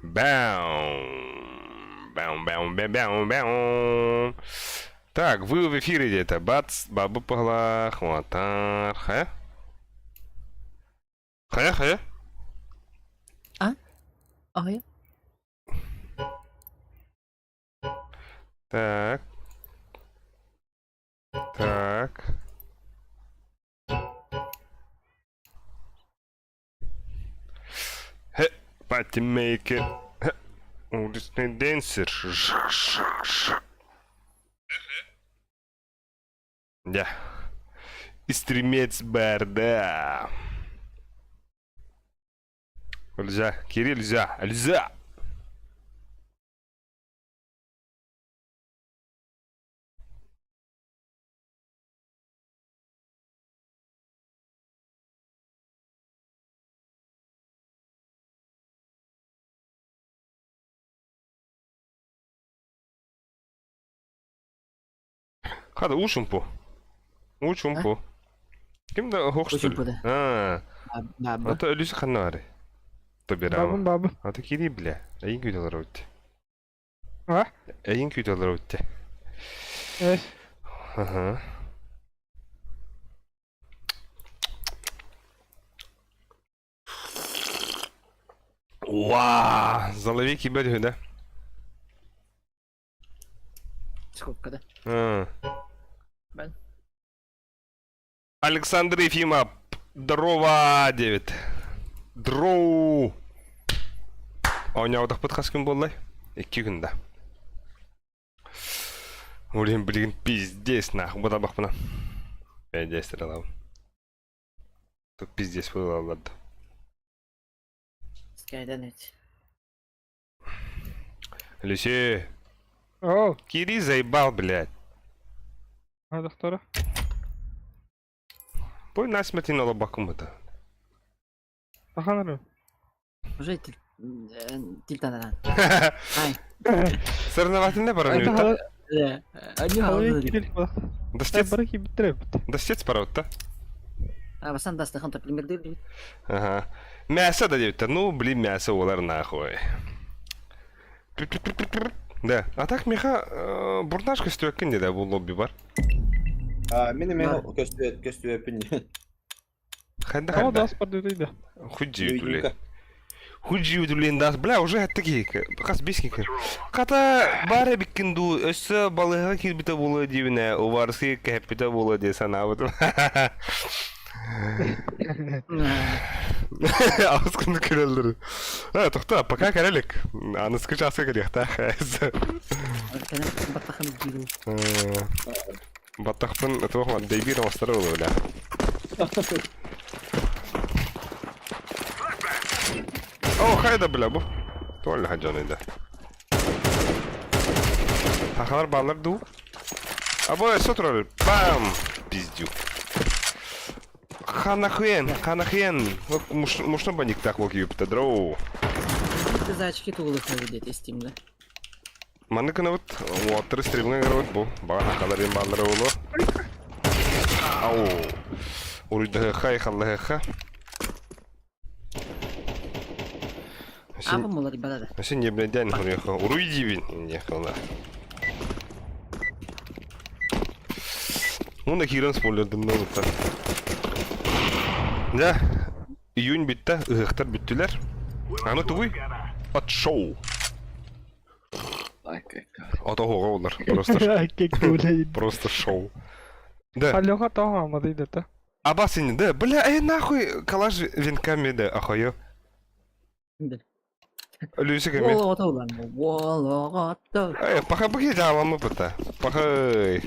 Бэу. Бэу, бэу, бэу, бэу, бэу. Так, вы в эфире где-то. Бац, бабы погла, хватар. Хайа? Хайа, хайа? А? Ая? Так. Так. Хе, патимейкер. Хе, уличный денсер. Да. Истремец барда. Нельзя, Кирилл, нельзя, нельзя. Хада уучумпу. Уучумпу. Ким да оһох что ли? Уучумпу да. А, Баба. ото өлүс ханна бары. Тобираама. Бабын бабы. Ото кири бля. Эйин күүтэлэр өттө. А? Эйин күүтэлэр өттө. Эс. Ага. Уа, залови кибер да? Скобка да. А. Бен. Александр Ефимов. Здорово, Дэвид. Дроу. Оонньообутахпыт хас күн буоллай? Икки күн да. Блин, блин, пиздец, нахуй, бу табахпына. Пиздец, ылабын. Тут пиздец буолаллар да. Скайдан ведь. Алексей, О, Кири заебал, блядь. а доктора. Пой насмерть на лобакум это. Таханары. Уже тилтанаран. Ай. Соревновательная паранойя. Они халды. Достец, Бараки битреп. достец парот-то. А басан даста ханта пример дыр. Ага. Мясо да девять Ну, блин, мясо олар нахуй. Да. А так меха бурнашка стөккин да бу лобби бар. А, мин эмиэ көстүбэт көстүбэппин. Ханда Ама ханда. дас барды да. Худжи үтүле. Худжи үтүлен дас. Бля, уже хаттыки. Хас бискики. Ката бары биккин ду өссө балыга кирбите болу дибине, уварсы кэппите болу де санабыт. Ауыз күнді көрелдер. А, тоқта, пока көрелік. Аныскы часқа керек та. Баттахын дигил. Баттахпын туох дейбир оҥостор буолуо бля. О, хайда бля бу. Туолла хаджон да. Хахалар баалар дуу. Або сотурар. Бам! Пиздю. Ханахуен, ханахуен. Мушно баниктах локи юпта дроу. Ты за очки тулых видеть из да. Манны кынабыт, уоттары стримҥа ыҥырабыт бу. Баҕа хахалар им бааллара буолуо. Ау. Уруйдаһыахха, айхаллаһыахха. А бу молар бада. Син не блядь, хуруйха. Уруй дибин. Не хала. Ну на киран спойлердым да буттан. Да. Июнь битте, ыһыахтар бүттүлэр. Аны тугуй? От шоу. Ото оҕо олар. Просто просто шоу. Да. Аллоха таа амады да. Абасини, да, бля, эй, нахуй, калаш венками, да, ахою. Да. Люсик эми. Уолоҕото улан. Уолоҕото. Эй, паха быги жааламы быта. Пахай.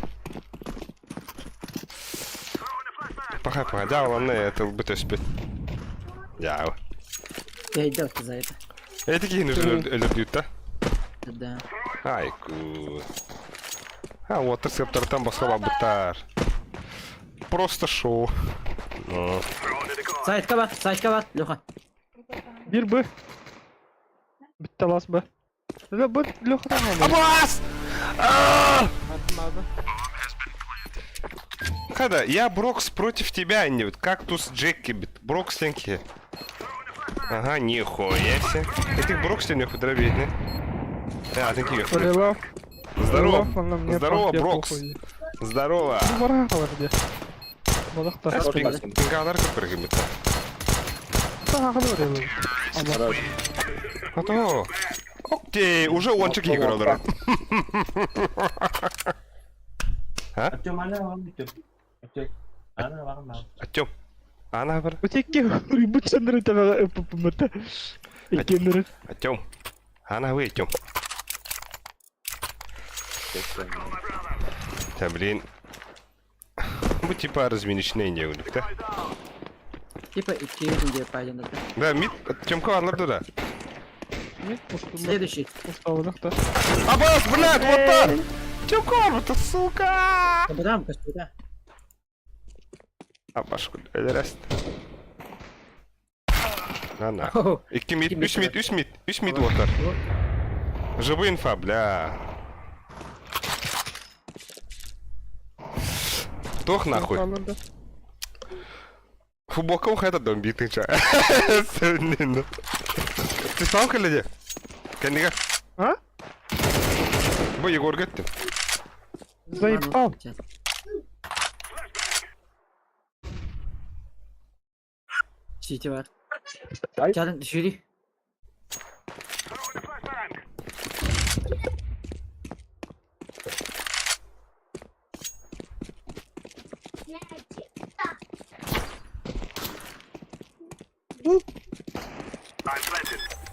Паха, паха, жааламны, это быт өспүт. Жаа. Я иду за это. Эти кихини өлөрдүүт да? Да. Айку. А, вот септортан басқа бабыттар. Просто шоу. Ну. Сайтка бар, сайтка бар, Леха. Бир Б. Битте лас Б. Ле Б Леха таа. Абас! А! Когда я Брокс против тебя, не вот кактус Джеки бит. Брокс ленки. Ага, нихуя себе. Этих Брокс не худра видно. А, такие. Прилав. Здорово. Прилав, она мне Здорово, пампе Брокс. похуй. Здорово. Ну, барахалар где. Балахта. Пингалар как прыгает. Тахалар Хорош. А то. Окей, уже ончик играл. Артем, ана вам Артем. Артем. Ана вам. Артем. Ана бір. Утекке рыбут сандыры табага ппмт. Иккеннерин. Артем. Ана вы, Артем. Да блин. Бу типа разминочный не да? Типа икки где пойдем. Да, мид, Тёмка алыр да. Нет, пустым. Следующий. Пустовых-то. Абас, блядь, вот так! Тёмка, это сука! Капитан, капитан. Абаш, элерест. На нахуй. Икки мид, үс мид, үс мид, үс мид отар. Живой инфа, бля. Тох нахуй. Футболка ухайда дом битый ча. Ты сам кэллэ? Кэннигэ. А? Бу Егор геттим. Заебал. Сити бар. Ай. Чарын düşürü.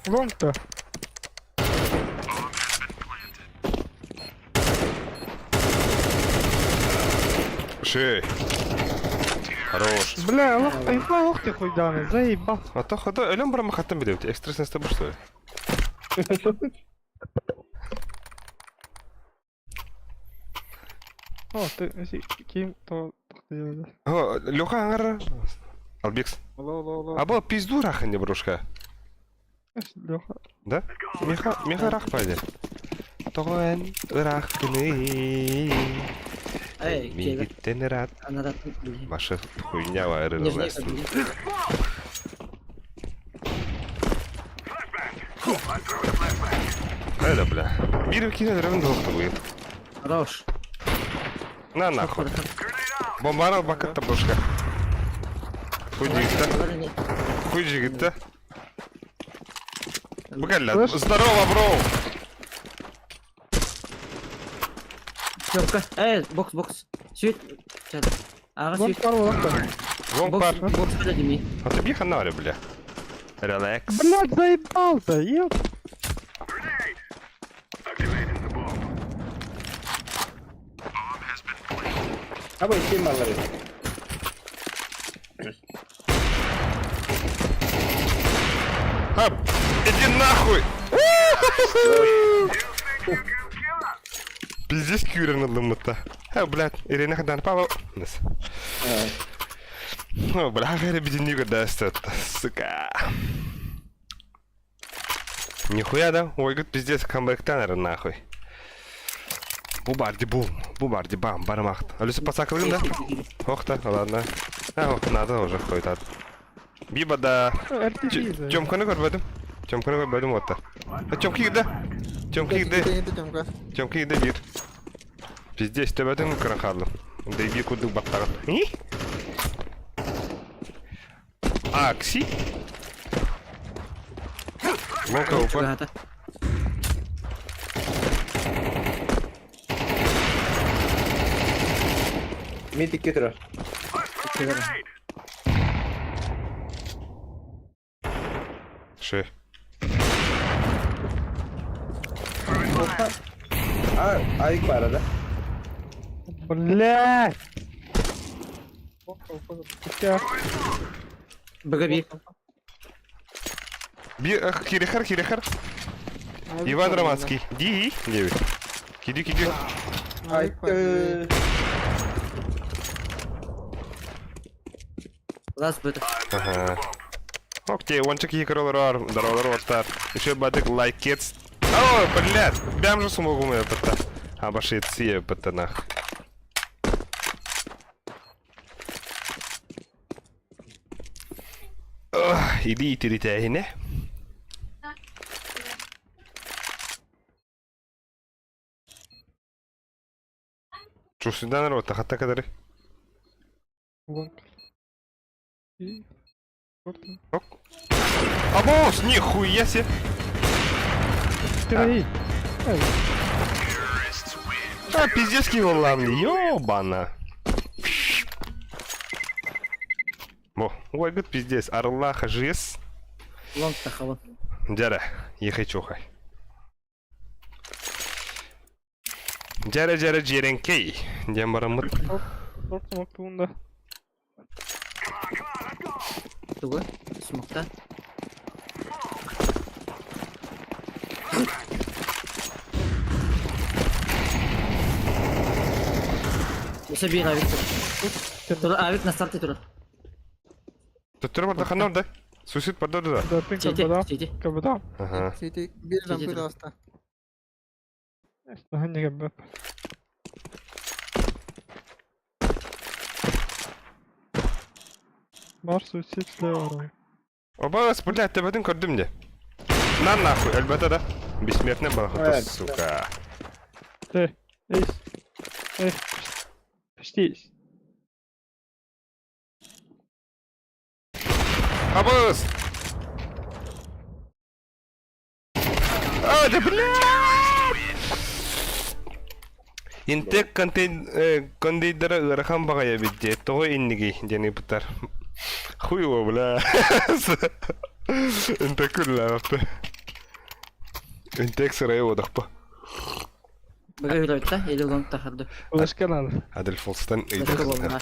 Лонг-то. Шей. Хорош. Бля, лох, айфа лох ты хуй данный, заебал. А то хода өлөм барам хаттан билебит. Экстрасенс табы что ли? О, ты, если ким, то делали. О, Леха аңар. Албекс. Аба пизду рахан не брошка. Леха. Да? Меха, меха рах пайде. Тоен рах кыны. Эй, келе. Мигиттен рад. Анада. Ваша хуйня вайры. Нижний. Это бля. Бир кине древн двух будет. Хорош. На нахуй. Бомбара бакытта брошка. Хуй жигитте. Хуй жигитте. Букалля. Здорово, бро. Тёмка. Эй, бокс, бокс. Сүйт. Ага, Лонг сүйт. пар, лонг пар. Вон Бокс, пар. бокс подойди. А ты бьеха наре, бля. Релакс. Блядь, заебал-то, еб. Аба ким алар. А, иди нахуй! Пиздец кюрен алымыта. Ха, блядь, Ирина Хадан Павел. О, бля, хэри беденюга даст это, сука. Нихуя, да? Ой, говорит, пиздец, камбэк таннер, нахуй. Бубарди бум, бубарди бам, бармахт. Алиса пацакалым, да? Ох та, ладно. А, ох, надо уже хуй тат. Биба да. RPG. Тёмканы көрбөдүм. Тёмканы көрбөдүм отта. А Тёмка кигде? Тёмка кигде? Тёмка кигде бир. Пиздец, төбөтүн кыран калдым. Дей бир курдук баттагын. И? Акси? Лока упа. Мид икки турар. Ши. А, айык бар да. Блядь. БГБ. Бир, кирехар, кирехар. Иван Романский. Ди, девять. Киди, киди. Айык. Лас быт. Ага. Окей, ончик екіролар, даролар оттар. Еще бадык лайкец. О, блядь, бям же смогу я пыта. А баши ция пыта нах. Ой. Илии итиритээһинэ. Чусудан рота хатта кадары. Абос, нихуя себе! Три. А, пиздец киһи ёбана. Бо, ой, пиздец, Арлаха жес. Лонг тахабын. Дьэрэ, ехай чухай. Дьэрэ дьэрэ дьиэрэҥкэй диэн бараммыт. Торт смоктуунда. Тугу? Смокта. Өссө биир авик турар. Турар, авик на старте турар. Төттөрү барда ханна барда? Суицид барда да. Да, пин Сити, кабада. сити. Кабада. Ага. Сити биир Сити рампы турар. таҕыста. Наһаа кэббэп. Бар суицид слева. Оба, блядь, төбөтүн көрдүм де. На нахуй, өлбөтө да. Бессмертный балахыта, сука. Эй, эй, эй, почти. Абыс! А, да блядь! Интек кондейдера ыарахан баҕайы эбит дии, тоҕо иннигий диэн ыйыппыттар. Хуй его, бля. Интек күллээбэппэ. Интек сырайы уодахпа. Быга үрөттэ, или лонг тахарды. Флешка надо. Адельфолстан Флешка ыйдахтар. болна.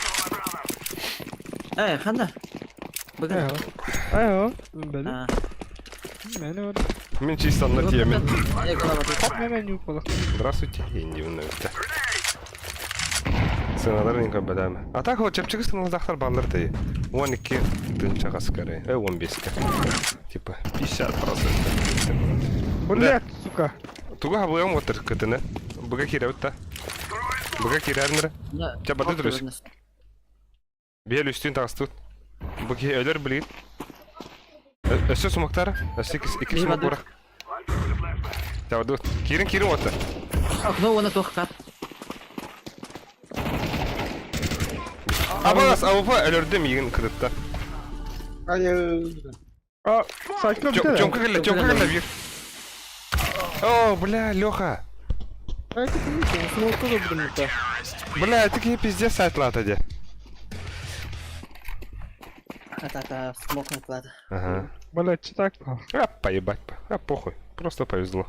Э, ханда. Быга. Айо, били. А. Мени бар. Мин чисто на теме. Мени не упала. Здравствуйте, Индивна. Сыналар не кабадама. А так вот чепчик сыналдахтар баллар ты. 12 тысяча скорее. 15 Типа 50%. Блять, сука. Туга хабыям отыр кытыны. Быга кирәүтта. Быга кирәрнер. Ча бады дұрыс. Бел үстін тағыстут. Быга өлөр билит. Өссө сумактар. Өссө ики Бии сумак бады. бура. Табадут. Кирин кирин отыр. Окно оны тоқ кат. Абас, ауфа өлөрдүм егин кырытта. Айы. А, сайтка битә. Чонка келе, чонка келе бир. О, бля, Леха. Ай, ты смокка да будем Бля, это кие пиздец сайтлата де. Атака, смок наклад. Ага. Блять, читак. А, поебать. А, похуй. Просто повезло.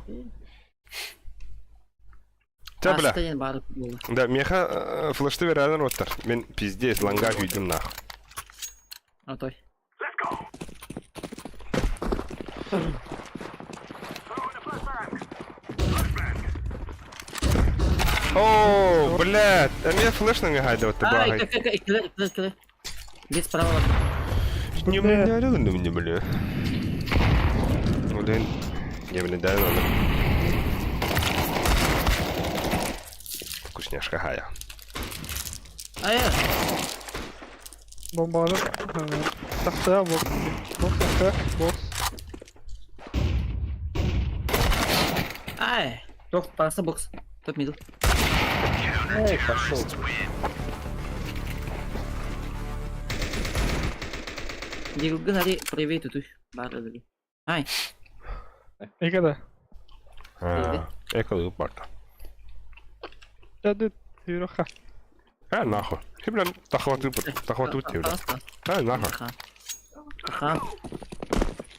Тя, бля. Астайын барып болды. Да, меха флешты верәден оттар. Мен пиздец, ланга күйдім нах. Атой. О, блядь, а меня флеш на гайда вот Ай, багай. как, как, иккілер, иккілер, иккілер. Бес справа бар. Не бля, не бля. Блин, я блин, да, надо. Вкусняшка хая. Ай, Бомбаны. Тахта бокс. Бокс, тахта, бокс. ай. Тоқ, парасы бокс. Топ мидл. Эй, пошел. Дигілгін ари привет үтүш. Бар өлі. Ай, Экада. Эко барта. Дәді, юраха. А, нахуй. Ты, бля, тахваты, тахваты, бля. А, нахуй. Аха.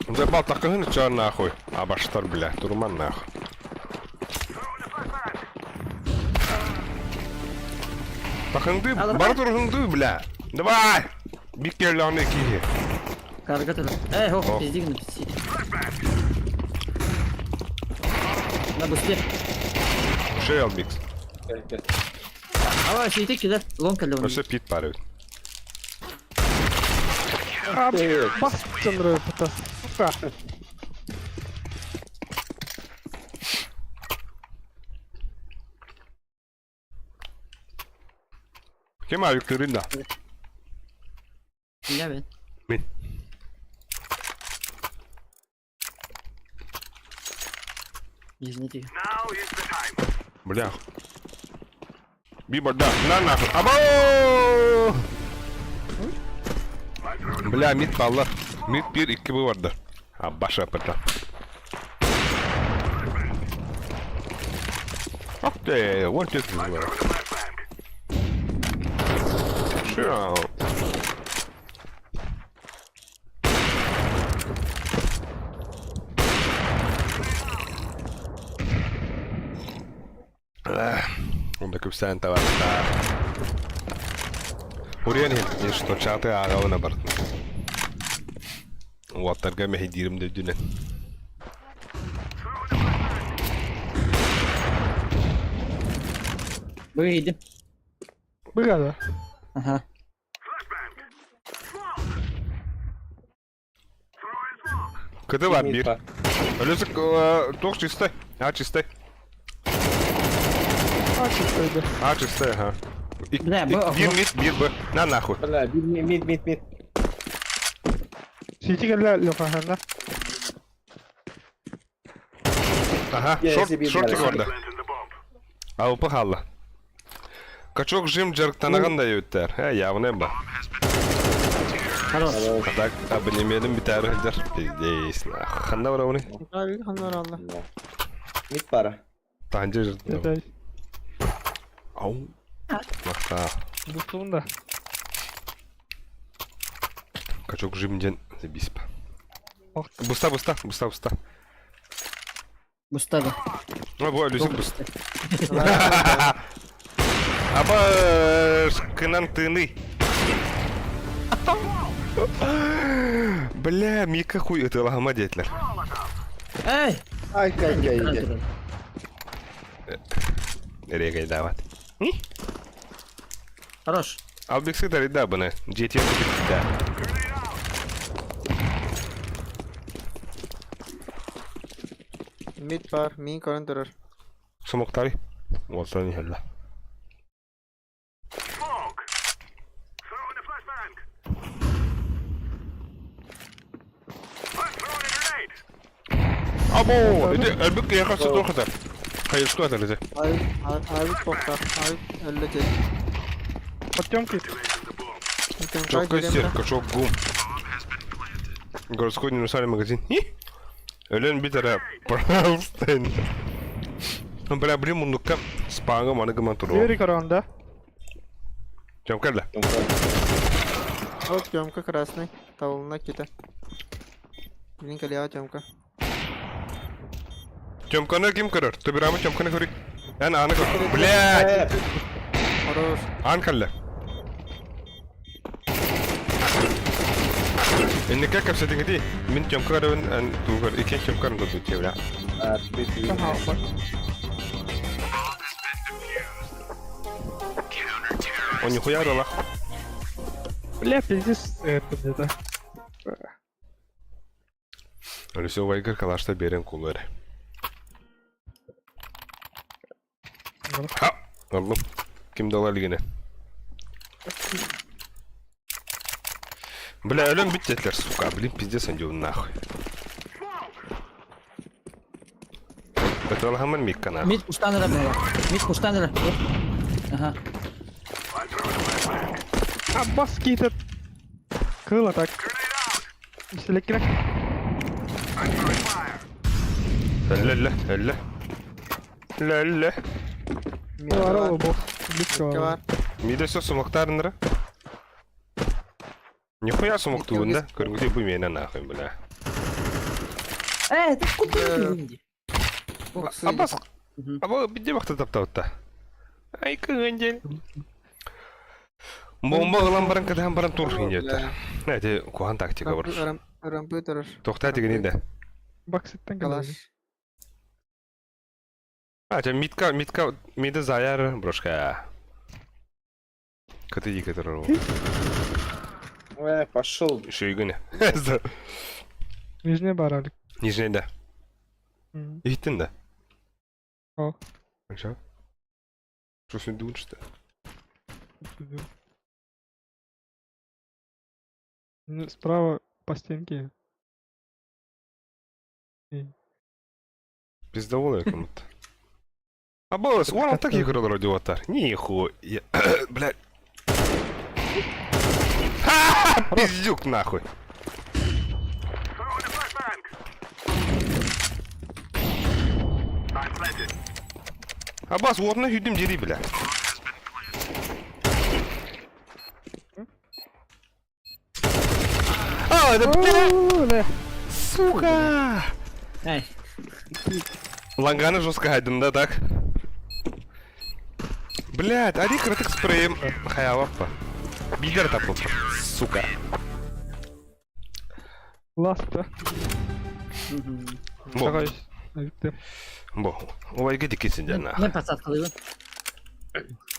Забал такын чё нахуй. А баштар, бля, турман нахуй. Тахынды, бар турхынды, бля. Давай! Биккелланы киһи. Карга тұр. Эй, О. хоп, пиздигін, пиздигін. На бусте. Шейл бикс. Ава, шейте келер. Лонг келді оны. Өсө пит бар бит. А, бас чындыры пыта. Сука. Кем авик да? Я бен. Мин. Нижний. Бля. Би барда. На нахуй. Або! Бля, мид палла. Мид бир, икки бу барда. Абаша пата. Ах ты, вот это было. Чао. Онда көпсән табарта. Уриан иһин, что чаты ааҕабына бартын. Уолаттарга мэһэйдиирим да үрдүнэн. Выйди. Быгада. Ага. Кыты бар бир. Өлөсүк туох чистай? А чистай. А, чистой, А чистай, ага. Бля, Б, Бир мид, бир Б. На нахуй. Бля, мид, мид, мид, мид. Сити кэллэ Леха ханна. Ага, Я шорт, себе шортик брал. барда. Алпы халла. Качок жим жарыктанаган да өттер. Э, явно ба. Хорош. Так, абонементим битәр хәлдер. Пиздец, нахуй. Ханна бар уны? Ханна алла. Мид пара. Танжы жыртты. Это Ау. Мақта. бустуун да. Качок жимден забись па. Ох. Буста, буста, буста, буста. Бустада. А, бу Люсик буст. Аба кынан тыны. Бля, Мика хуй это лагама детлер. Эй! Ай, кай, кай, кай. Регай дават. Хорош. Албексы дарида бына. Жети да. Мид бар, мин көрөн турар. Сумоктари. Уолтан хелла. Або, иди, элбик яха сытохата. Хайыску аталыды. Ай, ай, тохта. Ай, өллө Потемки. Чокко сир, качок гум. Городской универсальный магазин. Өлен битера, пожалуйста. Бля, блин, мундукка спанга маны гыман туру. Двери корон, да? Тёмкалла. Вот Тёмка красный. Тавлына кита. Блин, калия Тёмка. Тёмканы ким көрөр? Төбірамы Тёмканы көрік. Ән аны көр. Блядь! Хорош. Ан калла. Инника капсатингити. Мин Тёмка көрөбүн, эн тугар икен Тёмканы көрдү бля. А, ты, ты. Ага, Он нихуя рыла. Бля, пиздец, это где-то. Алисо Вайгер калашта берен кулары. Ха! Аллым. Ким дала лигине? Бля, өлөн биттетлер, сука. Блин, пиздец, он нахуй. Это алхаман микка нахуй. Мид куштан бля. Мид куштан Ага. А, бас какие-то... Крыло так. Селектрек. Ля-ля, ля. Ля-ля. Мид бар. бокс. Близко. Бар. Миде все сумактарынра. Нихуя сумак тугун да? Көргүтө бу мени нахуй, бля. Эй, ты куда ты? Абас. Аба бидде бакта таптабытта. Ай кыгынжел. Бомба ылан баран кадан баран тур хинжеттер. Эти кухан тактика бар. Рампы турар. Тохта деген да. Баксыттан Калаш. А, жа митка, митка, миде заяр брошка. Кыты екі тұрыр. Ой, пошел. Шүйгіні. Нижний баралик. Нижний да. Иттин да. О. Анча? Что сен думаешь-то? Ну, справа по стенке. Пиздоволы кому-то. А босс, вон так я говорил, радиотар. Нихуя. Блядь. Ха-ха, пиздюк нахуй. Абас, уотна хүдүм дери, бля. А, это, бля, сука! Эй. Ланганы жестко хайдым, да, так? Блядь, ари кратык спреем. Хаяваппа. Бидер тапып. Сука. Ласта. Бо, Давай. Авикты. бо. Олайга дикесин дя нахуй. Мен подсадкалыйбын.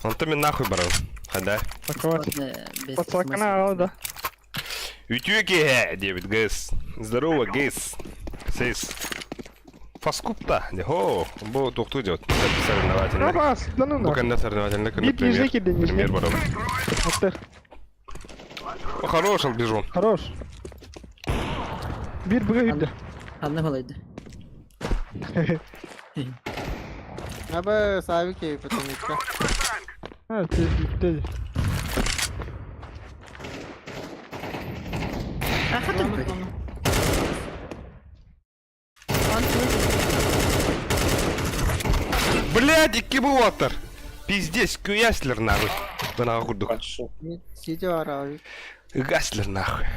Онто мен нахуй барам. Хада. Такова. Подсакана, да. Үтүө киһэ, диэбит Гэс. Здорово, Гэс. Сейс. Фаскупта. Хо, бу туохтуу делать. Соревновательный. Абас, да ну Бу нахуй. кэннэ соревновательный Бит пример. нижний киди, нижний. Пример барам. Аттых. О, Хорош, албежон. Хорош. Бир быга үйдө. Ханна балайды. Аба саби кей потомикка. А, ты ты. А хатыр. Блядь, икки буотар. Пиздец, куяслер нахуй. Бына курдук. Хорошо. Сити бар авик. Гаслер нахуй.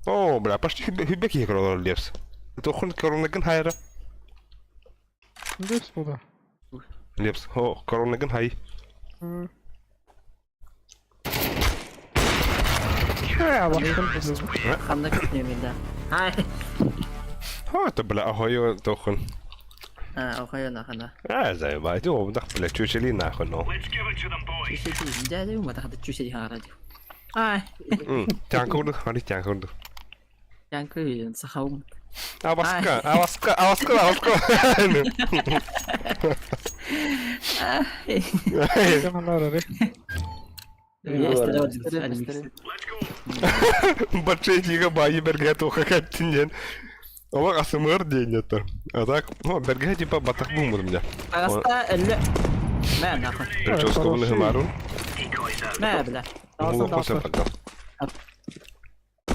О, бля, почти хүбек играл Лепс. Тохун коронагын хайра. Лепс була. Лепс, о, коронагын хай. Ханна күтнемин да. Хай. О, это, бля, ахой тохун. А, охой на хана. А, заебать, о, да, бля, чучели нахуй, ну. Чүседи, дәдә ума тахта чүседи хара ди. Ай. Тянкурду, хали тянкурду. Янкы сахаум. Абаска, абаска, абаска, абаска. Бачетига байы берге тоха каттинен. Олар АСМР дейін А так, ну, берге типа батах бумыр меня. Аста әллә. Мә нахуй. Прическа у них марун. Мә бля. Мулла хосе пока.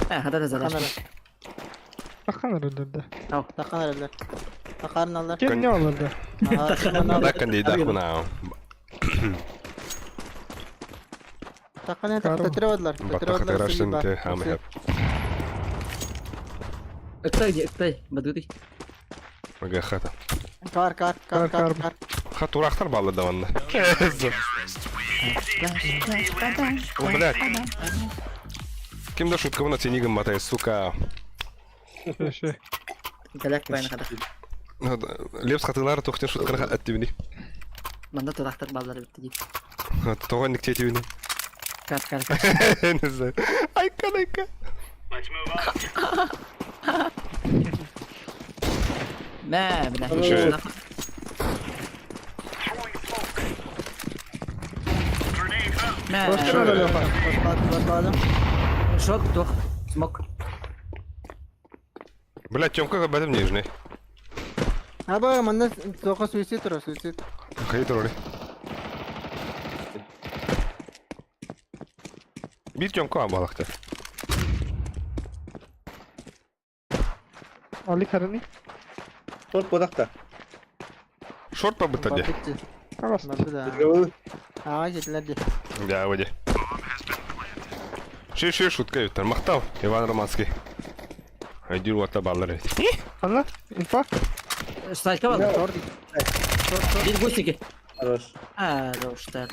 Ә, хада да залаш. Тахан öldürdü. Тақан әлі. Тақарын алдар. Кем не olurdu? Да кандидат хуна. Тақан тәтіріп алдылар. Батах терашын те хамхеп. Өктай, өктай, бадуди. Мага хата. Кар, кар, кар, кар, кар. Хат урахтар баллы даванна. О, блядь. Ким да шутка вона ценигам матай, сука. Şey. Галак байна хада. Лепс хатылар тохтен шутканы аттибини. Манда турахтар баллары битти ди. Тоған никтетибини. Кар, кар, кар. Не знаю. Айка, айка. Мә, бля. Слушай. Мә. Башлады. Шот, тух. Смок. Блядь, Тёмка об этом нижний. Аба, манда тоқа суицид тұр, суицид. Хайы роли. Бир Тёмка абалакта. Ali karını. Шорт бодақта. Шорт побытаде. Абас. Бабы да. Аға жетілер де. Да, воде. Ши ши шутка юттар. Мактау, Иван Романский. Айдир вата баллары. Anla. İnfa. Стайка бар. Бир гусики. Хорош. А, да уж так.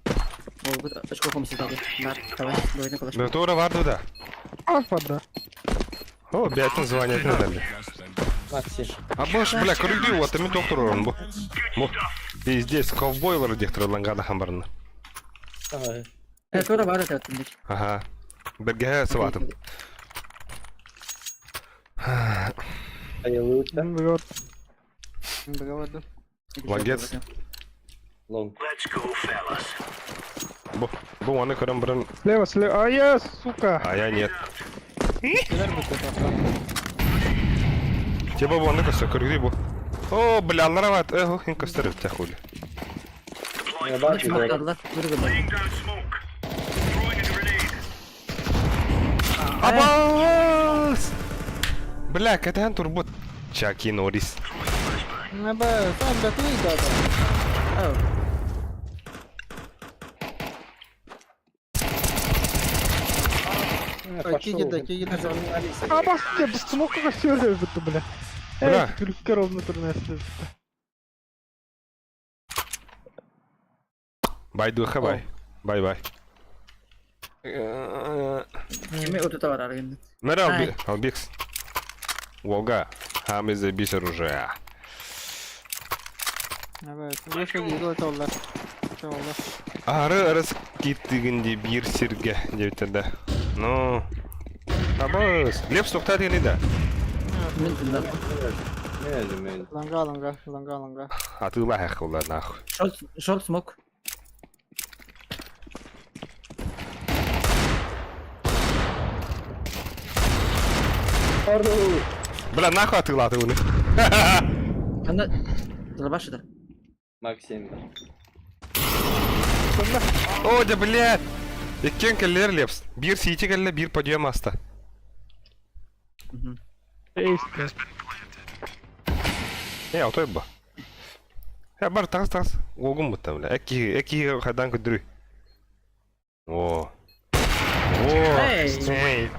О, очко комси дали. Бар, давай, давай на колаш. Да тура варду да. Alfa'da. О, бятин звание не дали. Макси. А бош, бля, көрүгдүү вот мен доктор орун бу. Бу. Пиздец, ковбойлар дехтер лангана хамбарна. Давай. Э, тура бар это тендик. Ага. Берге сыватым. Айылы өтті. Быга Быға Молодец. Лонг. Бу, бу аны көрөм бирин, Слева, слева. А я, сука. а я нет. Кэлэр бу тоққа. Типа бу онно көстөр, көргүрүй бу. О, бля, аллара бат. Э, хин көстөр өттә хули. Бар Смоктадылар. Бүргүлөр. Абас! Бля, кэтэһэн турбут. Чаки Норрис. Аба, сам да ты да. Киги да, киги да. Абас, я без смока все бутты, бля. Бля. Эй, күлүккэ ровно турнесли. Бай духа бай. Бай бай. Кими отута бар аргын. Мэр Албекс. Волга. Хам из бисер уже. Аба, вышел его толлар. Толлар. Ары ырыс киттигинди бир сирге диэбиттэр да. Ну, абыс. Лепс тоқтаа дигени да. Мин тында. Мен Ланга, ланга, ланга, ланга. Атыыла хахылла нахуй. Шорт, шорт смок. Бля, нахуй атыылааты уну. Анда Дробаш да. Максим. О, да блядь! Иккен келлер Лепс. Бир сити келле, бир подъем аста. Эй, Э, отой ба. Э, бар, тағыз, тағыз. Огун бұтта, бля. Әки, әки хайдан көдірі. О. О. Эй. Эй.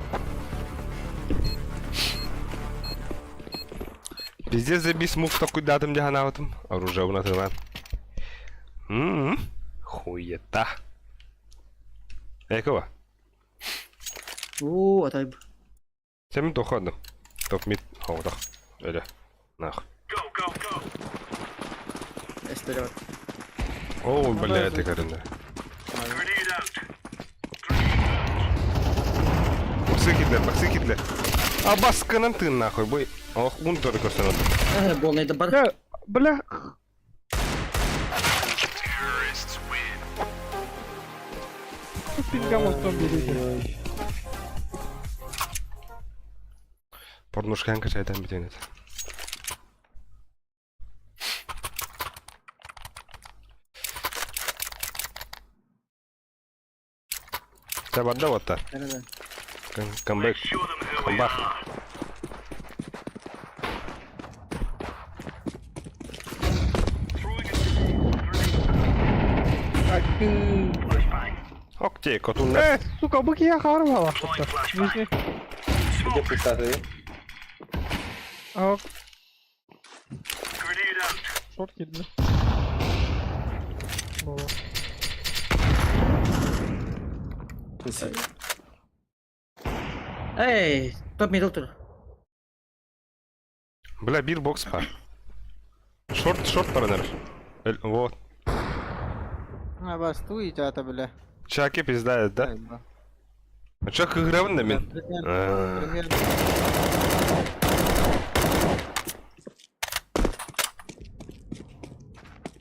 Пиздец, забис мув такой датым дяханаватым. Оружие унатылан. Ммм. Хуета. Экова. Уу, отой. Сен тоходым. Топ мид. Хоудах. Öyle. Нах. Эстере бар. О, бля, это көрінді. Баксы кидлер, баксы кидлер. А баскынан тын нахуй, бой. Ох, ун тоже көстөн отыр. Э, болнайда бар. Бля, бля. Пингам оттон береді. Порнушкан качайдан битенет. Табарда вот так. Камбэк. Камбах. Окей, котун. Э, сука, бу кия хаар бала. Нижний. Где пустаты? А. Шорт кидли. Бола. Эй, топ мидл тур. Бля, бир бокс бар. Шорт, шорт бар Вот. Аба, стуй чата, бля. Чаки пиздает, да? А чё кыгырабын да мен? Примерно. Примерно.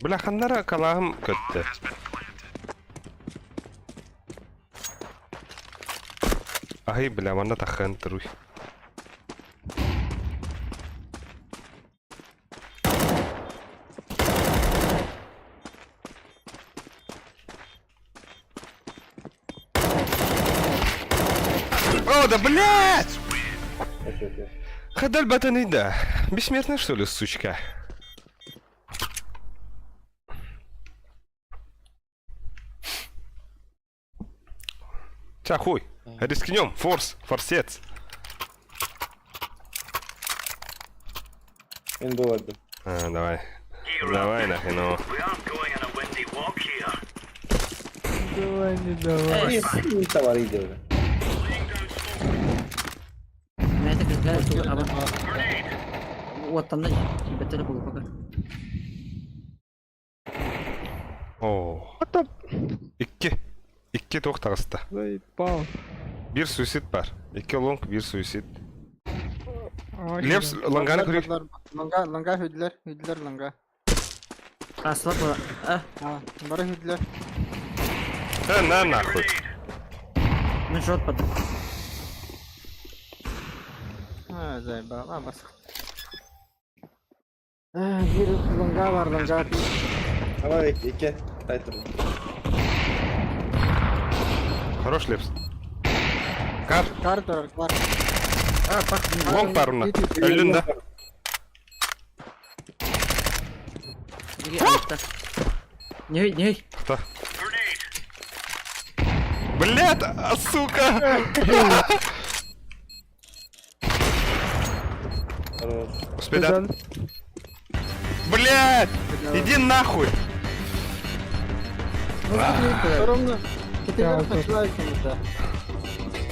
Бля, ханнара калаһым көттө. Ай, бля, манна тахын туруй. О, да блядь! Хадаль батаны да. Бессмертная, что ли, сучка? Тя хуй. Рискнем. Форс. Форсец. Мен болады. А, давай. Давай нахуй, ну. Давай, не давай. Эй, Товар идет. Мэ это кызга аба. Оттан да бетер болу пока. О. Ата. Икки. Икки тоқ тағысты. Заебал. Бир суицид бар. Икки лонг, бир суицид. Ай, Лепс, ланганы көрейік. Ланга, ланга хүдлер, хүдлер ланга. Асла була. А, А, бары хүдлер. Э, на нахуй. мен шорт барды. Бля, заебал. А, бас. Биир лонга бар, лонга. Давай, икки. Тай туру. Хорош Лепс. Кар, Кар турар, кар. А, пак. лонг барна. Өллүн да. Не, не. Кто? Блядь, а, сука! Хорош. Успей, да? Блядь! Иди нахуй! Ровно. Кетелер начинают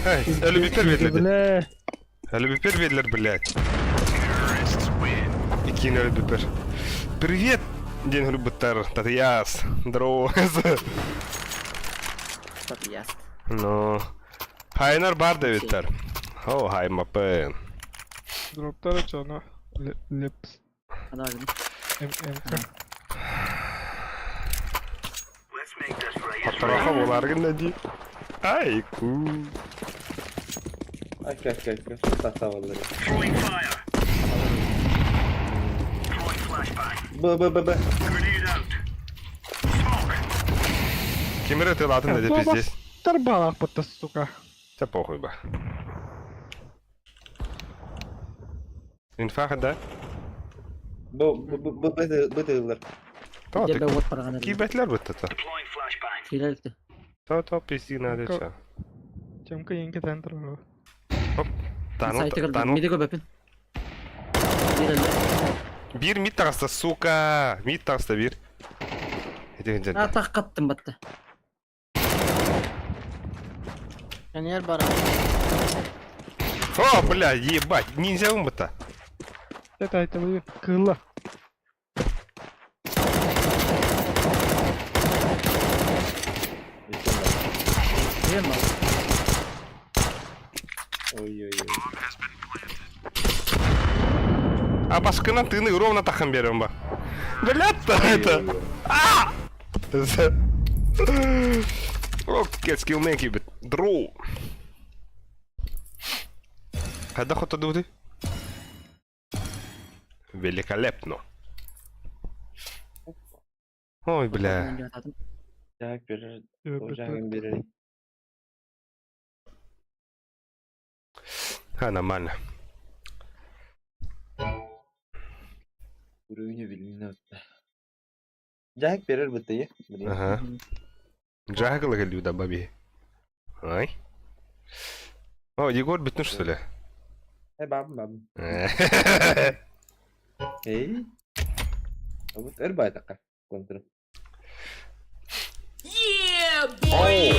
Эй, өлүбүппэр биэрлэр. Бля. Өлүбүппэр биэрлэр, блядь. Иккиэн өлүбүппэр. Привет! Диэн өлүбүттэр. Татыяс. Здорово. Татыяс. Ну. Хайнар бар дэбиттэр. О, хай мапын. Дроптара чоно. Лепс. ММК. Хотороха буолааргын да дии. Ай, ку. Окей, окей, окей. Тахтаваллар. Б, Б, Б, Б. Ким эрэ тылаатын да пиздец. Тарбалаах бытта, сука. Чэ похуй ба. Инфаха да? Б, Б, Б, Б, Б, Б тыыллар. То, Дебе вот параган. Киибэтлэр бытта. Киирэликте. То, то, пизди надо ча. Темка енке тентер. Оп. Тану, Сайтыгар тану. миди көбөпүн. Биир мид таҕыста, сука! Мид таҕыста биир. Ити А так каттым батты. Каньер бар. О, бля, ебать, ниндзя умбыта. Это это вы кыла. Ой-ой-ой. А баскынан тыны ровно тахан берем ба. Блядь-то это. А! О, кетский умеки бит. Дроу. Когда хото дуды? Великолепно. Ой, бля. Так, берер. Ожагын берер. А, нормально. Үрүүнү билин өттө. Жаак берер бытты, Ага. Джагла Люда, баби. Ай. О, Егор бүтүн что ли? Э, баб, баб. Эй. Вот эр байтакка. Контр. Yeah, boy!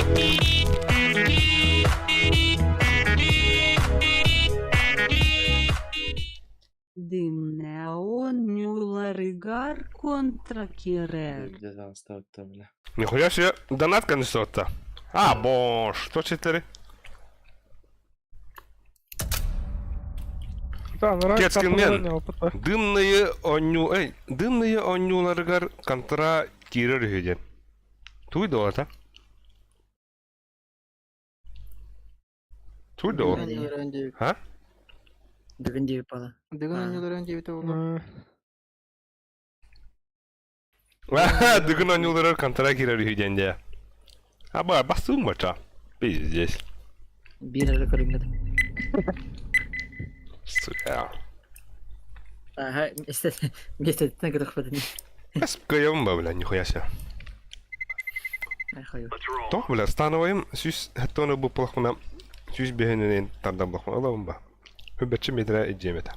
Дымнеонюларыгар контракирер. бля. Нихуя себе, донат конесет-то. А, бон, что четыре? Кетский мен. Дымные оню... Эй, дымные онюларыгар контра кирер үһү Туй долата. Туй дол. А? Бүгүн диэбит бала. Дыгын онньууларын диэбитэ буолуо. Дыгын онньууларыгар контра киирэр үһү диэн дии. Аба, басым бача. Пиздец. Биир эрэ көрүҥҥэ Сука. Аха, миэстэтиттэн көтөхпөтүн. Кыйым ба, бля, нихуя себе. Тоох, бля, становойым сүүс хэттоны бу плахмына сүүс биһининин тардан блахмына ылабын ба. Хүбэччи метрэ идьиэм этэ.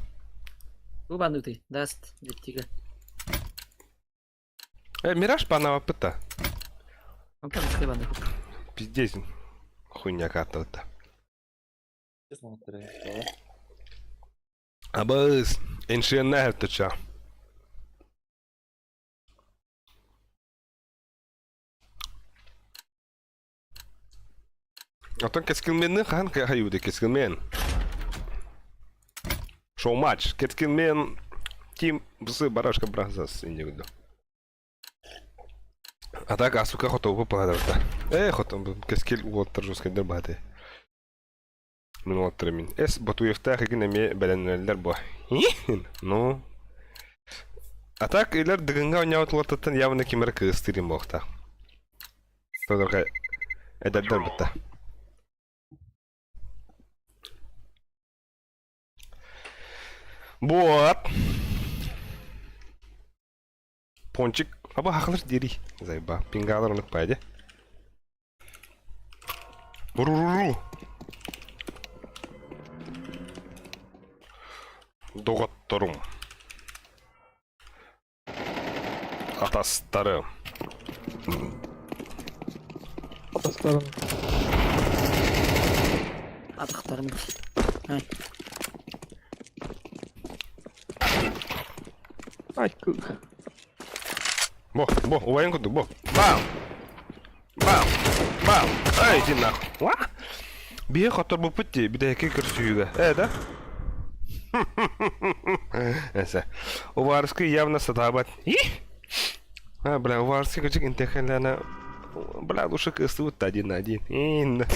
Бу банутый, даст беттигэ. Э, Мираж панаваппыт Онтон иске банды. Пиздец. Хуйня карта. Абыс, иншиэннэ хэптыча. Оттон кэскилменни хаһан хайыбыты кэскилмен. Шоу-матч. Кэскилмен Тим бсы барашка бразас иннигду. А так асука хотову падарта. Э, хотом кэскил уоттар жескайдар баты. Мин уолаттар мин. Эс Батуевтаах игин эмиэ бэлэмнэнэллэр бу. Ну. А так илэр Дыгыҥҥа оонньообут уолаттартан явно ким эрэ кыыстыыр им буолуохтаах. Только эдэрдэр бытта. Вот. Пончик. Аба хахалар дири. Зайба. Пингалар онук пайде. Ру-ру-ру. Доҕотторум. Атастарым. Атастарым. Атахтарым. Ай. Ай, кык. Бо, бо, убайын курдук, бо. Бам! Бам! Бам! Ай, иди нахуй. Ва! Биһи хотторбуппут дии, бүтэһикки көрсүһүүгэ. Э, да? Эсэ. Уварский явно сатаабат. А, бля, Уварский кычык интэхэлээнэ... Бля, лучше кыстыбыт один на один. Ин.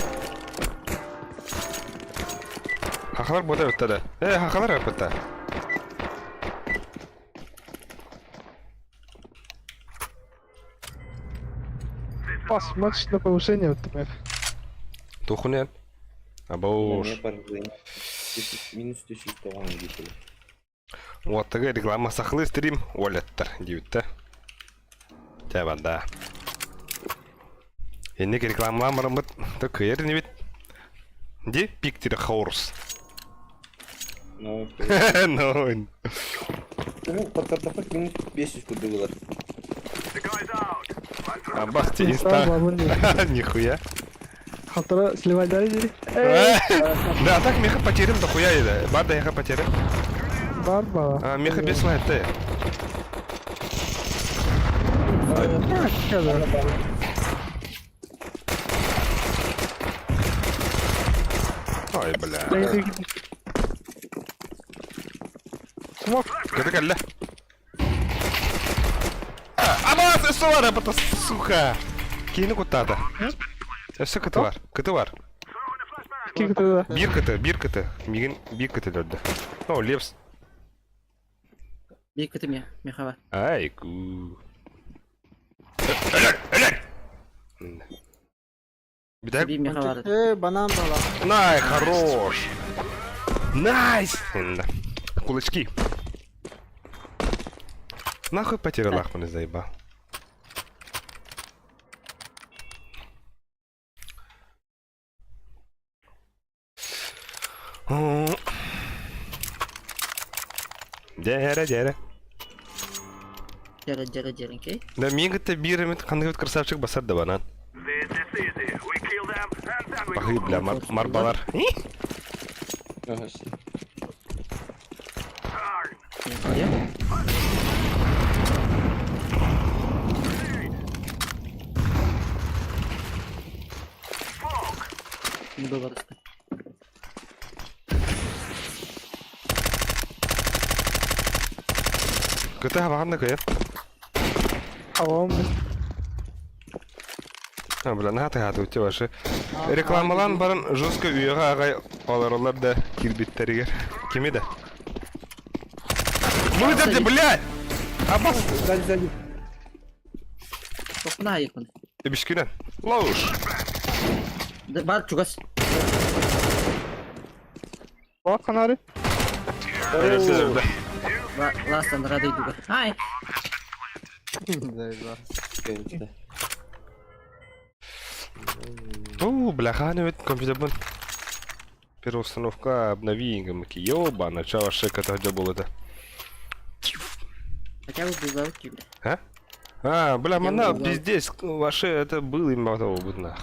Хахалар бота өттө да. Э, хахалар өттө. Пас, матч на повышение вот теперь. Тухунен. Абауш. Минус 390 диэтилэр. Уоттага реклама сахалыы стрим уолаттар диэбиттэ. Чэ барда. Инник рекламалаан бараммыт то кыайар инибит. Ди пиктир хаурс. Ну, Ну. Ну, подкартапак минус 500 курдук ылар. Абах ти инста. Нихуя. Халтара сливать дали дири. Да, так меха потерям дохуя еда. Бар да меха потерям. Бар бала. А, меха без лайта. Ой, бля. Смок. Кыты кэллэ. Абаас, өссө бар, апата, сука. Киһини куттаата. Өссө кыты бар, кыты бар. Икки кыты да. Биир кыты, биир кыты. Мигин биир кыты өлөрдө. О, Лепс. Биир кыты мия, миэхэ Ай, ку. Өлөр, өлөр! Бүтэһик Биир миэхэ баар. Э, банан бала. Най, хорош! Найс! Кулачки. Нахуй потерялахманы заебал. Дьэ, дьэ, Дьэрэ дьэрэ дьэриҥкэй. Да миин кытта биир эмит ханнык красавчик басар да банан. Пахы, бля, мар марбалар. Не было Кыта хабахан кыйыр. Хавам. А, бля, наһаа тыһааты үтте башы. Рекламалаан баран жестко үйэҕэ аҕай олороллор да киирбиттэригэр. Кими да? Выдерди, блядь! Абас! Сзади, сзади. Тохпуна айыкпын. Эбишкинен. Лауш! Бар чугас. Бак канары. Өлөрдө. Ластан рады дуга. Ай! Заебал. О, бля, хааны бит компьютербын. Переустановка, обнови, гамаки. Ёба, начало шека тогда было это. Хотя бы булгау тебе. А? А, бля, мана, бугал. пиздец, ваше это было им того будет нах.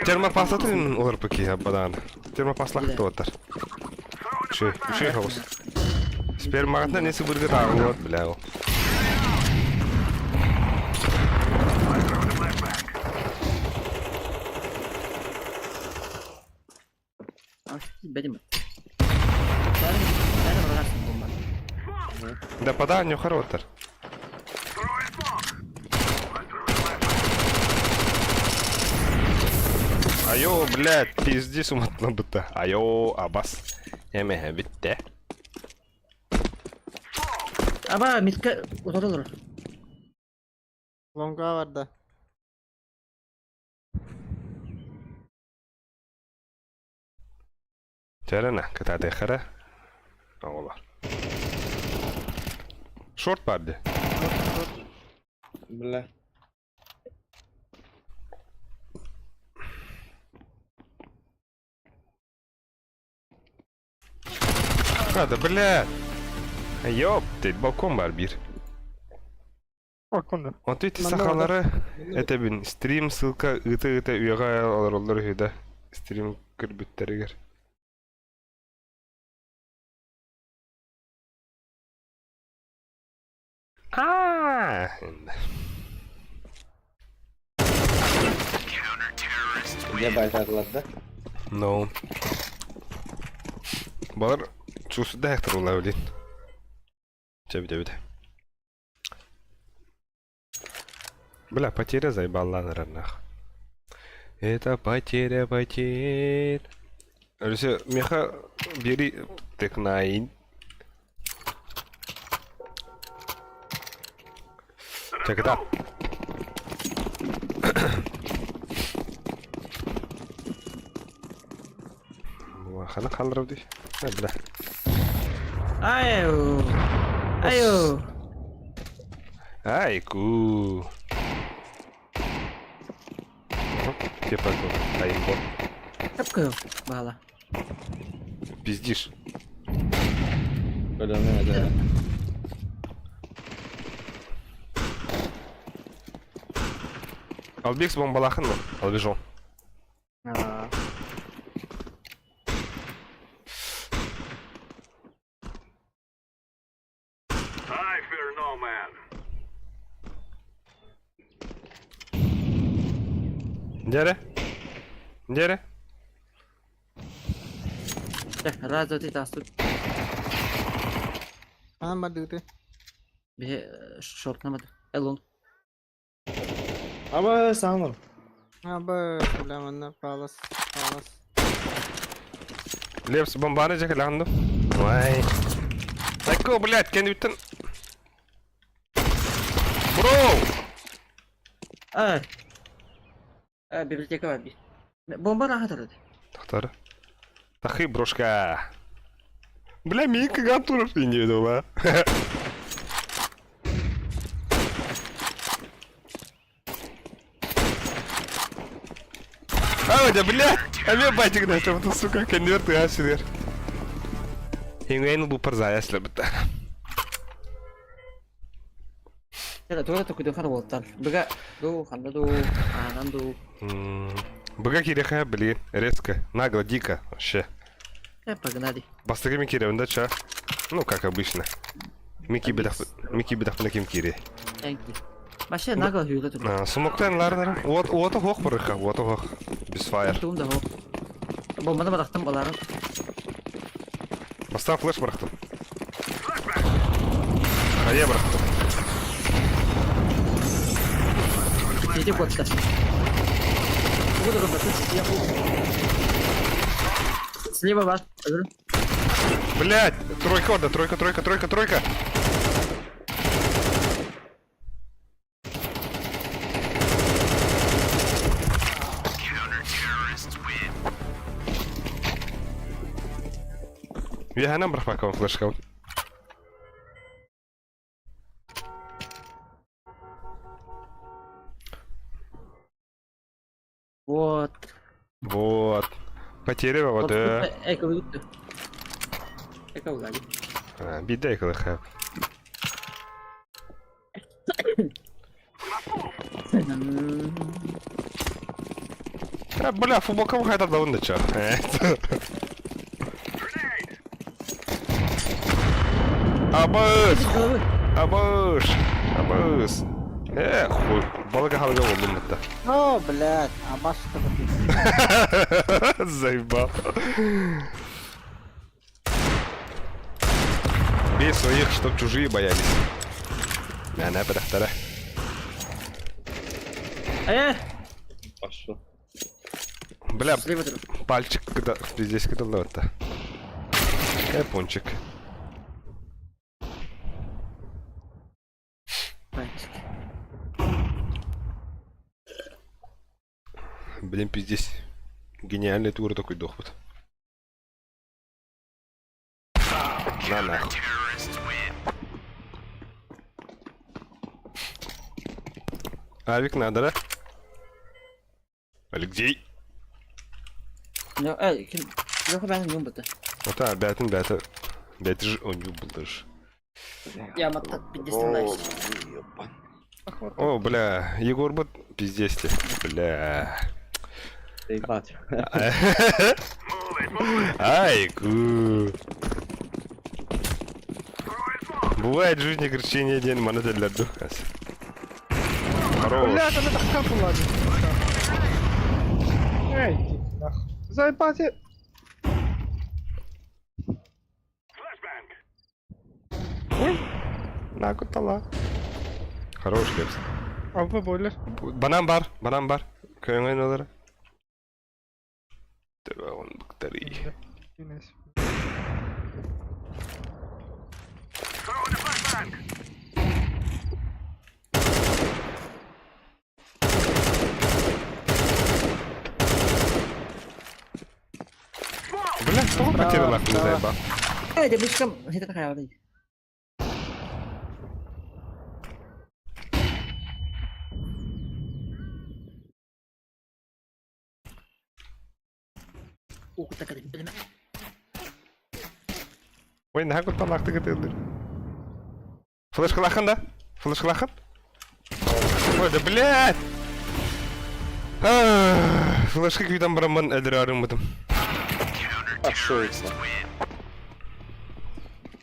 Термопастатын оларпаки абадан. Термопаслах туотар. Ши, ши хаус. Спермагатна не сыбырга тағылып, бля. ол. Бәдем. Бәрі ұрғасын бомба. Да пода не хороштар. Айо, блядь, пиздец уматла бытта. Айо, абас. Эмэһэ бүттэ. Аба, митка утары олорор. Лонга барда. Чэрэнэ, кытаатыаххара. Оҕолор. Шорт бар дии. Бля. Хата, бля! Ёп, ты балкон бар биир. Балконда. Онто ити Манна сахалары этэбин стрим ссылка ыыта-ыыта үйэҕэ олороллор үһү да стрим көрбүттэригэр. Аа! Дьэ байтаатылар да? No. Балар чуусуда хектар блин. Чэ бүтэ бүтэ. Бля, потеря заебала наверное. Это потеря потерь. Алиса, меха бери текнайн. Check it out. Хана халларов дии. Бля. Айо. Айо. Айку. Типа айбо. Капкаю. Бала. Пиздишь. Көлөмө да. Албекс бомбалахын ну, албежон. Аа. Дяре? Дяре? Раз, два, три, тастут. Хаан бардыгыты. Бе шорт намады. Элон. Аба саҥар. Аба, бля, манна палас, палас. Лепс бомбаны жакаланду. Вай. Айко, блядь, кэнниттэн. Бро! А. А, библиотека бар. Бомба раха турады. Тохтор. Тахы брошка. Бля, Мика Гантуров не видела. А, да, бля, а мне батик на это, сука, конверт и асидер. Ингейн бу парзая слабыта. Чэ, туга токуйдуохха уолаттар. Быга дуу, ханна дуу, аанан дуу. Быга кириэхэ, блин, резко, нагло, дико, вообще. Э, погнали. Бастакы мин киирэбин да, ча? Ну, как обычно. Микки бедах, Микки бедахпына ким киири. Thank you. Вообще нагло хүйрэ турар. Сумоктан ларнар. Вот, уота хох барыха, уота хох. Без фаер. Тугум да хох. Бомбаны барахтым баларын. Бастан флеш барахтым. Хайа барахтым. Сити куотта. Тугу да Слева вас. Блять, тройка, орда, тройка, тройка, тройка, тройка. Үөһэнэн бырахпаккабын флешкабын. Вот. Вот. Потеря воды. Эко выгутты. Эко угали. Биирдэ эколыха. А, бля, футболкам хайдар да да чё. Абыс! Абыш! Абыс! Э, хуй. Балыга халга болдум это. О, блядь, абаш что Заебал. Бей своих, чтоб чужие боялись. Мэнэ бырахтара. Э! Пошел. Бля, Слева друг. пальчик кыта, здесь кытыллыбатта. Япончик. Пальчик. Блин, пиздец. Гениальный тур такой дохват. На нахуй. Авик надо, да? Алексей. Леха бэйэтин ньуум быта. Ота, бэйтин бэйті. Бэйті ж, он юбылдыш. Я матта пиздец О, бля, Егор бот пиздец те. Бля. Ай, ку. Бывает в жизни крещение день монета для духа. Хорош. Бля, там это хапнула. Эй, иди нахуй. Заебать. Ой, на кутала. Хорош, Лепс. Авпа бойлер. Банан бар, банан бар. Көңін олар. Он бактарий. Бля, что потерял нахуй заебал? Эй, да бычком, это такая вот. Ой, нахуй талақты кетелдер. Флешкалахан да? Флешкалахан? Ой, да блядь! Флешка күйден барамын әдір арым бұдым. Пошёлся.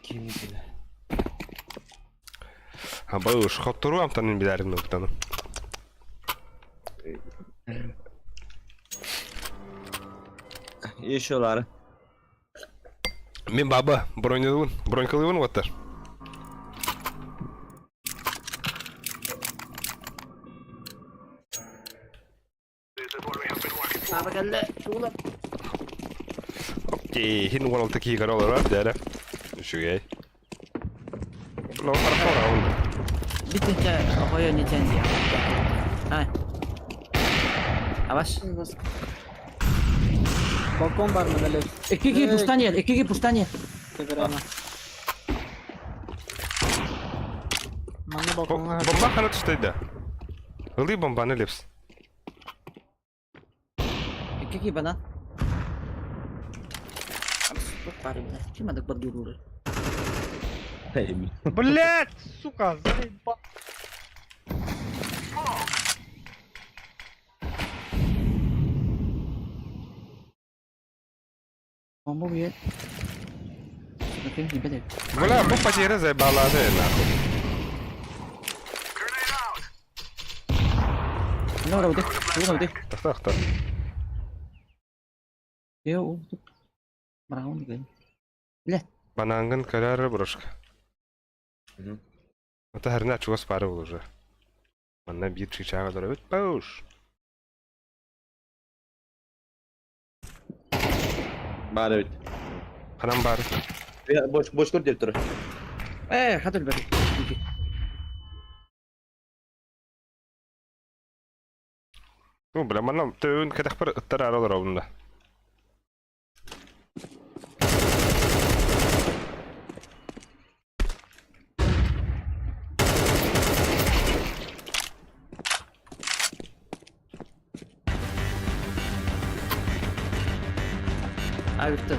Ким бля. Абы уж хоттору амтанын биләрин бұтаны. Еще лары. Мен баба бронялыбын, бронькалыбын оттар. Баба кэллэ, тугула. Окей, хин 16 киһи көрө олорор дьэ Үчүгэй. Ло раунд. Бүтүнчэ охойо нитен дия. Ай. Абаш. Балкон бар мында Лепс. Экиги пустание, экиги пустание. Тегерана. Манна балконга. Бомба хана түстейді. Ылый бомбаны лепс. Экиги банан. Абас, бары бля. Ким адык бар дуруру. Блять, сука, заебал. Бомба бьет. Бля, бу потеря заебала нахуй. Ну, работай. Ну, работай. Так, так, так. Йо, Браун ген. Банангын көрөр брошка. Это херня чугас пары был уже. Манна бир чичага дөрөбүт бауш. Бары бит. Ханан бар. Бош бош көр деп тур. Э, хатыр бер. Ну, бля, манна төбүн кэтэх бар ыттар аралар обунда. А, Виктор.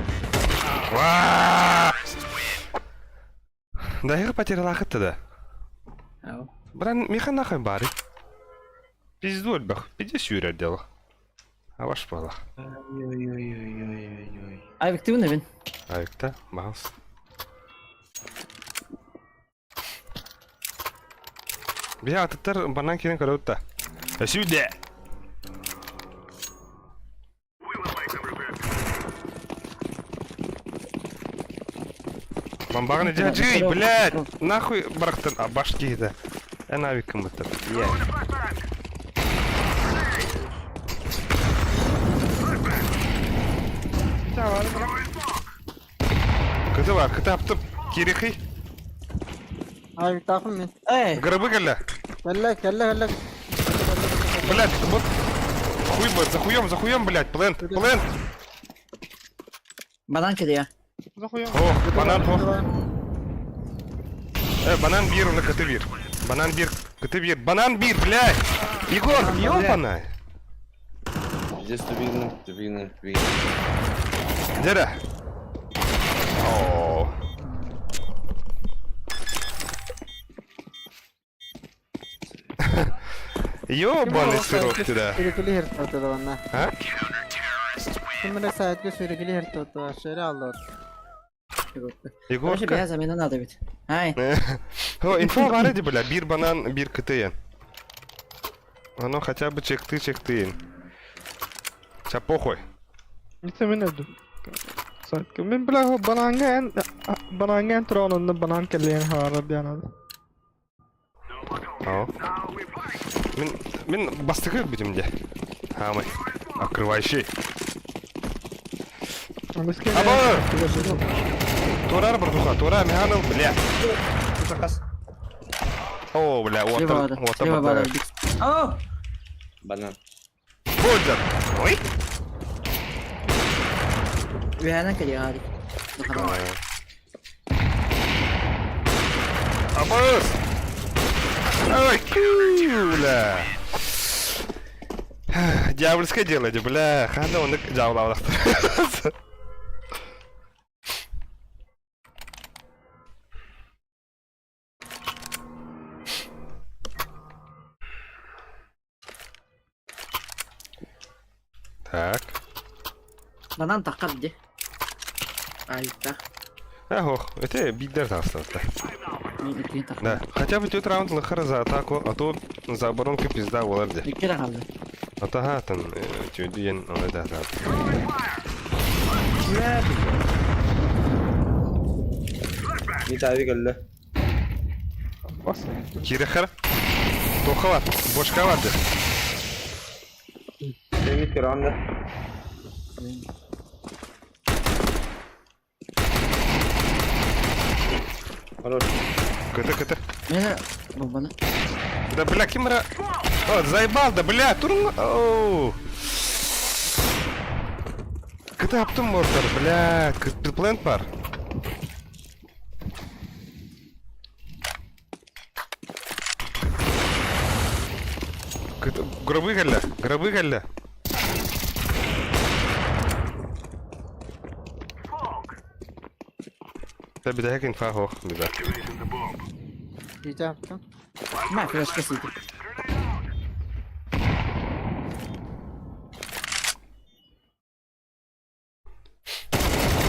Ваа! Дайга потеряла да. Ау. Бран, миха нахуй бары. Пизду альбах, пиди сюря дело. А ваш пала. Ой-ой-ой-ой-ой. А, Виктор, навин. А Викта, маус. Бия атыттар банан кирен көрөттө. Сюда. Бомбағын дяджи, блядь, нахуй барахтан, а башки это. Я навиком это. Я. бар, кытаптым. Кирихи. Ай, таахым мин. Эй! Гробы кэллэ. Кэллэ, кэллэ, кэллэ. Блядь, вот. Хуй, блядь, за хуем, за хуем, блядь, плент, плент. Банан кэлиэ. За хуем. О, банан, о. Э, банан бир, на КТ бир. Банан бир, КТ бир, банан бир, блядь! Егор, ёбана! Здесь тубина, тубина, тубина. Деда. О. Ёбаный сырок ты, да. Сүрүкүлү хертоту онна. А? Ким эрэ сайтка сүрүкүлү хертоту, шере аллот. Егор, Короче, бэйэ замена надо ведь. Ай, О, инфа бар эди, бля, бир банан, бир КТН. Оно хотя бы чекты, чекты. Ча похуй. Нитэ мин өдүм. Сайтка. Мин бля бананга эн бананга эн туран онно банан кэллиэн хаарар диэн ады. О. Мин, мин бастыкы бүтүм де. Хамай. Открывающий. Аба! Турар, братуха, тура, механыл, бля. О, бля, вот слева бада, вот слева бада. О! Банан. Боджер. Ой. Үһээнэн кэлиэ аадик. Абыс! Ой, бля. Дьявольское дело, бля. Ханда он дьявола. Так. Банан таххар дии. Айта. Ох, это бидер остался. Икки таххар. Да, хотя бы тот раунд лохара за атаку, а то за оборонку пизда болар де. Икки эрэ хаалла. А то ага, там, тюдиен, он да, да. Не тави кэллэ. Бас. Кирехер. Тоха бар, бошка бар де. Демит көрөм да. Хорош. КТ, КТ. Мені бомбаны. Да бля, кимра. О, заебал, да бля, турун. Оу. КТ аптым мортар, бля, плент бар. КТ, гробы кэллэ, гробы кэллэ. Да беда инфа хох, беда. Дии Мә, флешка сидит.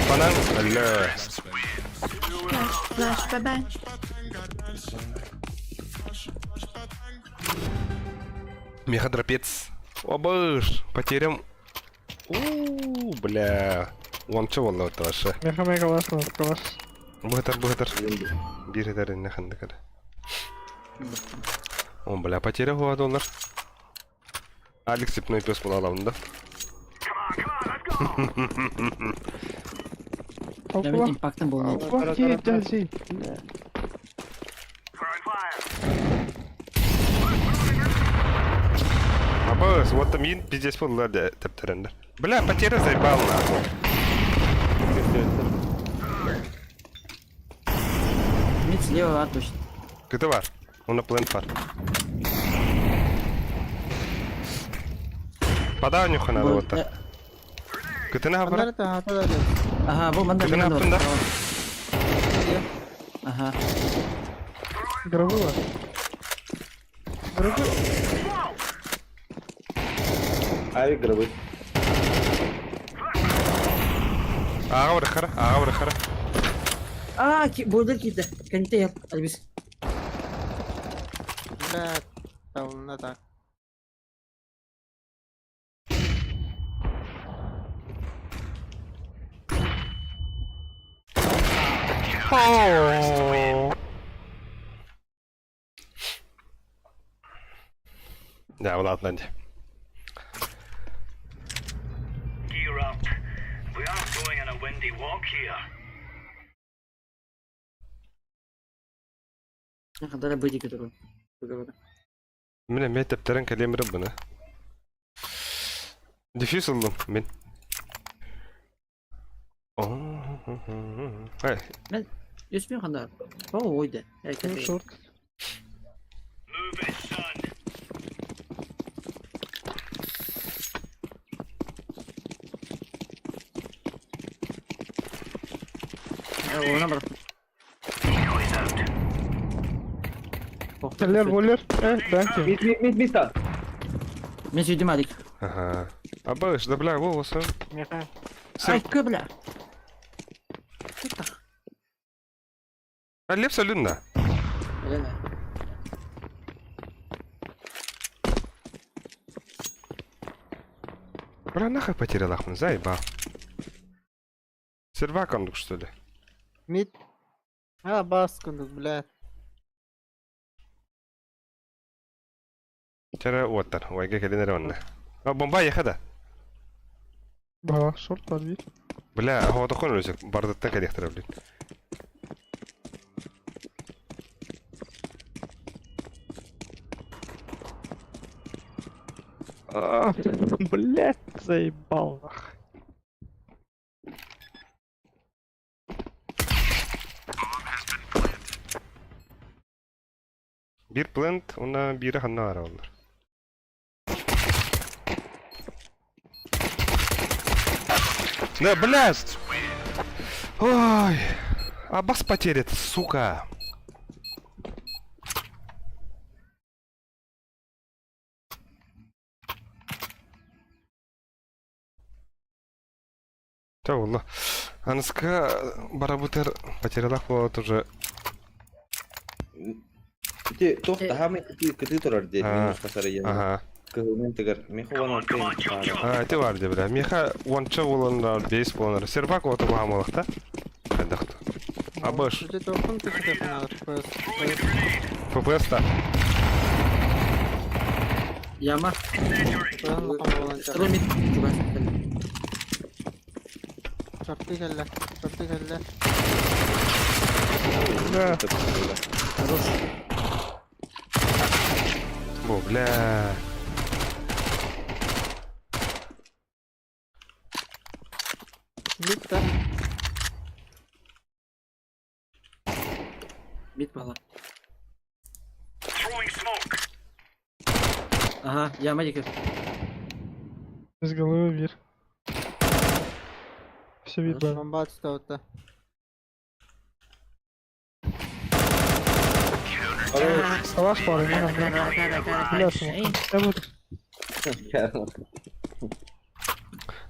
Банан, бля. Flash, flash, bye bye. Меходропец. Обыш, потерям. У, бля. Вон чего он вот вообще. Меха мега вас калаш. Бухтар, бухтар. Бир эдер не хандыкар. О, бля, потеря хуа доллар. Алекс цепной пес был да? Да мин импактым буолла. Опа, киирдэ Абыс, вот там ин пиздец был да, тептерендер. Бля, потеря заебал нахуй. Мид слева, а точно. КТ бар. Он на плент бар. Подай нюха надо вот так. КТ на Манна бар. хата Ага, бу манна Кытына манна аптын да? Ага. Гробыла. Гробы. Ави гробы. Ага, бар хара, ага, бар хара. А, бордер киирдэ. Кэннитэ ял, Альбис. Бля, табылна так. Да, ладно. Gear up. We aren't going on a windy walk here. Хадара быдики турун. Быга Мин эмиэ тэптэрэн кэлиэм эрэ быны. Дефьюз ыллым мин. Эй. Үс мин хандар. О, ойда. Шорт. Она бар. Кэллэр болер. Э, данки. Мид, мид, мид, мид та. Мен сүйдім адик. Ага. Абыш, да бля, во, во, Меха. Ай, бля. А лепса люнна. Елена. Бля, нахуй потерял ахмын, заебал. Сервак ондук, что ли? Мид. А, бас кундук, блядь. Чара уоттар, уайга кэлин эрэ онно. А, бомба ехада. Баа, шорт бар бир. Бля, хоотокон өлөсөк, бардыттан кэлиэхтэрэ, блин. А, блядь, заебал нах. Биир плент, уонна биирэ ханна баара буоллар. Да, блядь! Ой! Абас потерят, сука! Та буолла. Аныска барабытыр потерялах буолат уже. Ити туох таһаамай кытыы кытыы турар дии Аа. минус хасар иен. Ага. Кыһылын тыгар. Меха уон алта А, ити бар дии бля. Миха уонча буоланнар, бейс буоланнар. Сервак уота баһаамалахта. Хайдахта. Абыш. Ити тоқын түсі фанат. ФПС та. Яма. Строй мид. Шорты кэллэ. Шорты кэллэ. Да. Хорош. Бу, бля. Мид та. Мид бала. Ага, яма диэки. Из головы бир. Все видно. Бомба отстаута. Калаш бар, не Бля, Я буду.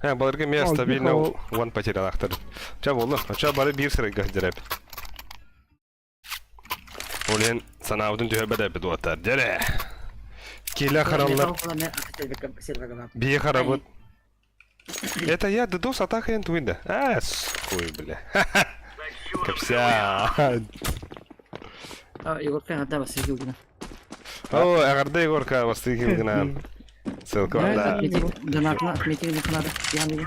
Э, баларга мен О, стабильно Михаил. уон потерялахтар. Ча болду. Ча бары биир сырыгга дереп. Олен санаабытын түһэ бэдэ дуоттар. Дере. Киле хараллар. Бие харабыт. Это я дедос атака энтуинда. А, хуй, бля. Капся. А, Егорка, отдай вас, Егорка. О, агарда Егорка, бастыгы гына. Ссылка бар да. Донатна, отметили надо. Я не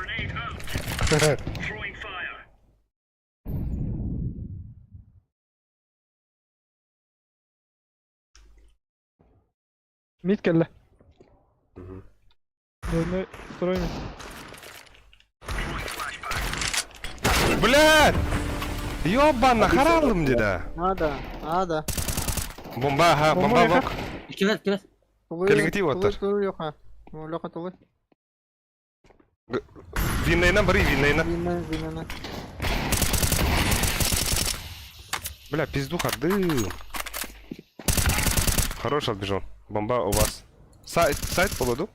Мид кэллэ. Двойной, второй мид. Блядь! Ёбана, харалым деда. Надо, надо. Бомба, ага, бомба Бомба бок. Килет, килет. Кэлиҥҥитии уоттар. Тулуй, Леха. Леха, тулуй. Виннайна бары, виннайна. Винна, винна. Бля, пизду ходы. Хорош отбежал. Бомба у вас. Сайт, сайт поводу?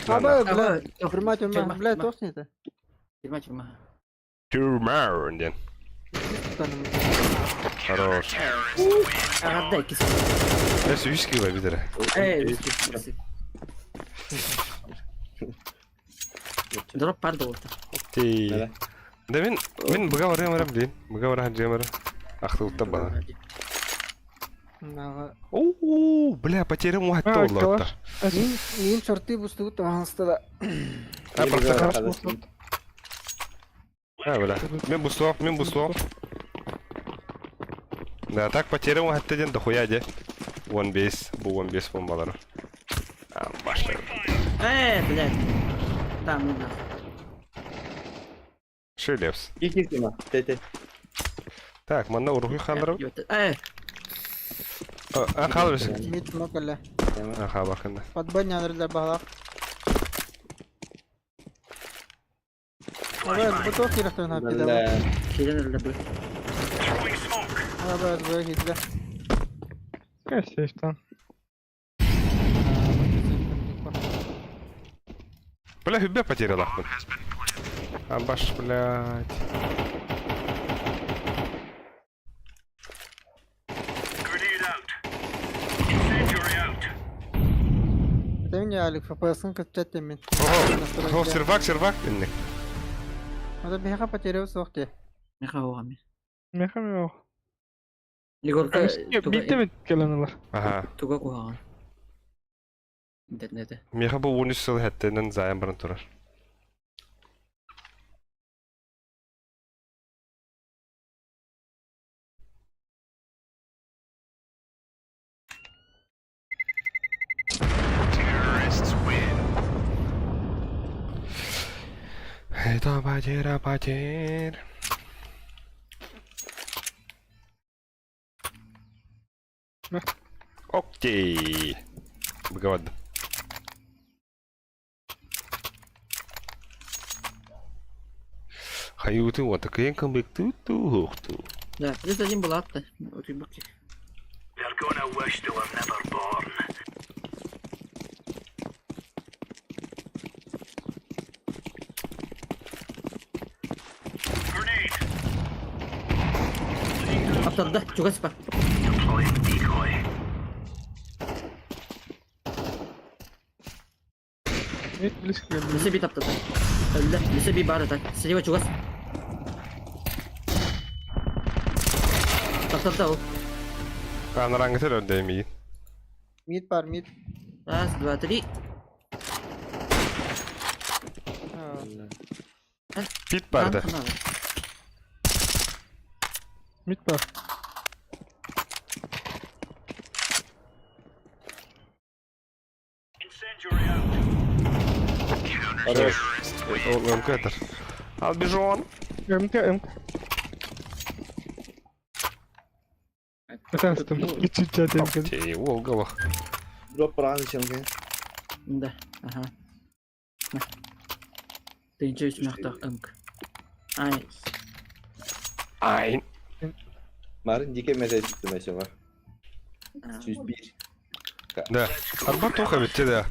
Аба, бля, тюрьма, тюрьма, бля, тоқсың это. Тюрьма, тюрьма. Тюрьма, ден. Хорош. Отдай, кис. Я сүйіс кило видели. Эй, Дроп пар доллар. Ти. Да мен, мен бұға барам барам дейін. Бұға барам жем барам. Ақтылықта бала. Оу, бля, потерям уатты А, олды. калаш. Мин, мин шорты бустугу тамаһыста да. А, просто Калаш болсун. А, бля. Мен бустуох, мен бустуох. Да, так потерям хатта ден дохуя де. 15, бу 15 бомбалары. Башта. Э, блядь. Там, ну нахуй. Шелепс. Кики тема. Тете. Так, манна уруһуй хаалларым. Э, А, хаалар Мид мокале. А, хаалар Подбой нырда балак. Абы бу туох кирэхтэн хаппида. Бля. киирэн өллө бу. Абы бу хитле. Кэс сейфтан. Бля, хүббэ потерялахпын. Абаш, блядь. Это меня Алик ФПС-ын кытчат мен. Ого, сервак, сервак. Инник. Ада биһиэхэ потерял суох дии. Меха оҕами. Меха мех. Егорка Биитте мит кэлэн ылар. Ага. туга куһаҕан. Интернете. Меха бу 13 сыл хэттенен займ баран турар. Это потеря потерь. Окей. Бгавад. Хаюты вот такая комбик ту ту ту. Да, плюс один была то Утуйбуки. Аптарда, чугас па. Мид близко кэллэ. Лесе би таптарда. Өллө, лесе би бар так. Слева чугас. Таптарда ол. Анараңгы өрдөймейін. Мид бар, мид. Раз, два, три. Пит барды. Мид бар. Хорош. Ол МК-тер. Албижон. МК, МК. Этастым. Чуть-чуть МК. Окей, ол голох. Дроп рано чем ке. Да, ага. На. Ты ничего смехтах МК. Ай, Айн. Марын дике меселе çıktı mesela. 101. Да. Арба тоха битте да.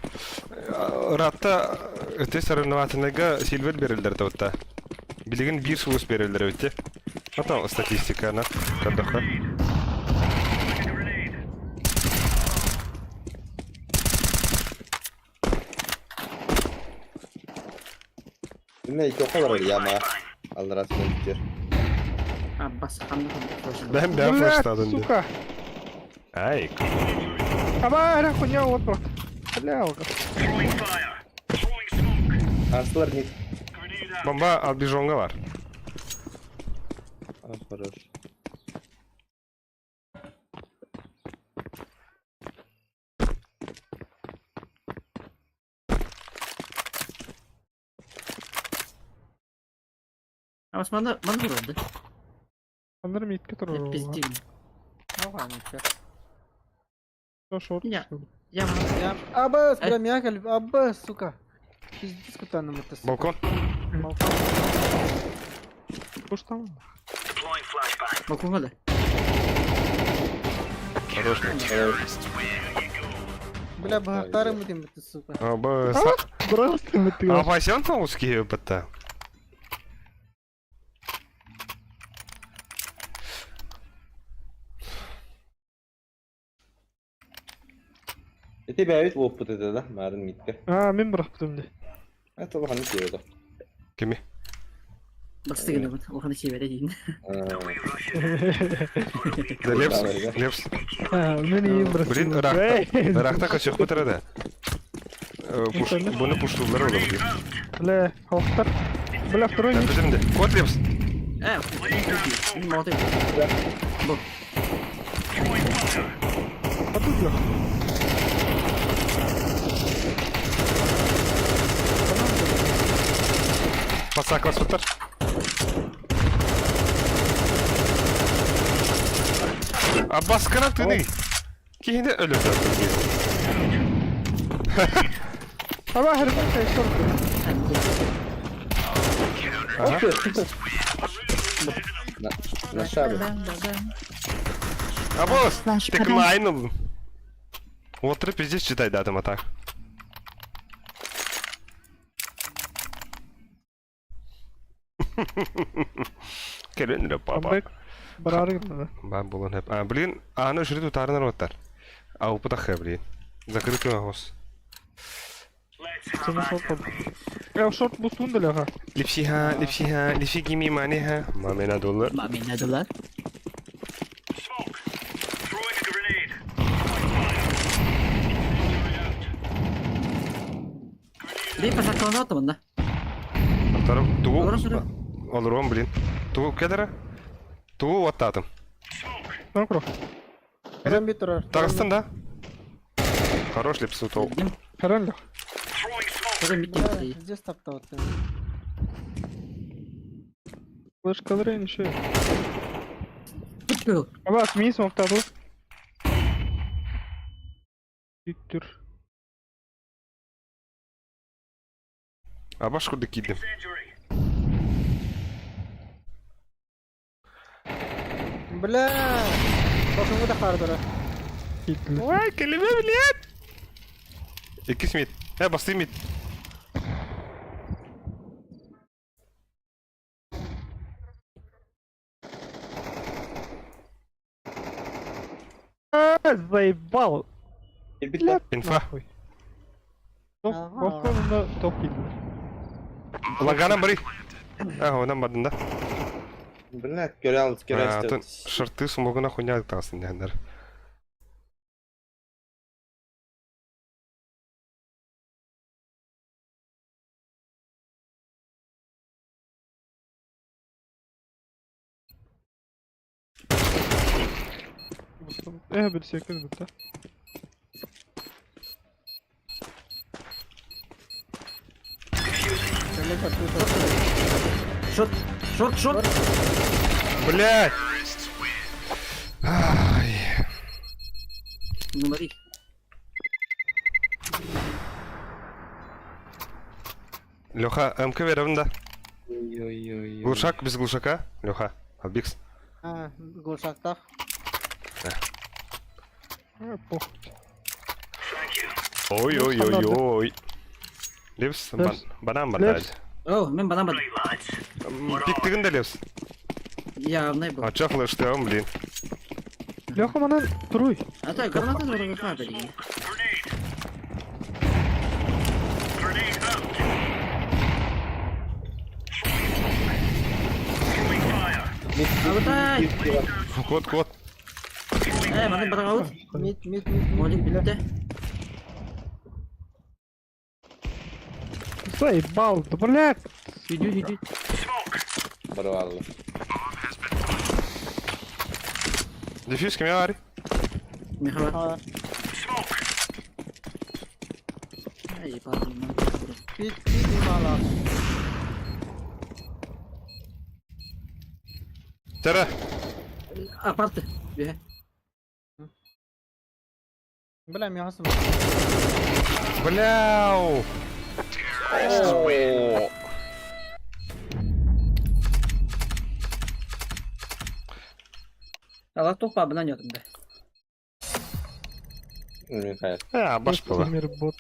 Ратта өте соревновательныйга сильвер берилдер да. Билигин бир сулус берилдер битте. Ата статистиканы кадыха. Bilmem iki o kadar ya ama. Allah razı olsun. а, бас ханна ханна. Ben ben Блядь, флештадын. сука. Ай. Аба, эрэ хуйня вот просто. Бля, алга. Арсылар мид. Бомба албижонга бар. А, хорош. А бас манда манда урады. Андар мидке турар. Пиздим. Ага, мидке. Шорт. Я. Я Я Абас, бля, мягкий, абас, сука. Пиздец, куда нам это, сука. Балкон. Балкон. Что там? балконга да. Хорош. Бля, бахтары мы это, сука. Аба. Здравствуй, мы ты. А пасен там узкие бытта. Эти бәйбит опыт это да, марын мидке. А, мен бырахтым де. Это лоханы киеді. Кими? Басты гына бут. Оханы себере дейин. Да лепс. Лепс. Мен иим бырахтым. Блин, рахта. Рахта качок бытырады. Буны пуштулар olur. Бля, хохтар. Бля, второй мид. Өлбүтүм де. Кот Лепс. Э, молодой. Бу. А тут Леха. Пацак вас Аббас кырак тыный. Киһини өлөрдө. Аба хербен шорт. На шабе. Аббас, ты клайнул. Вот ты пиздец читай датым а так. Кэлэн эрэ папа. Камбэк. Барары гынна. Баар буолуон сөп. А, блин, ааны өшүрү тутаарынар уоттар. Аупутах блин. Закрытый вопрос. Сені шорт болды. Э, шорт бустун да Леха. Липсиха, липсиха, липси гими маниха. Мамена доллар. Мамина доллар. Бей пасаккалана оттамын да. Второй, тугу. Олорон сору. Олорон, блин. Тугу кедера. Тугу оттатым. Нокро. Туран бит турар. Тагыстын да? Хорош липсу тол. Билдим. Херен Леха. Туран бит Бля, дии. здесь таптап Флешка еще. Бүт Аба, смени смоктаду. Виктор. Абаш курдук киирдим. Бля! Бакымы да хардыра. Киирдилер. Ой, кэлимэ, блядь! Иккис мид. Э, бастыы мид. А, заебал. Кэлбит Инфа. Нахуй. Топ, Ага. босқонында топ киирдилер. Лаганан бары. А, онан бардын да. Блядь, көрө көрө А, атын шырты смогуна хуйня тағысын дегендер. Э, бір секунд бітті. Шот, шот, шот. Блядь! Ай. Говори. Леха, МК беремін да. Ой-ой-ой. Глушак, без глушака. Леха, Абикс. А, глушактах. Э, похуй. Ой-ой-ой-ой. Лепс, Лепс. банан бар Лепс. О, мен банан бардым. Пиктигин да лепс. Явный был. А чё флештеом, блин. Леха манан туруй. А то граната вроде хабери. Абытай! Кот, кот. Э, маны бараут. Мид, мид, мид, мид. Молик битте. Заебал, да блядь. Иди, иди. Барвалла. Дефьюз кеме бар? Михаил. А, Ай, пардон. Пик, пик и мала. Тара. Апарты. Бе. Бля, мен хасым. Бляу. О. Ала топа бынан ятым да. Михаил. А, баш была. Мир бот.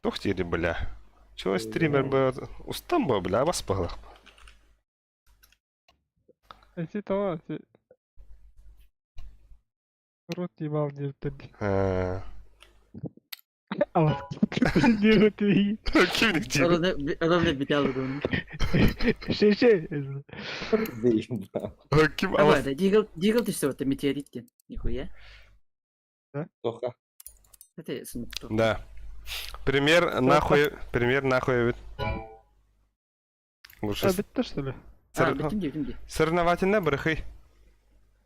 Тух тири, бля. Чего стример бы... Устам бы, бля, бас палах. Эти того, эти... Рот ебал диэбиттэр. А. Алас. Диэбит. Кимник дири? Ровно битал гон. Шеше. Заебал. Ким Давай, да, дигл, дигл ты что, это метеорит, нихуя. Тоха. Это сынту. Да. Пример нахуй, пример нахуй эбит. Лучше А, бүттэ что ли? А, бүтүм дии, бүтүм дии. Соревновательно бырахый.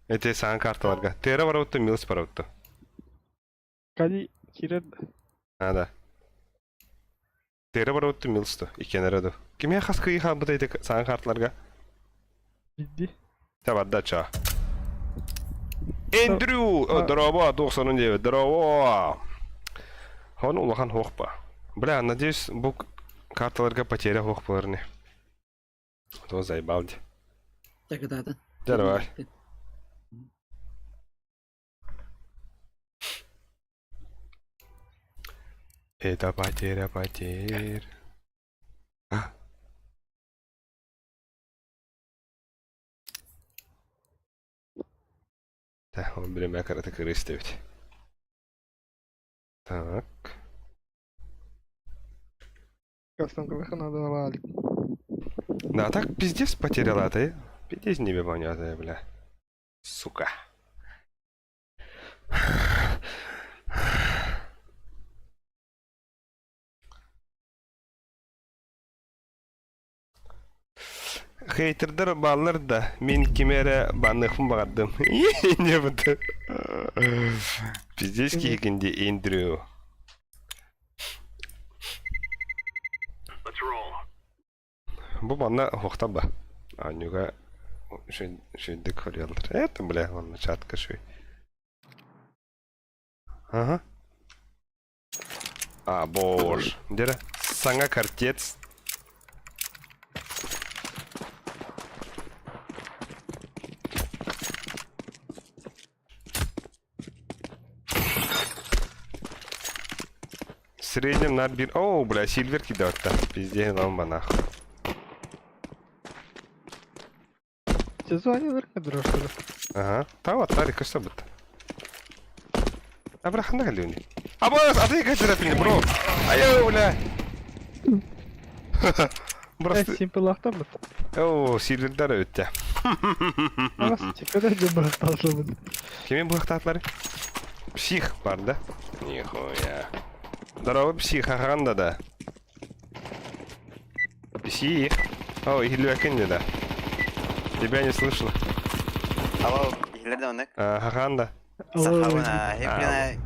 Эти саҥа карталарга. Тера барабытта, Милс барабытта. Кали кирер. А, да. Тера барабытта, Милс то. Иккиэннэрэ ду. Кимиэ хас кыйы хаалбыта ити саҥа карталарга? Бидди. Та барда чаа. Эндрю! Здорово, 99. Здорово! Хон улахан хуохпа. Бля, надеюсь, бу карталарга потеря хуох буолар То заебал ди. Так, да. Давай. Это потеря потерь. А. Так, он биремэ карата кырыс эбит. Так. Да, так пиздец потеряла ты. Пиздец не понятно, бля. Сука. Хейтердэр бааллар да, мин кими эрэ банныахпын баҕардым. Не буду. Пиздец киһигин дии, Эндрю. Бу манна уһуктан ба. Анюга үчүгдүк хоруйаллар. Это, бля, онно чатка шуй. Ага. А, боже. Дера. Саҥа картец. В среднем на бир... О, бля, сильвер кидает-то. Пиздец, нам нахуй. Сезоне что ли? Ага. Та вот, Тарик, что будет? А бля, хана галюни. А босс, а ты как ты бро? Айо, бля. Просто... Симпл ахтар бит. О, сильвердар өттө. Арас, чекада же бырахталсыбыт. Кими быхтатлары? Псих бар, да? Нихуя. Здорово, псих, ага, да. Псих. О, Илюакин да. Тебя не слышно. Алло, иһиллэр да оннук. Хаханда. Сахабына, хеппина.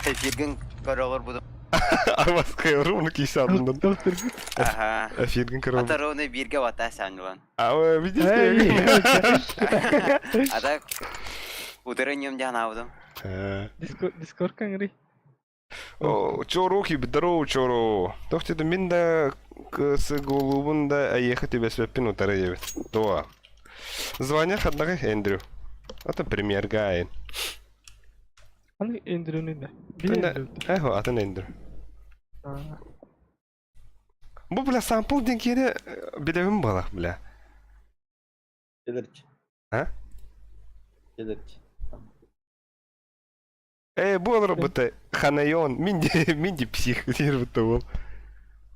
Эфиргин көрөҕөр будум. Арбаскай румны кийсе алдын. Аха. Эфиргин көрөм. Ата ровно бирге бата сәнлан. А видишь? Ата утырын юм жан алдым. Дискорд каңри. О, чору ки здорово, чору. Тохти мин да с голубун да ехать тебе свеппин утары ебет. То. Звание хаднага Эндрю. Это премьер гай. Аны Эндрюны да. Эхо, атын Эндрю. Бу бля сампл деңкере билебим балах бля. Келерч. А? Келерч. Э, бу олар быты ханайон, минди, минди псих, дир быты ол.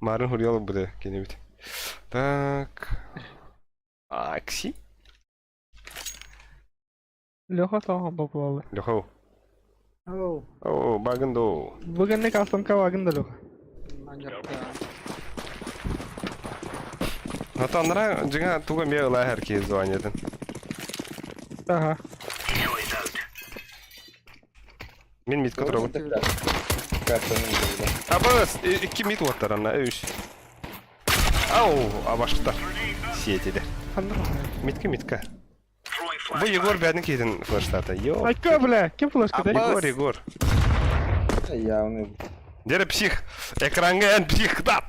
Марын хурьял быты, кенебит. Так. Акси? Леха таған бабылалы. Леха. Оу. О, багындо. Бүгіннік астамка багында Леха. Атанра жиңа туга ме ыла хәрки званиятын. Ага. Мин митка турабын. Абас, икки мит уоттар анна, үш. Ау, абаштар. Сиетилер. Митка, митка. Бу Егор бәрін кейдін флештаты. Йо. Айка, бля, кем флешка, да? Егор, Егор. Явный. Дере псих. Экранга ән псих, да.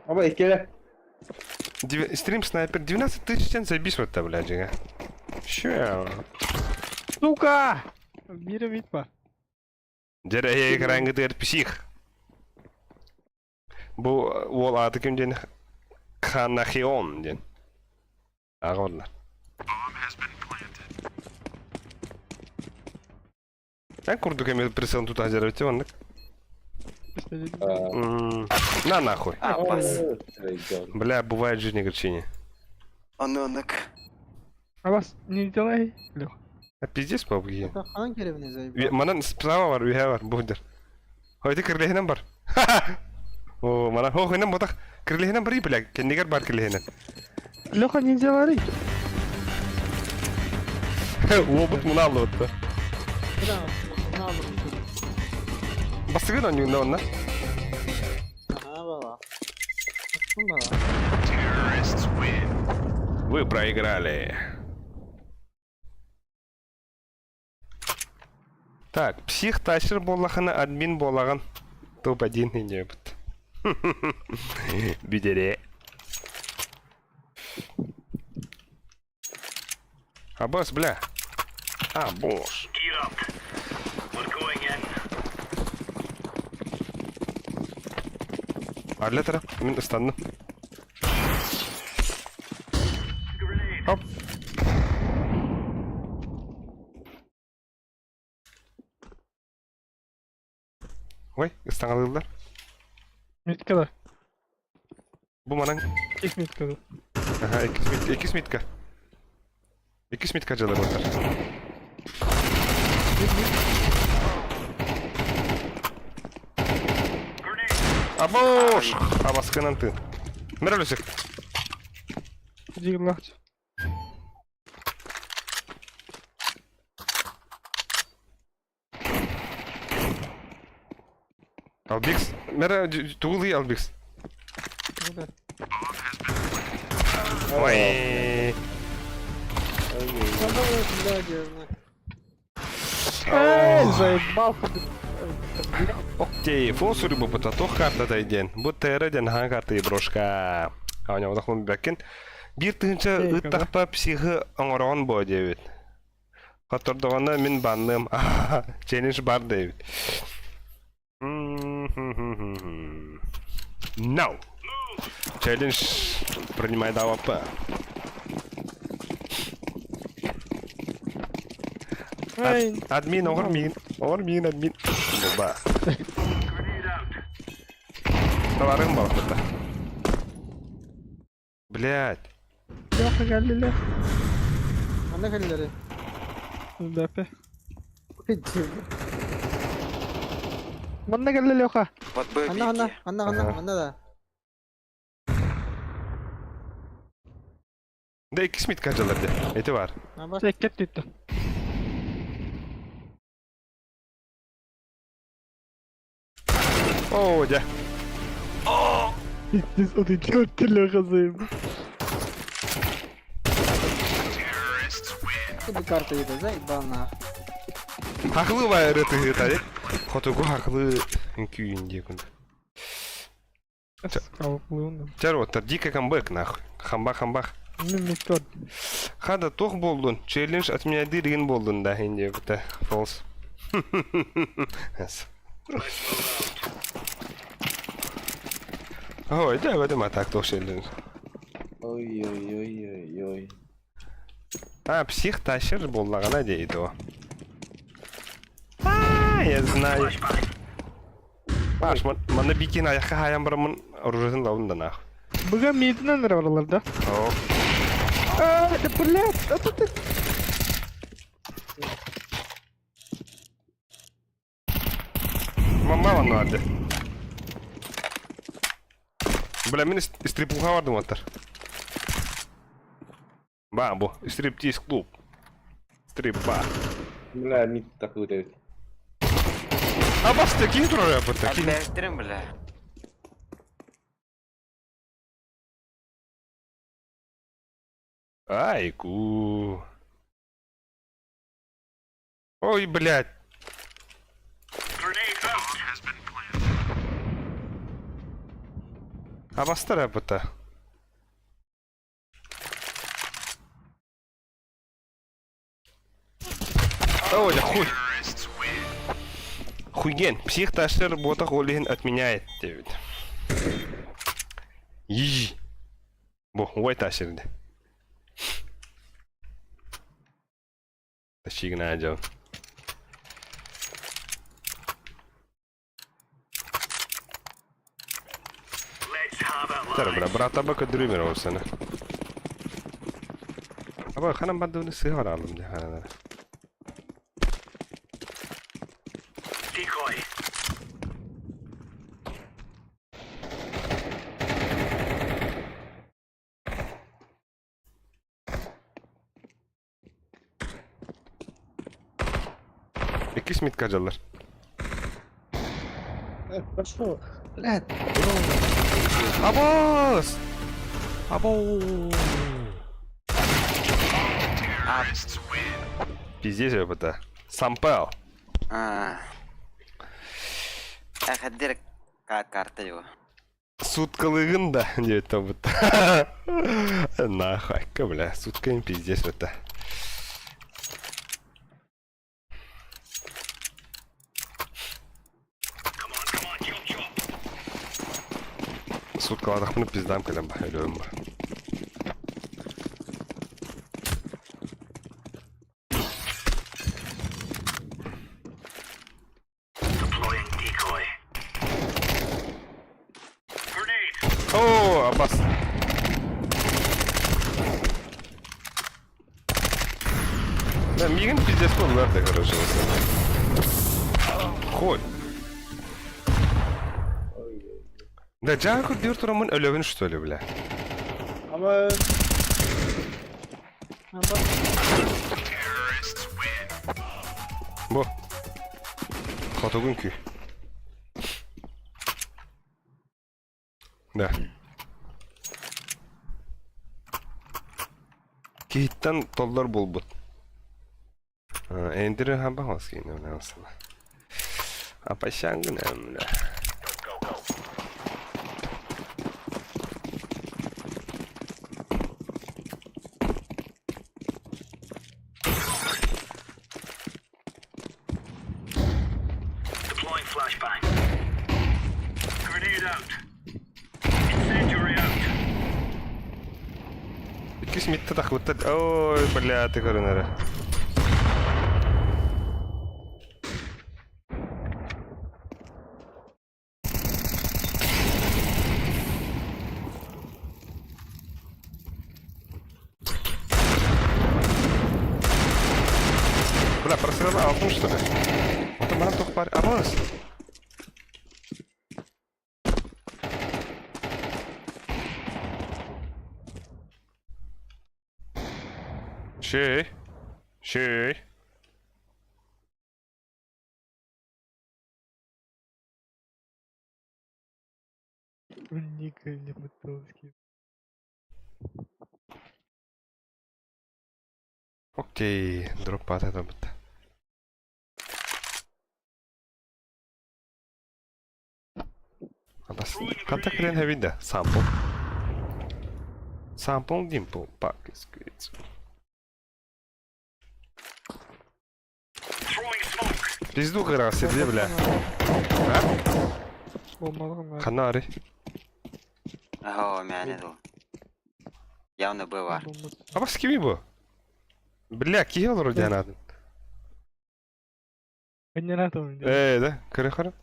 Аба, икеле. Стрим снайпер 12 тысяч тен забись вот бля, жига. Ща. Сука! Бире мит бар. Дере экранга дер псих. Бу ол аты ким ден? Ханахион ден. Ағорлар. Sen курдук эме прицелын тута жарып оннук. На нахуй. Апас. Бля, бывает в жизни горчине. Оннук. Абас, не делай, Леха. А пиздец бабгиен. Это ханан керебине заебал. Манан справа бар, үһэ бар, бу дыр. Хойты кирлэһинэн бар. О, мана хохинэн ботах. Кирлэһинэн бар бля, кэннигэр бар кирлэһинэн. Леха не делай. Уобут муна аллыбытта. Бля, не алdım. Бастыгын онньугунна онна. Ага, бала. Аттым бала. Вы проиграли. Так, псих тащер буоллахына админ буолаҕын. Топ-1 инньэбит. Бүдэрэ. Абас, бля. А, боже. Арлетера, мин ыстанным. Хоп. Ой, ыстаҥалыыллар. Миткада. Бу манан Ик миткада. Аха, иккис мит, иккис митка. Иккис митка дьалар буолар. Абош! Абаскынан тын. Мөрөлүсүк. Дигилах. Албикс. Мэрэ тугулый Албикс. Ой. Эй, заебал. Окей, фон суруйбуппута туох картатай диэн. Бу ТР диэн хаһан карта брошка. Оонньооботох бэккин. Биир тыһыынча ыттахпа психы оҥороҕун буо диэбит. Хоттордоҕуна мин банныам. Челлендж бар диэбит. No. Челлендж принимай ДАВП. Админ, оҕор миин. Оҕор миин, админ. Буба. Товарым балаппыта. Блядь. Леха кэллилэр. Ханна кэллэри? Дэпэ. Манна кэллэ Леха. Вот бы Ханна ханна ханна ханна ханна да. Да иккис митка дьалар дэ. Эти бар. Эккет түттэ. Оо, дьэ. Пиздец, 34 Леха заебал. Бу карта еді, заебал на. Хахлы байры тыһыта Хотугу хахлы үҥкүүн диэ курдук. Чэр оттар дико камбэк нахуй. Хамбах-хамбах. Хада туох буоллун? Челлендж от меня диригин буоллун да диэбитэ. Фолс. Ой, да, в этом атак туох челлендж. Ой-ой-ой-ой-ой. А, псих тащер буоллаҕына диэйдэ о. А, я знаю. Паш, манна бикин айахха хаайан бараммын оружиетын ылабын да нах. Быга миитинэн эрэ бараллар да? Оо. А, да блядь, а тут ты... Мама манна барды. Бля, мин стриптуха бардым оттар. Ба, бу, стриптиз клуб. Стрип-бар. Бля, мид такой эбит. Абасты, киһи турар эппит. Элбээхтэрин бля. Айку. Ой, блядь. Абастар эппит. Ой, да хуй. Хуйген, псих ташер ботах олиһин отменяет диэбит. Ии. Бу, уой ташерди. Тащигна дьон. Тара бра, брат аба көдүрүмэр олсана. Аба ханан бардыбыны сыһа баралым дии ханан. Иккис мидка дьаллар. Пошел. Блядь. Абос! Або! Пиздец это. Сампел. Эхэддир карта его. Суткалыгын да, диэт будто. Нахуй, бля, сутками пиздец это. Суткаладахпына пиздам кэлэн ба, өлүөм ба. О, Аббас. Да, миган пиздец буоллар да, короче. Хой. Да, жаа көрдүөр тураммын өлөбүн что ли, бля. Ama Бу. Хотугун күй. Да. Киһиттэн толлор буолбут. Эндери хабаҕас киинэ Апашангын бля. Иккис мидтэ тахбыттар. Ой, бля, ты көрөн эрэ. Бля, просрала алтын, что ли? Вот манан туох баар. Абаас! Шей. Шей. Окей, дроппаата табыта. Абас. Хата кэлэн хэбин да, сампл. Сампл димпл пак искуется. Пизду кыра сирде бля. А? Болмадым Ханна ари. О, мяне дул. Явно было. Абас кими бу? Бля, киһи олорор диэн аатын. Ээ, да, кыры хара.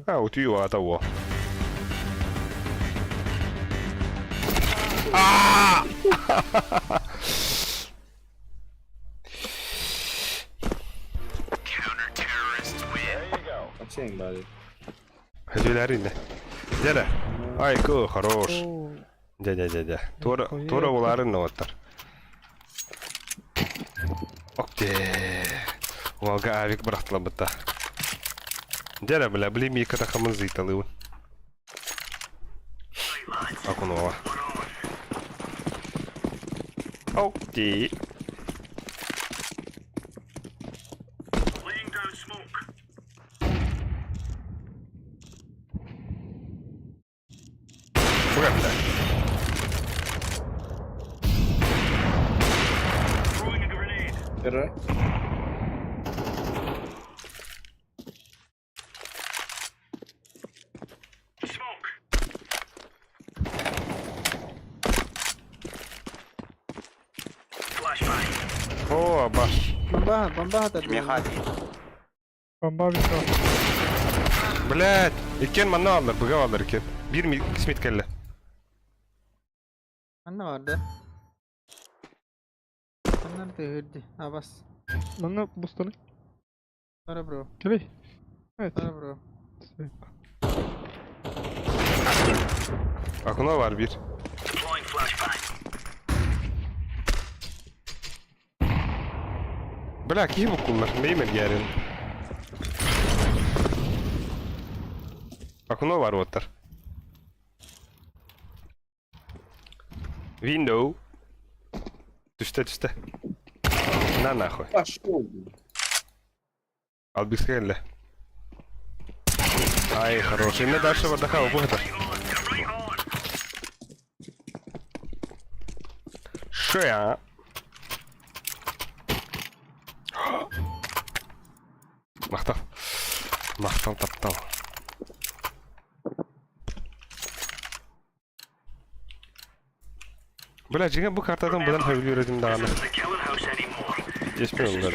А, утуйу аата уо. Хөдүлэр инде. Дядя. Ай, ку, хорош. Дядя, дядя. Тура, тура буларын оттар. Окей. Уолга авик бырахтылабыта. Дядя, бля, били мика тахамын зыйталыбын. Акунова. Окей. Бля, бля. Первый. О, баш. Бомба, бомба да. Мехат. Бомба Блядь, иккен манна алар, быга алар иккен. Бир ми смит келле. Манна vardı. Манна тыгырды. Абас. Манна бустаны. Сара бро. Кели. Evet. Сара бро. Акуна бар бир. Бля, киһи буккуллар, меймер гәрин. Окно бар уоттар. Window. Түстэ, түстэ. На нахуй. Пошел. Албиска кэллэ. Ай, хороший. Инна дальше бардаха обуһата. Шея. Махтал. Махтал таптал. Бля, дьиҥэ бу картадан быдан сөбүлүүр этим даҕаны. Испин ыллар.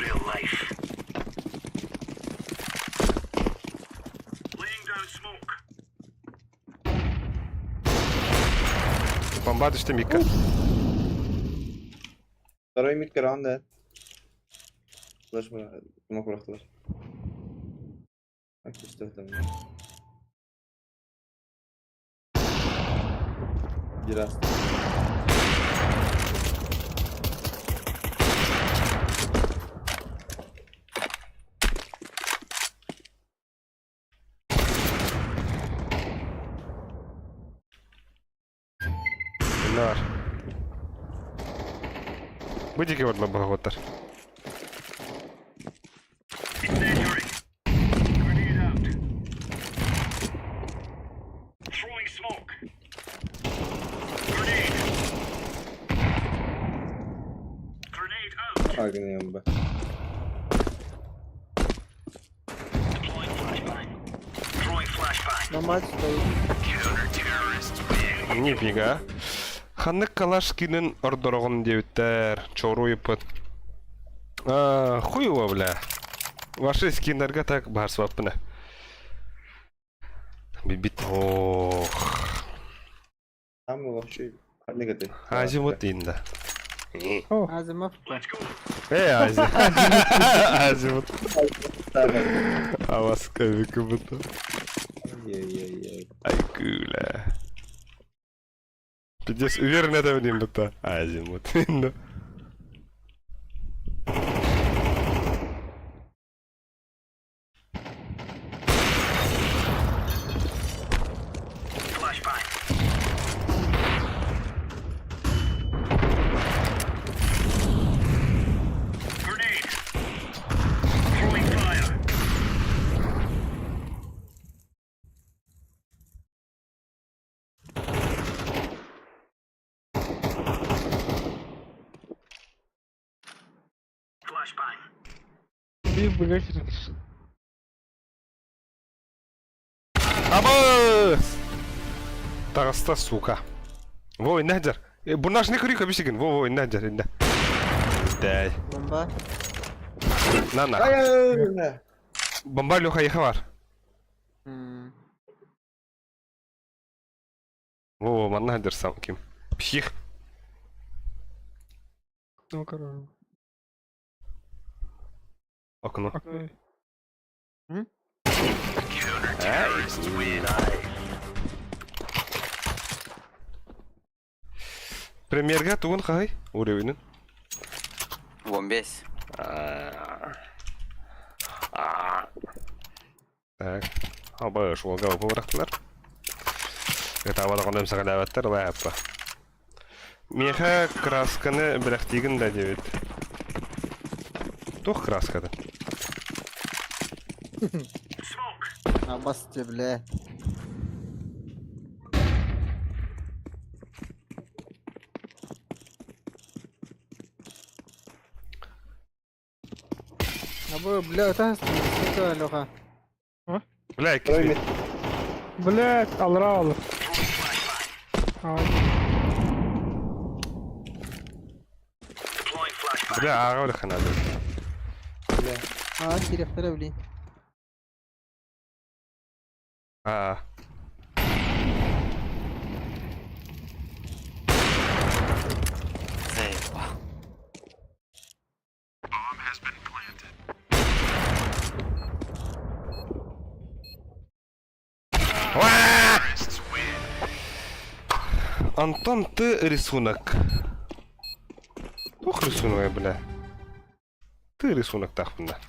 Бомба түстэ микка. Второй мид раунд, Флеш бырахтылар. Biraz. Инна бар. Бу диэки барла баҕаттар. Агнием бы. На мать стоит. Нифига. Ханнык калаш кинин ордороҕун диэбиттэр. Чору ыйыппыт. А, хуево, бля. Ваши скиннерга так баарсыбаппына. Бибит. Ох. Там вообще ханнык этэй? Азимут инда. Азимов. Э, Ази. Азимут. Аваска викубыта. Ай-яй-яй. Ай, күлэ. Пиздец, уверен, это в нем будто. Азимут. Инда. Биир быга кирэн. Абыс! Таҕыста, сука. Во, иннэ сылдьар. Бурнашны көрүү көбүсүгүн. Во, во, иннэ сылдьар, иннэ. Дай. Бомба. На, на. Бомба Леха еха бар. Во, во, манна сылдьар сам ким. Псих. Ну, короче. Окно. Окно. Премьерга тугун хаһый? Уровенин. 15. Так. Аба шуолга бырахтылар. Ытаабатах онно эмсэҕэлээбэттэр, ылааппа. Миэхэ красканы бэлэхтиигин да диэбит. Туох краската? Абас тебе, бля. Абы, бля, это сука, Леха. Бля, иккис Блять, алра алыр. Бля, ааҕа өлөххө наада. А, кириэхтэрэ, блин. Аа. Антон, ты рисунок. Туох рисунок, бля? Ты рисунок тахпында.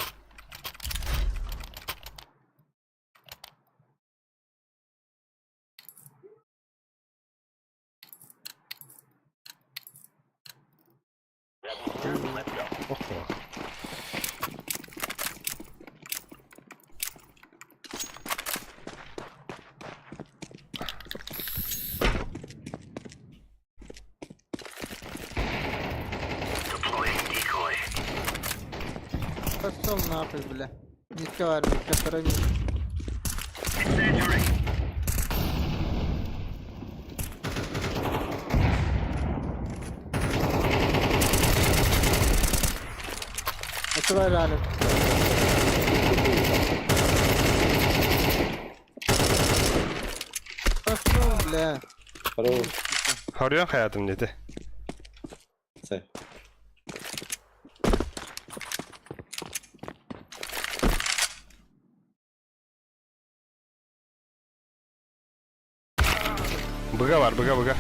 Пошел нахуй, бля. Низкий армия, который не... Это реально. Пошел, бля. Хорош. Хоруйан хайаатым диэтэ. Сай. Быга бар, быга, быга.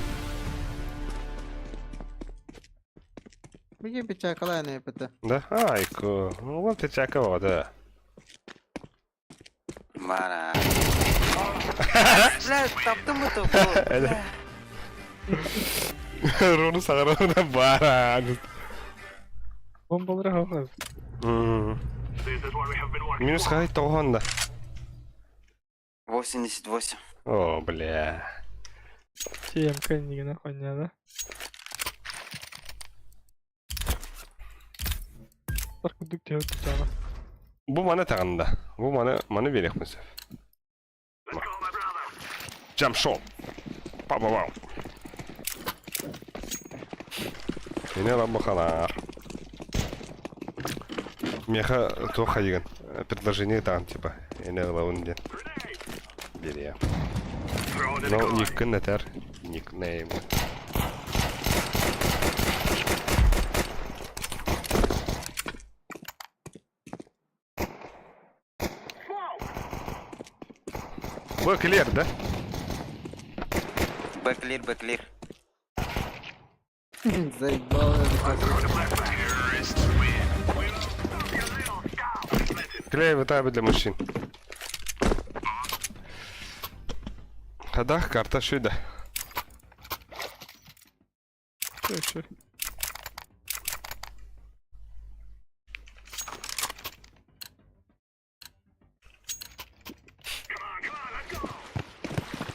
Беги печакалай на ЭПТ. Да? Айко. Ну, вот ты чакова, да. Бара. Бля, таптым бу тупу. Руну саҕарана бара. Бомбалары хавхаз. Минус хай тоҕон да. 88. О, бля. ТМК нигена хуйня, да? Тарк дүк деп өтті Бу маны тағында. Бу маны, маны берек мүсіп. Jump shot. Па па па. Эне лан бахалар. Меха туох хайыгын. Предложение таан типа. Эне лавын ден. Бере. Но никкын нэтэр. Никнейм. Б clear, да? Б clear, Б clear. Заебал. Клей вытаивай для мужчин. Хадах карта шүйді. Чө,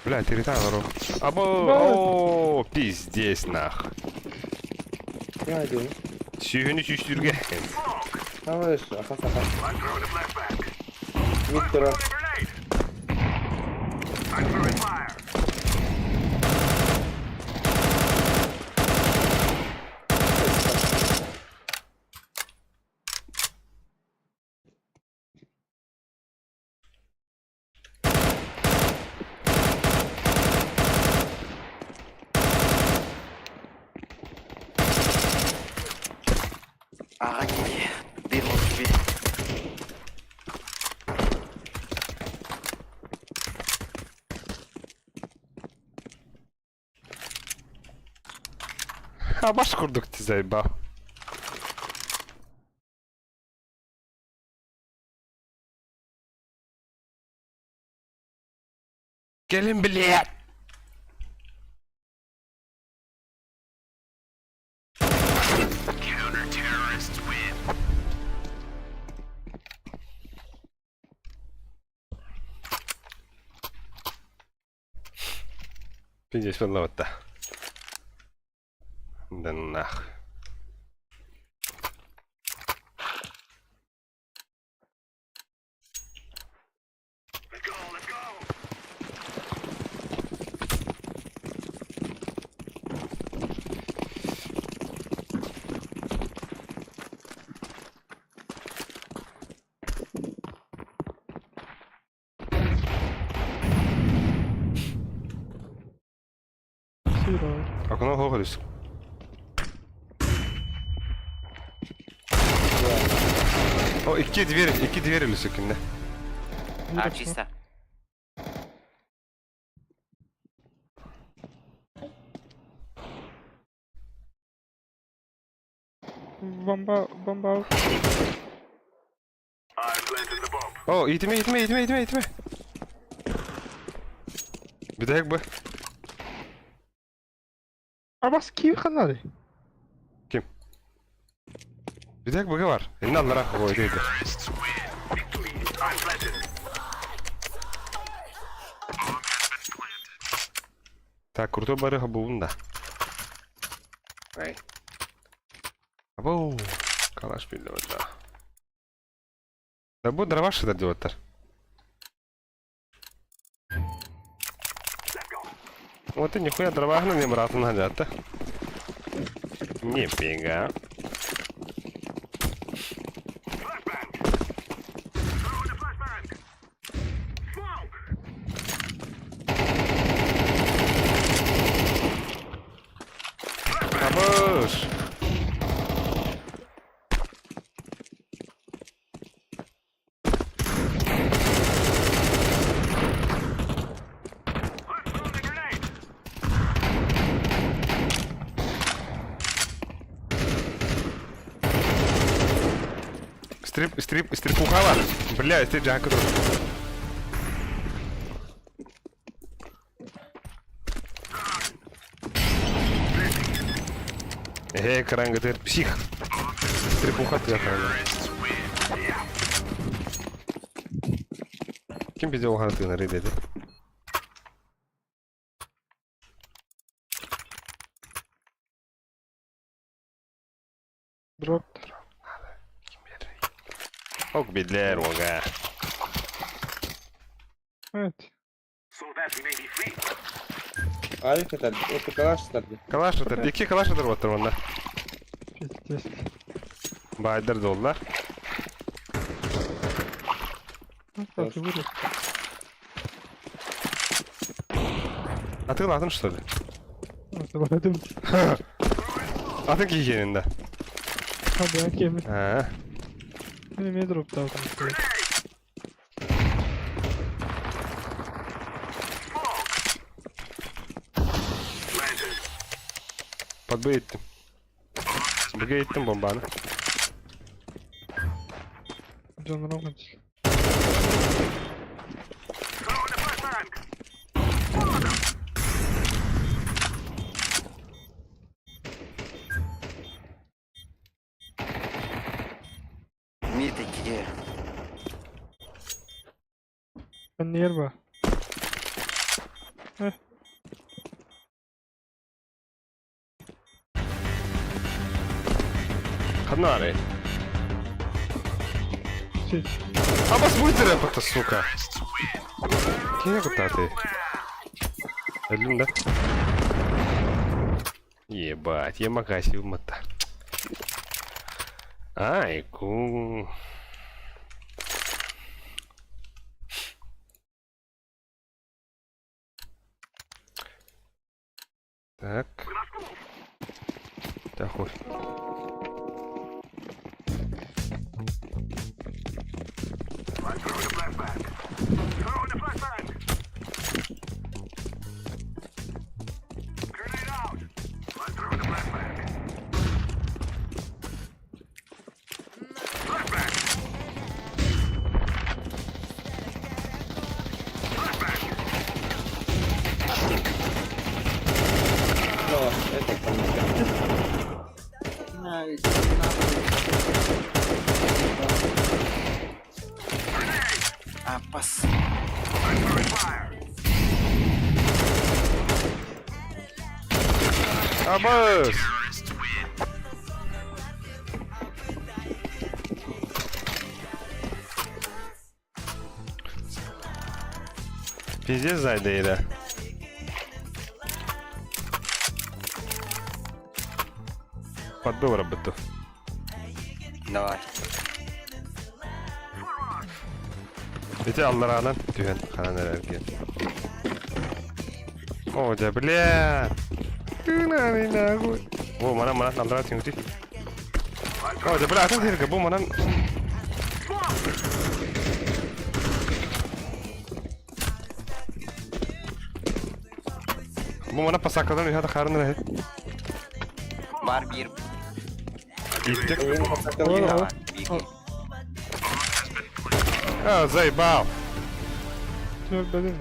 Бля, территория воров. Або, о, пиздец нах. Я иду. Сүйіні сүйістірге. Давай, аха, аха. Миттера. Ага, не. Bir 31. А баш курдук ти заебал. Gelin блядь. Пиздец, подлавата. Да нах. Сиро. Окно говоришь. О, iki дверь, iki дверь или А, чисто. Бомба, бомба. О, итime, итime, итime, итime, итime. Bir de bu. Абас киви ханады. Ким? Бүтэк быга бар. Инна аллара. Ой, дейді. Так, крутой барыха буун да. Ай. Абоу. Калаш биллибит да. Да бу дроваш сытар диэбэттэр. Вот и нихуя дровахна не братан хадята. Нифига. Абыш! Стрип, стрип, стрипуха бар. Бля, стрип жаһакка турар. Эһээ, кыраҥгытыгар псих. Стрипуха тыа Ким пиздец улахан тыынарый деді. Дроп. Ок биллэр уога. Evet. Алик это, это калаш старды. Калаш атар. Икки калаш атар оттар онна. Пиздец. Баайдар доллар. Nasıl vurur? Атыылаатын что ли? Hatırladım. Атын киһиэнин да. Hadi hakemi. Аа. Benim niye drop aldım? Подбы иттим. Быга иттим бомбаны. Canını almadı. Мид иккиге. Ben niye bu? Heh. Ханна арай. Şey. Абас будет рэп сука. Киһи куттааты. Өллүм да. Ебать, я макаси умата. Ай, ку. Так. Так, хуй. No, это там. Апас. Абас! Пиздец зайда Подбыл работу. Давай. Ити аллараанан түһэн ханан эрэрген. О, да бля. О, манан манан аллараа түҥүтүй. О, да бля, атын сиргэ бу манан. Бу манан пасакадан үһэ тахарын эрэ. Бар биир. Иттик. Давай. Биир. А, заебал. Tövbe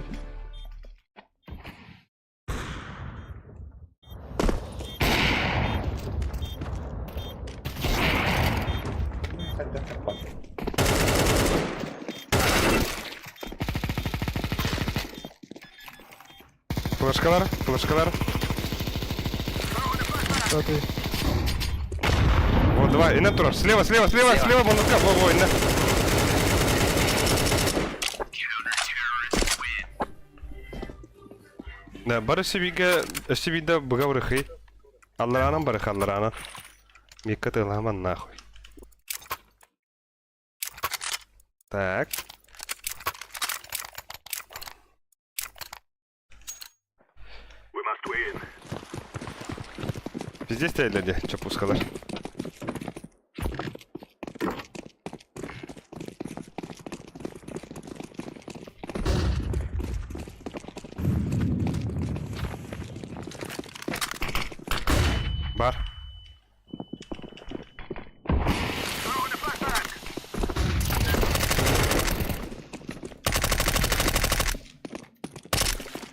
Флешкалар, флешкалар. Смотри. Вот, давай, инна турар. Слева, слева, слева, слева, муннукка. Во, во, инна. Да, бары себиге, себиде быга барыхый. Алларанан барых, алларанан. Микка тыламан нахуй. Так. Пиздец тэйэллэр дии, чоппускалар. Бар.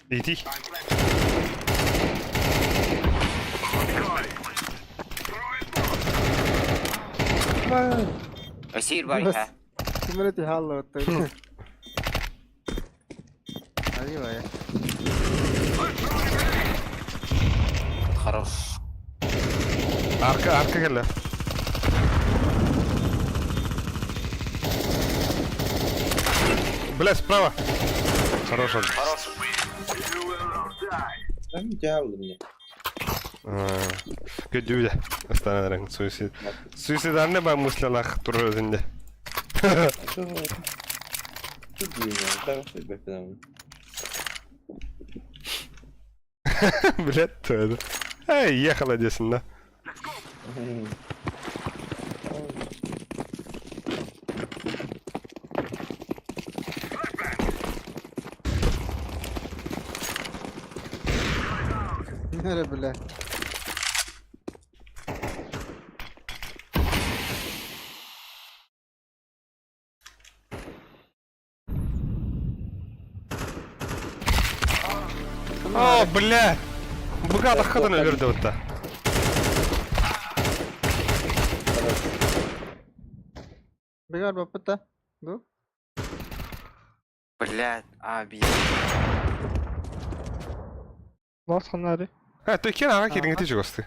Иди. Өсиир бар иһэ. Кимэрэ хааллыбыт. Али Хорош. Арка, арка кэллэ. Бля, справа. Хорош он. Хорош. Дьаалым Көдүүдэ. Астанарың суицид. Суицидальный ба мыслялах турар өзүндө. Блядь, то это. Эй, ехала десин, да? Нere бля. О, бля! Быга таххатын өлөрдө бутта. Бегар бапыта. Ду? Блядь, а, би. Лас ханнари. А, той кен ага кириңити чугасты.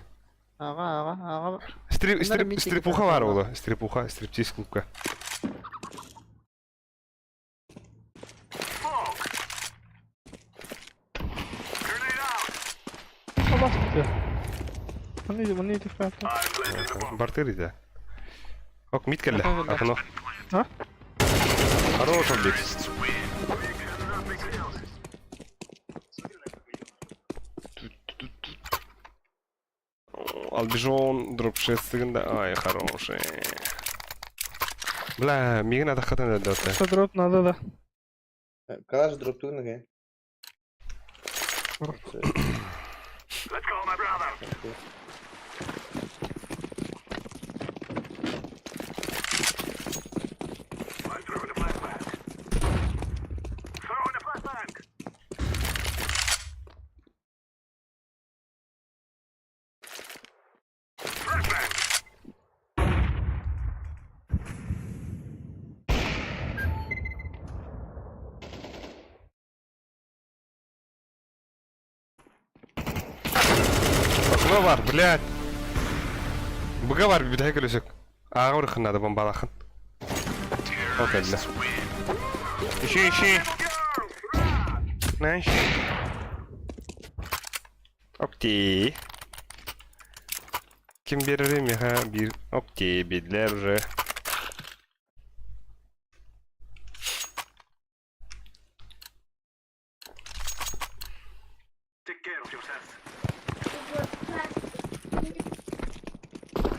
Ага, ага, ага. Стрип, стрип, митинг стрипуха бар ола. Стрипуха, стриптиз клубка. Лас бите. Манни манни тифата. Бартыр иде. Ок, мит келле. Окно. А? Хорош он бит. Албижон дроп 6 да. Ай, хороший. Бля, мигин атахатын өддөттө. Что дроп надо да. Калаш дроп тугнага. Окно бар, блядь. Быга бар, бүтэһик көрөсөк. Ага урыхын надо бомбалахын. Окей, бля. Ищи, ищи. Знаешь. Окей. Ким берер меха бир. Окей, бидлер уже.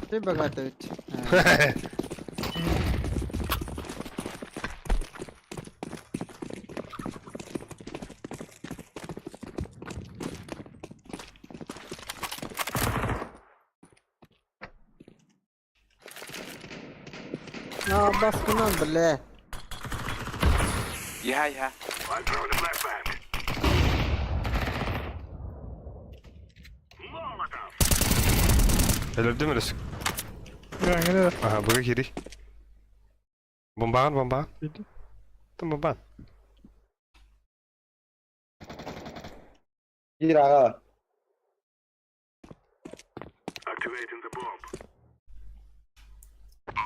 Ты богатый ведь. А, баскынан, бля. Иһэ, иһэ. Өлөрдүм өлөсүк. Грангере. Ага, быга кири. Бомбаҕын, бомбаҕын. Тым бомбаҕын. Биир аҕа.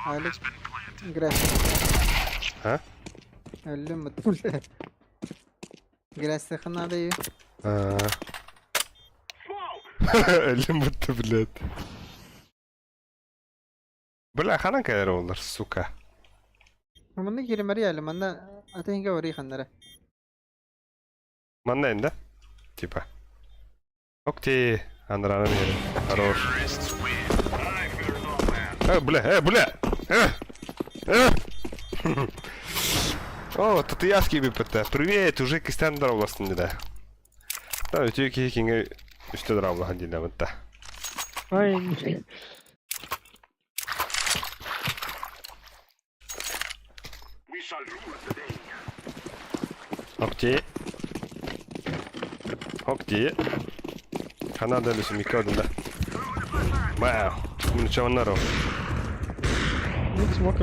Алик. Грязь. А? Өллүм Грязь надо и. Өллүм бутта, блядь. Бля, ханан кэлэр олар, сука. Манна кииримэри әлі, манна атыҥҥа барыы ханнара. Манна да? Типа. Окей, анрана мире. Хорош. Бля, бля! Э! Э! О, татуяшки биппетэ. Привет, уже кистээн дорооболостун дии. Да, үтүө киһи кингэ үстэ дорооболоһон дииллэр да. Ай, Окей. Окей. Ханада лүсү микки да. Вау. Мин чаваннаро. Мид смок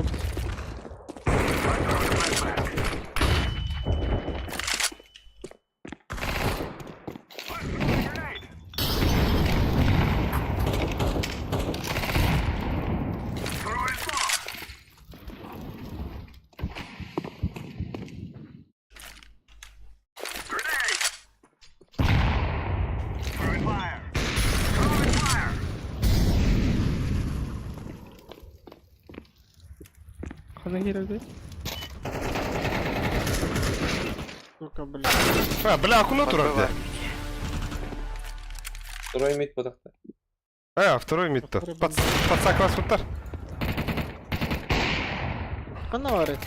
Хана киирэрий? Сука, бля. А, бля, окно турар дии. Второй мид потахта. А, второй мид то. Подсак вас уттар. Ханна баарый?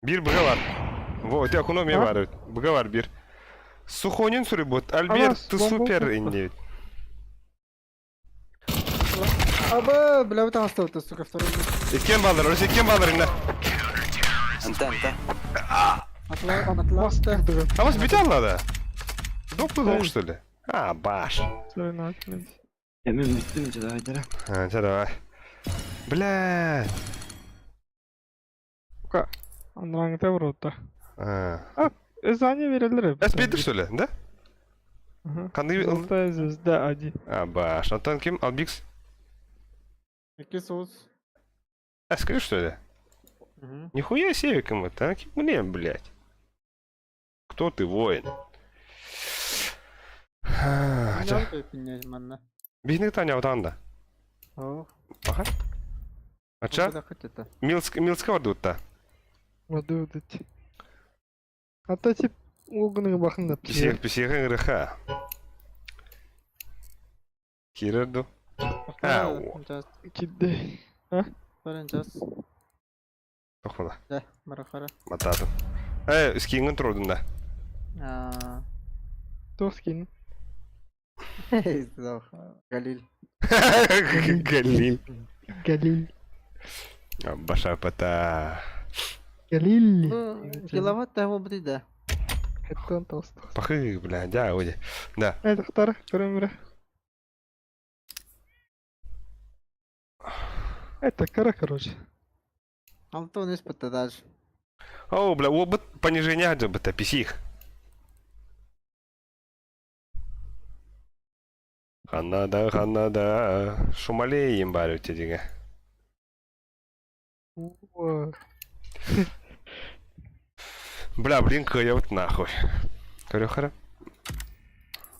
Биир быга баар. Во, ити окно эмиэ баар эбит. Быга баар биир. Сухонин суруйбут. Альберт, ты супер инди. Аба, бля, бу таҥастабыт, сука, второй мид. Иккиэн бааллар, өрүс иккиэн бааллар инна. Ынта, ынта. Атла, атласта. А вас бүтэ аллада? Доплы лох, что ли? А, баш. Мен бүттүм, давай, давай. А, чэ, давай. Бля. Анраңыта барбыта. А. Өзане берелер. Эс что ли, да? Қандай Золотая звезда один. А, баш. Антон ким? Албикс? Икки соус. А, скажи, что ли? Нихуя себе кому-то, а? Ким мне, блядь? Кто ты, воин? Биһини Таня отанда. Аха. Ача? Милск, Милска бардыбытта. Бардыбыт. Ата тип угуну бахында. Писех, писех ырыха. Кирерду. Ау. Кидде. А? Баранчас. Тохмала. Да, марахара. Мататым. Э, скингын турдун да. А. Туох скин? Галиль. Галиль. Галиль. Баша пата. Галиль. Киловатт того будет, да. Хэттэн толстых. Пахы, бля, дя, оди. Да. Это второй, второй Это кара, короче. Антон из даже. О, бля, опыт понижения быта, писих. Ханада, ханада, Шумалей бары өтедігі. Бля, блин, кыйыбыт нахуй. Көрө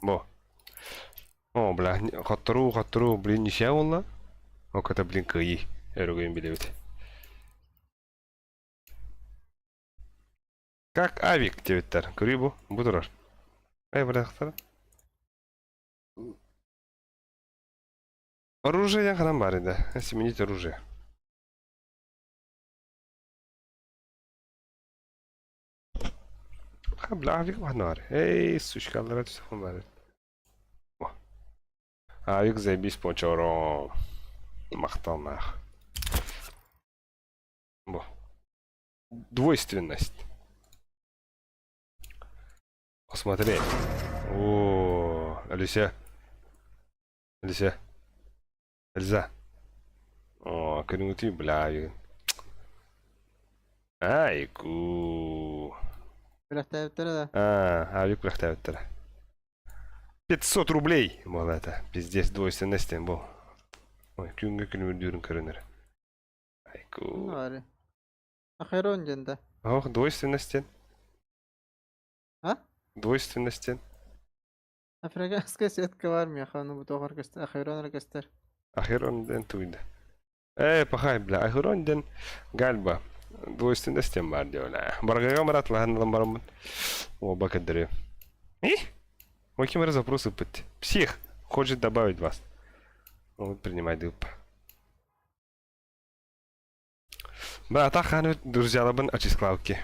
Бо. О, бля, хаттыру, хаттыру, блин, неше олла? О, это, блин, кыйы. Өрөгөйін билебит. Как авик диэбиттэр. Көрүй бу, бу турар. Эй, бля, хтара. Оружие диэн ханан баар да. Сменить оружие. Ха, бля, авик баар. Эй, сучкалара түсөхүн баар. Авик заебись пончором. Махталнах. Бо. Двойственность. Посмотреть. О, Алисия. Алисия. Эльза. О, көрүҥүтүй, бля. Айку. Күрэхтээбиттэрэ да. А, авик күрэхтээбиттэрэ. 500 рублей буола это. Пиздец, двойственность был. Ой, күҥҥэ күнүмүрдүүрүн көрүнэр. Айку. Бары. Ахерон диэн да. Ох, двойственность. А? Двойственность. Африканская сетка бар миэхэ ону бу тоҕор көстөр, Ахерон эрэ көстөр. Ахерон диэн туйда. Ээ, пахай, бля, Ахерон диэн гальба. Двойственность диэн баар диэ, бля. Баргыга маратлаһан ылан бараммын. Оба кэддэрэ. И? Ой, ким эрэ запрос ыппыт. Псих! Хочет добавить вас. Вот принимай дып. Бля, атах хааны друзьялабын очисклалки.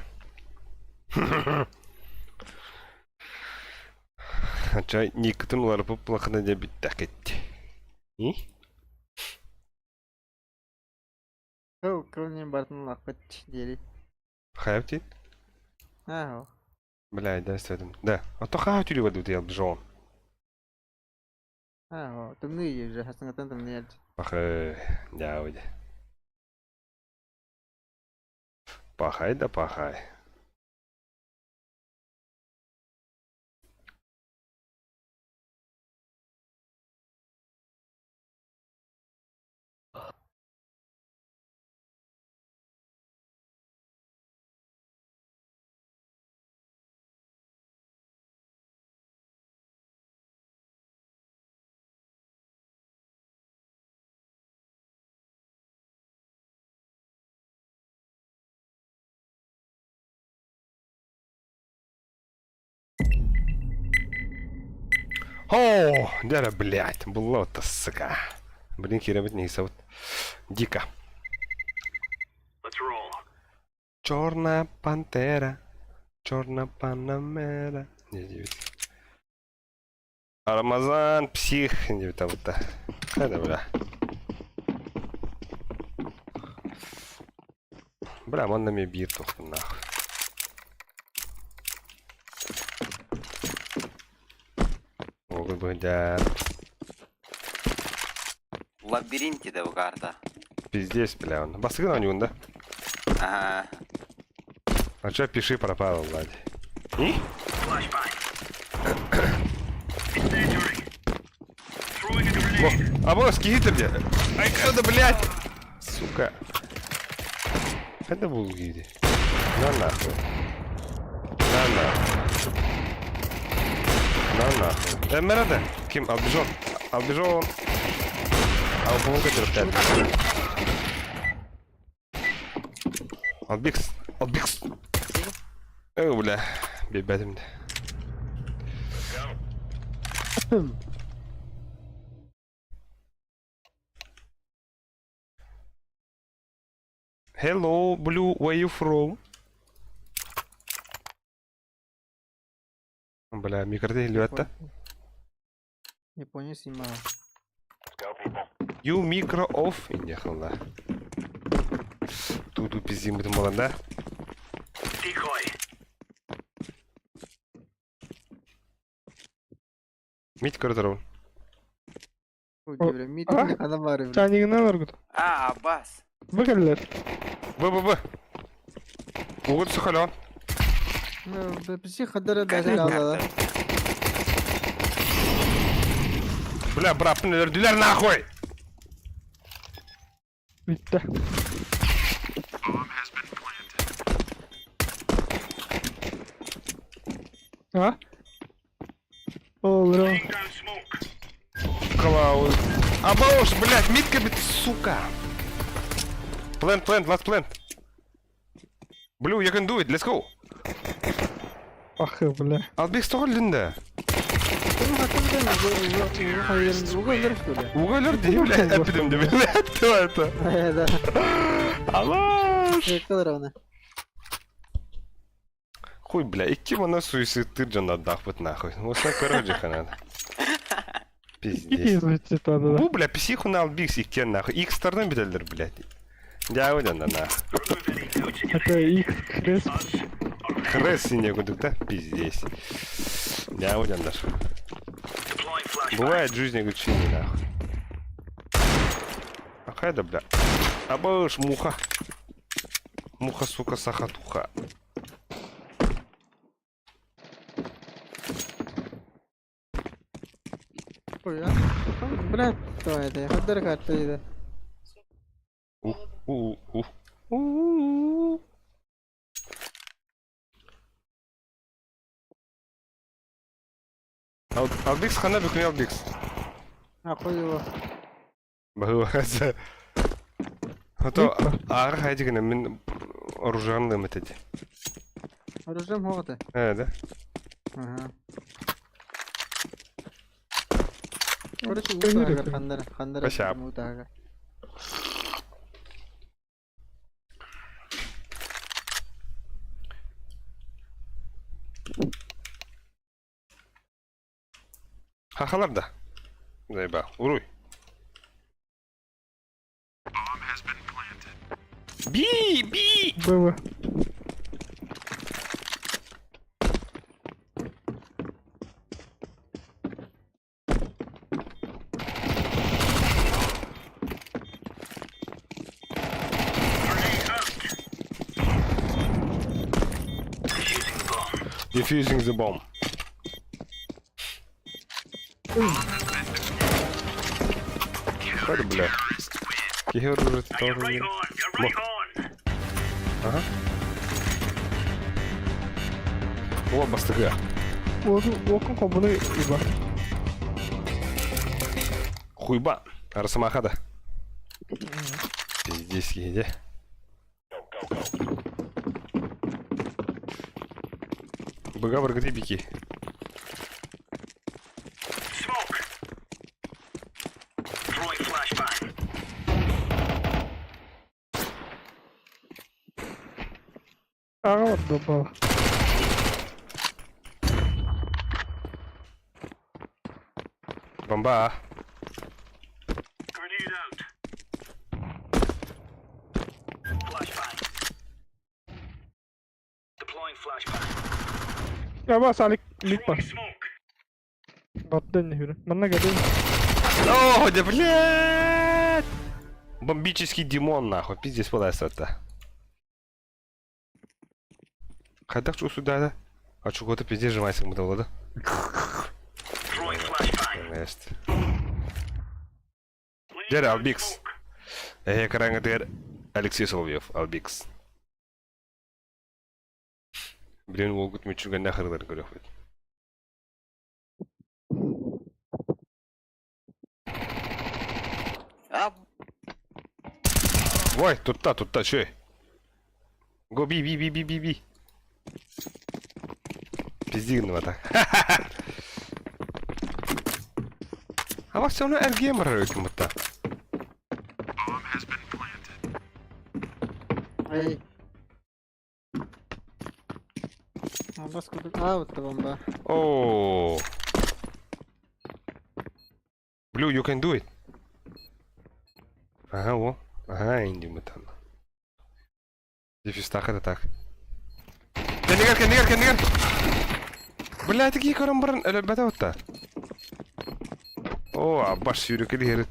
Ача никытын уларыпып плахына дьэ бүттэхит. И? Кыл кыл нем бартын лаппыт диэри. Хайап Аа. Бля, да, следом. Да. А то хаа тюри вадут я бжон. Аа, тымныы же, хасыңаттан тымныы Пахай, дяуди. Пахай да пахай. О, дяра, блядь, была-то, сука. Блин, херабит не вот. Дико. Черная пантера, черная панамера. Не, девять. Рамазан, псих, не там вот Да, бля. Бля, манна мне бир тохтун нахуй. Могут быть, да. Лабиринте да карта. Пиздец, бля, он. Басыгын они, да? Ага. А чё пиши пропало, Влади? И? О, а босс, киһи где? Ай, когда, блядь! Сука. Это был гиди. На нахуй. На нахуй. На нахуй. Э, Мерада. Ким, Албижон. Албижон. А, помогай терпеть. Албикс. Албикс. Э, бля. Бебятим. Hello, Blue, where you from? Бля, микроте илюетта. Япония снимала. You micro off. Инехала. Туту пиздим бутын балан, да? Мит көрдөрөбүн. Мит А? хана бары. Чайнигинен оргут. А, Аббас. Бу кэллэр. Б Б Б. Угут сухалон. Псих хадара даже да. Бля, брапны өлөрдүлэр нахуй! Бүттэ. А? Ол, Клаус. Абауш, блядь, митка бит, сука. Plant, plant, last plant. Blue, you can do it, let's go. Ах, бля. Албек стоғылдында. Уголер дии, блядь, эпидем де, блядь, кто это? Да. Алаш! Хуй, бля, икки мана суицид дьон нахуй. Осна короче ханада. Пиздец. Бу, бля, психу на албикс иккен нахуй. Икс тардан бителдер, блядь. Дяуден да нахуй. Это X крест. Хрес сине кудук, да? Пиздец. Дяуден даже. Бывает в жизни гучини, нахуй. А хайда, бля. Абыш, муха. Муха, сука, сахатуха. Блядь, давай, да, хаддар карта У, у, у. Албикс хана бүкүн Албикс. Ахуй его. Баһыва. Ото аар хайдыгына мин оружием дымыт эти. Оружием хоҕота. Э, да? Ага. Короче, утаагар ханнара, ханнара утаагар. Хахалар да. Заеба. Уруй. Би, би. Было. Defusing the bomb. Что бля? Кихи оружие тоже. Ага. О, бастыга. Уокун хобуну иба. Хуйба. Росомаха да. Пиздец, где? Быга бики. Ага, вот добавил. Бомба. Я бас алик липа. Баттын хүрү. Манна гадын. О, да блядь! Бомбический димон, нахуй. Пиздец, это. Хайдах чу сюда, да? А чего ты пиздец жимайся мы да? Есть. Дядя Албикс. Эй, карангатыр Алексей Соловьев, Албикс. Блин, могут мечуга нахер говорю. А, Ой, тут та, тут та, чё? Го, би, би, би, би, би, би. Пизди так. А вас все равно РГ будто. Эй. Бас кудук. А, вот бомба. О. Blue, you can do it. Ага, о. Ага, инди мы там. Дефис так, это так. Кеннигер, кеннигер, кеннигер. Бля, такие корамбаран, бата вот та. О, а баш юрик или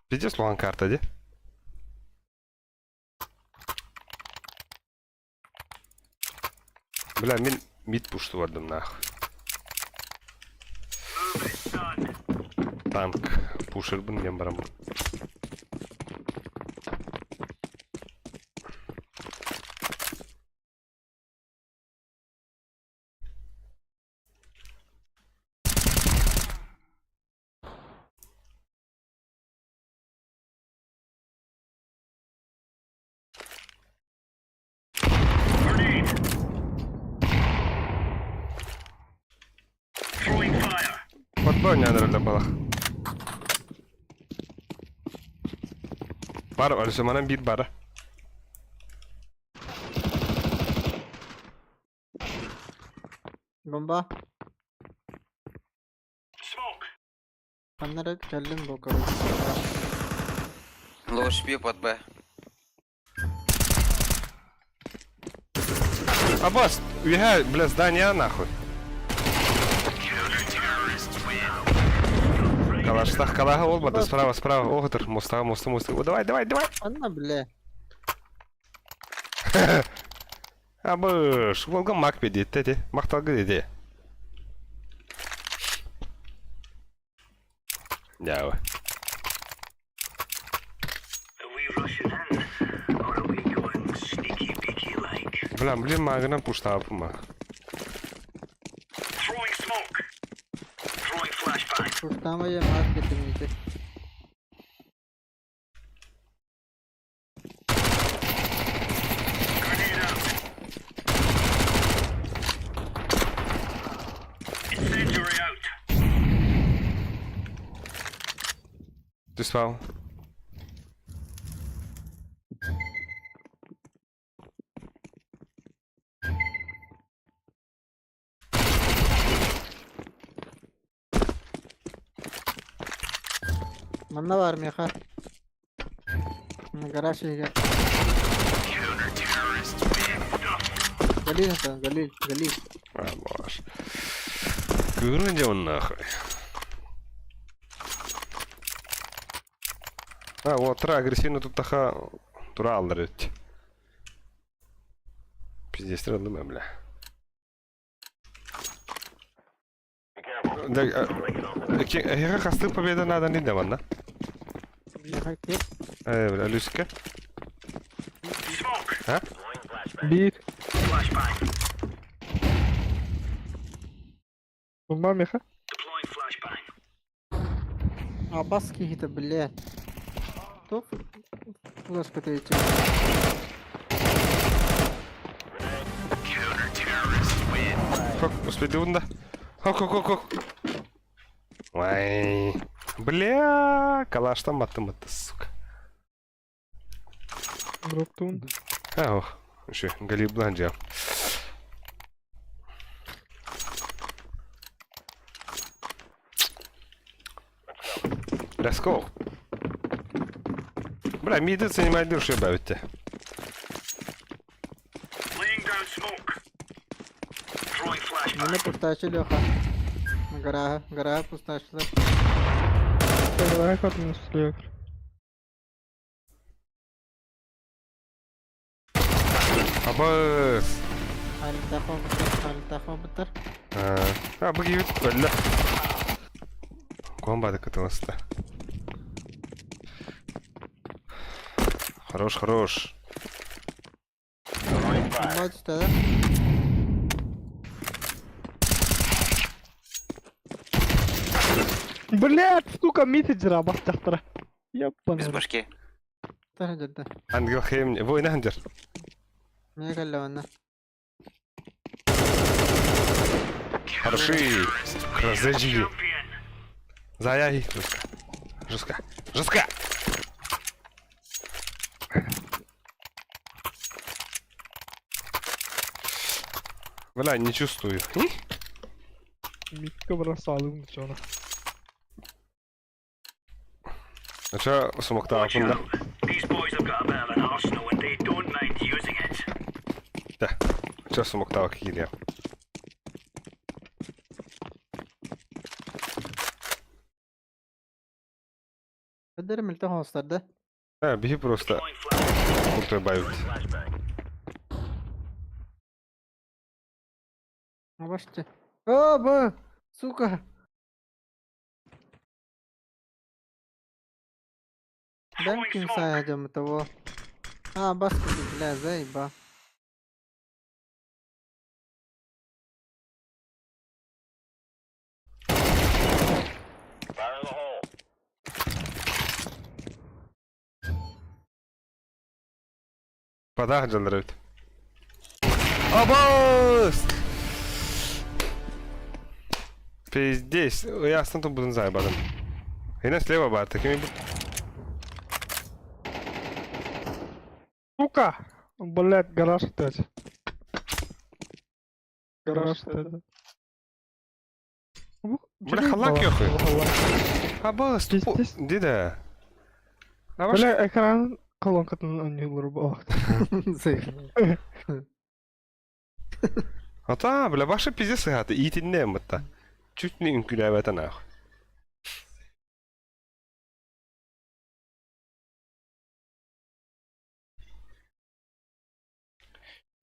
Пиздец, луан карта, де? Бля, мин мид пушту бардым нахуй. Танк пушербын мен барам. Подбой не балах. Бар, өлсө манан бир бара. Бомба. Ханна эрэ кэллим бу короче. Лоушпи под Б. Абас, үөһэ, бля, здание нахуй. Калаштах калаха олбады, справа, справа, оҕотор, мостаға, моста, моста. О, давай, давай, давай. Ханна бля. Абыш, уолга мак бедетте де, мақталгы деде. Дява. Бля, блин, магынан пуштаапыма. Пуштама я мак кетимите. Ты спал? Манна баар миэхэ. Гараж иһигэр. Галил это, Галил, Галил. А, боже. Кырын он нахуй. А, вот, тра, агрессивно тут таха тура алдырыт. Пиздец, родной, бля. Да, эһиэхэ хастыы победа надо не манна? Миэхэ кип. Э, бля, Люська. А? Биир. Бомба миэхэ. Абас киһитэ, бля. Топ. Флешка третья. Хок, успели да? Хок, хок, хок, хок. Ой. Бля, калаштан баттым батты, сука. Дроптун. А, ох. Еще, Галиб Бланджа. Let's go. Бля, миды занимает души бавите. Манна пустачы Леха. Гарага, гарага пустачылар. Давай хотим стрелять. Абыс. Альтаха бытар, альтаха бытар. А, бу киһи өллө. Комбады кытылыста. Хорош, хорош. Бомба түстэ да? Блять, сука, мессенджер абас дьахтара. Без Ёбаный. башки. Тар дьэрдэ. Ангел Хейм, война ханжар. Миэ кэллэ манна. Хороши. Красавчики. Заяй. Жестко. Жестко. Жестко. Бля, не чувствую. Митка бросал чё А чё смоктаапын да? Да. Чё смоктаак киирия? Өдөрө мөлтөх оҕустар да? А, биһи просто крутой бавит. Абашчы. О, бу! Сука! Дай ким сайдем того. А, баска, бля, заеба. Падах дьаллар эбит. Абас! Пиздец, ясно тут буду заебадым. Хина слева бар, такими Сука! Блять, гараж опять. Гараж опять. Бля, халак ёхуй. Абас, Пиздец. Дида. Абаш. Бля, экран колонкатын оонньуулар буолуохтаах. Ата, бля, баша пиздец сыһаата, иитиннэ мытта. Чуть не үҥкүүлээбэтэ нахуй.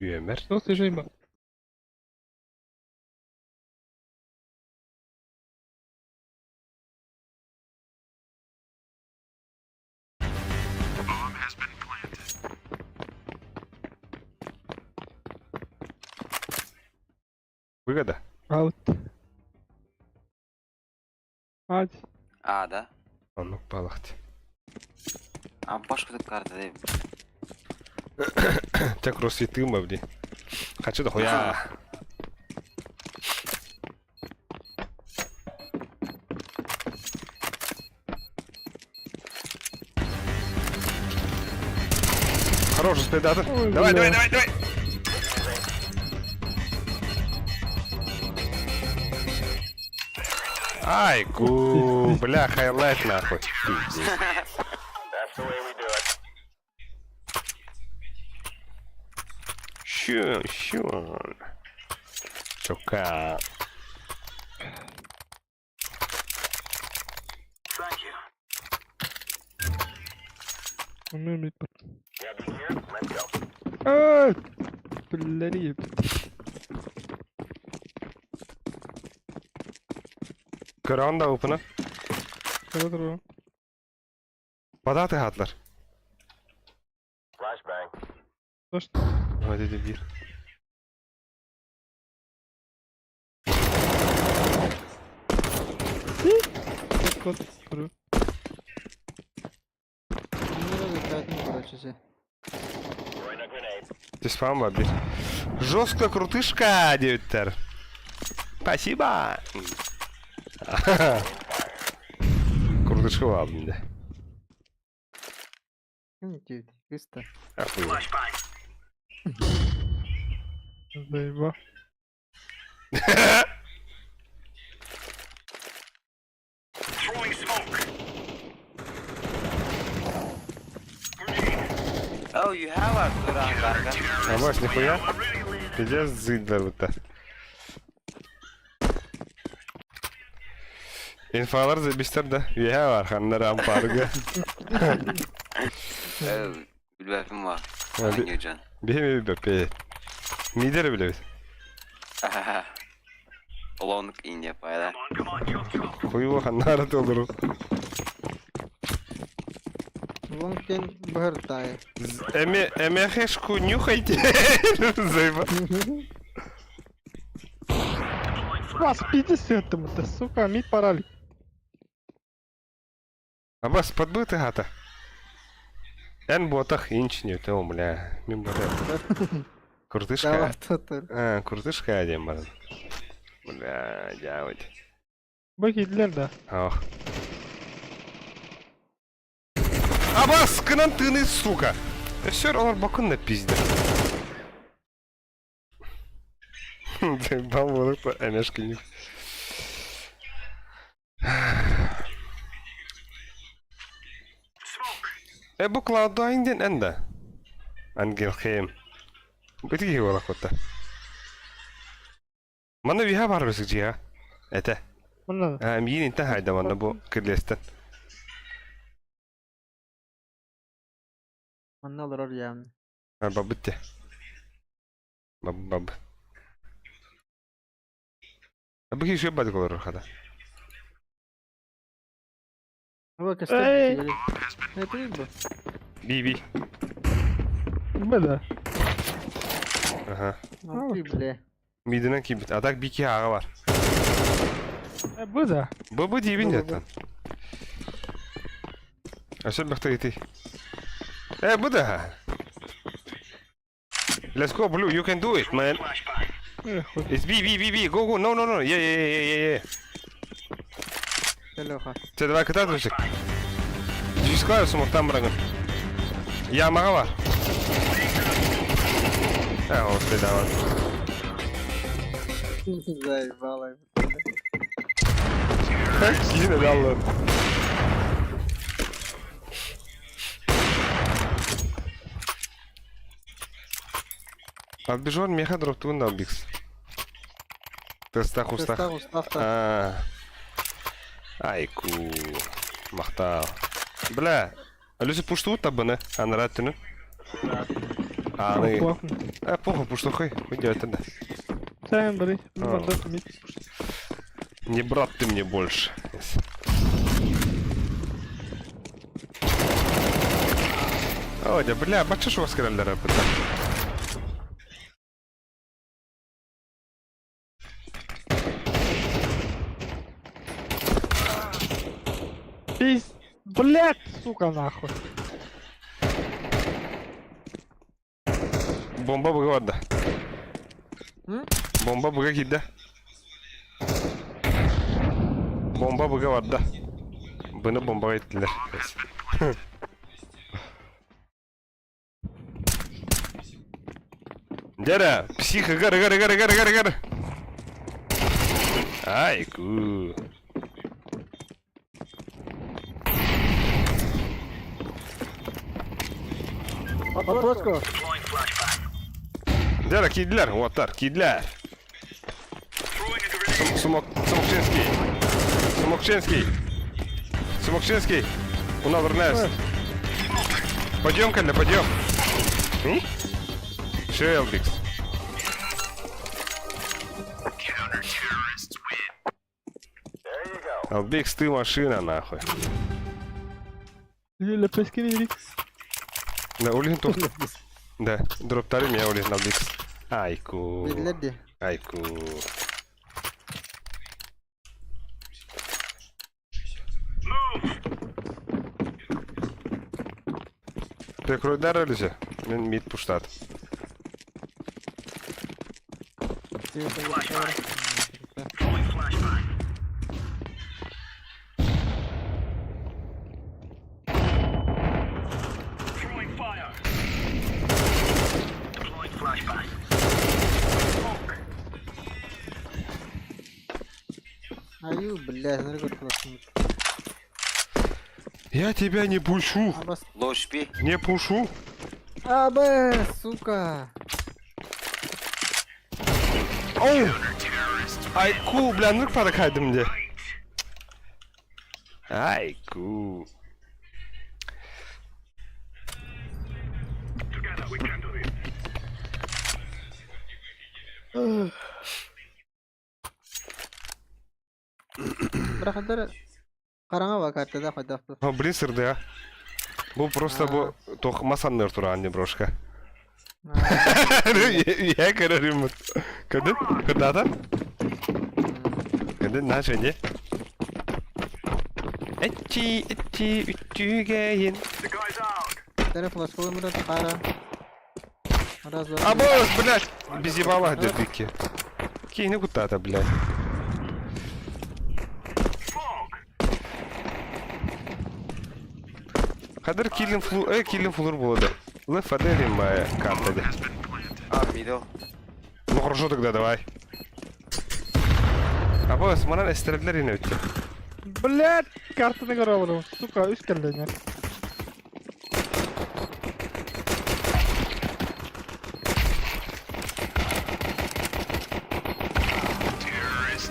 Үөмэр. Что слежи ба? Выгода. Аут. Ать. А, да? Оннук балахт. А башка тут карта, да? Чэ кроссфиттыым бабди. Хочу дохуя. Хорош, успей даты. Ой, Давай, бля. давай, давай, давай. Ай, ку, бля, highlight нахуй. Пиздец. Щё, щё. Чока. Умею мид Эй! Блядь. Көрөҕүн да опына. Кара турар. Бадаты хатлар. Точно. Ой, dedi bir. Кот турар. Короче, все. Спам бар bir. Жестко крутышка диэбиттэр. Спасибо. Крутышка бар минде. Ким Криста. Охуенно. Заеба. Oh, you have a Turan Garga. Абас, нихуя? Пиздец зыддар бутта. Инфалар забистер да. Үөһэ бар ханнар ампарга. Билбэппин бар. А, Анюжан. Биһи биппе. Мидер билебит. Лонг Индия пайда. Хуйу ханнара толору. Лонгтен бхартая. Эме эмехешку нюхайте. Заеба. Вас пиздец этому, да сука, мид паралик. Абас подбыты хата. Эн ботах инч не то, бля. Мин бота. Крутышка. Давай, тут. А, крутышка один бар. Бля, дявать. Бу киирдилэр да. Ох. Абас, кынан тыны, сука. Все, олар бакын на пизде. Бам болуп эмешки нюх. Э, бу Cloud9 диэн эн да. Ангелхейм. Бити киһи буолар кутта. Манна виһа бар бисик дьиэҕэ. Этэ. Манна. А, миин интэн хайда манна бу кирлиэстэн. Манна олорор явно. А, бабыт те. Баб баб. А бу киһи бадык олорор хата. Ой, Эй! костер. Это рыба. Би би. Бу да. Аха. Ну ты, бля. Мидинэн киирбит. А так би киһи аҕа бар. Э, бу да. Бу бу диибин Бу, бу, деттен. Өссө бөхтө ити. Э, бу да. Let's go, Blue. You can do it, man. Э, хуй. It's B, B, B, B. Go, go. No, no, no. Yeah, yeah, yeah, yeah, yeah. Леха. Чэ, давай кытаат Дьүскай сумуктан бырагын. Ямаға бар. Э, господи, давай. Заебало. Киһини да аллар. Албижон миэхэ дроптугун да Албикс. Тыстах устах. Тыстах устах та. Аа. Айку. Махтал. Бля, Алюся пуштуут табыны, анараа өттүнүн. Ааны. А, похуй, пуштухай. Хуй да. Сән бери. А. Не брат ты мне больше. Ой, да бля, бача шо скреллера быта. Пиз... Блять, сука, нахуй. Бомба быга барда. М? Бомба быга киирдэ. Бомба быга барда. Быны бомбаҕа иттилэр. Дьэ псих ыгар ыгар ыгар ыгар ыгар ыгар. Айку. Отпуску. Дьэ киирдилэр, уоттар, киирдилэр. Сумок, Смокчинский. Смокчинский. Смокчинский. У нас вернес. Пойдем, Калля, пойдем. Шелбикс. Албикс, ты машина, нахуй. Лепескин Да, Улин тут. Да, дроптары меня Улин Албикс. Айку. Биллэр дии. Айку. Прикройдар Алисе. Мен мид пуштат. Аю, блядь, смотри, как классно. Я тебя не пущу. Абас. Ложь пи. Не пушу. Абэ, сука. Оу! Айку, бля, ну пара кайдым де. Айку. Бырахандар хараҥа ба картада хайдах О, блин, сырды, а. Бу просто бу тох масанныр тура анне брошка. Я көрөрүм. Көрдүн? Көрдата? Көрдүн, наша не? Эчи, эчи, үчүгейин. Тере флешка мурат хара. Раз, два. Абос, блядь! Без ебала, дедики. Кийни кутата, блядь. Хадыр киллин флу, э, киллин флур болады. Леф адерим моя карта. де. А, middle. Ну хорошо тогда, давай. Абос, манан эстередлер yine өттү. Блять, картаны көрө олорум. Сука, үс кэллэҥэ.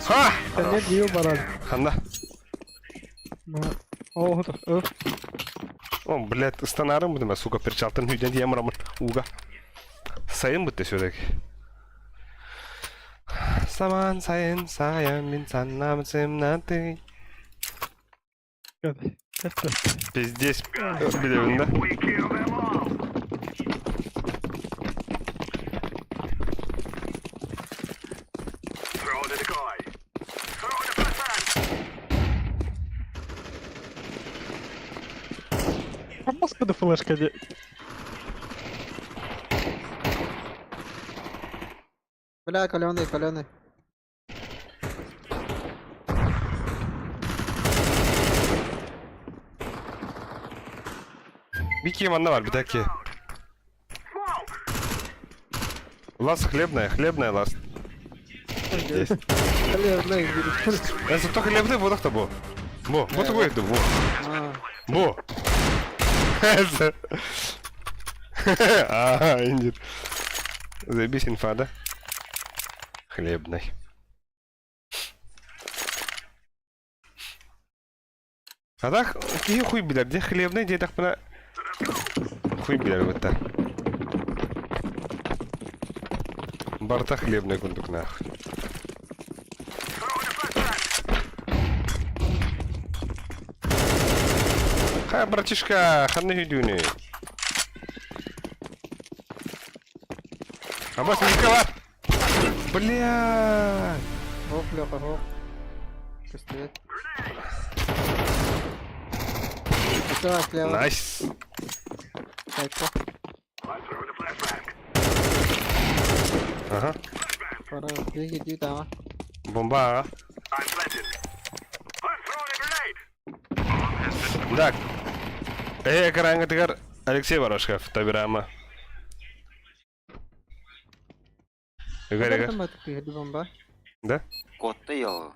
Ха! Сэнэ диил барар. Ханда. Оо, ө. О, блядь, ыстанарым будем, сука, перчалтын үйден дием рамын. Уга. Сайын бутты все-таки. Саман сайын сайын мин саннам темноты. Пиздец, билебин, да? Маска да флешка де. Бля, каленый, каленый. Бики манна бар, битаки. Лас хлебная, хлебная лас. Здесь. Это только хлебный водах-то бу. Бу, бу такой, бу. Бу. Аа, индир. Заебись инфа, да? Хлебный. А так, киһи хуй билэр, дьэ хлебный диэтэхпинэ хуй билэр бытта. Барыта хлебный курдукнаах. Ха, братишка, ханна хүдүүнүй? Абас, Никола! Бля! Хоп, Леха, хоп. Пистолет. Это слева. Найс! Сайко. Ага. Пора. Беги, иди там. Бомба, ага. Так. Эй, экраҥҥытыгар Алексей Ворошков, Табирама. Ыгар, ыгар. Бомба. Да? Котты йол.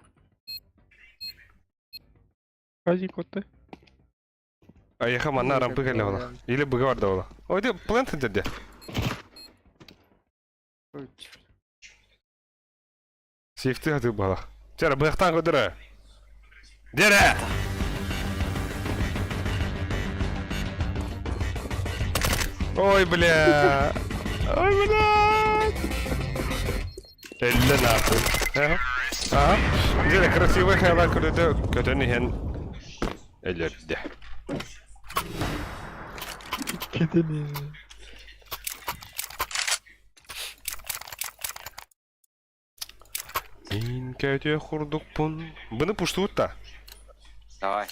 Хази котты. Айыха манна рампы кэллэ буолла. Или быга барда буолла. Ой, ты плент деді. Сейфти хатыы буолла. Чара, быахтаан көдөрө. Дерэ! Ой, бля! Ой, бля! Эллэ нахуй. Ага. Ага. Дьэ, красивый хайла көрөтө көтөн иһэн өлөрдө. Кетени. Мин көтө курдукпун. Быны пуштуут да. Давай.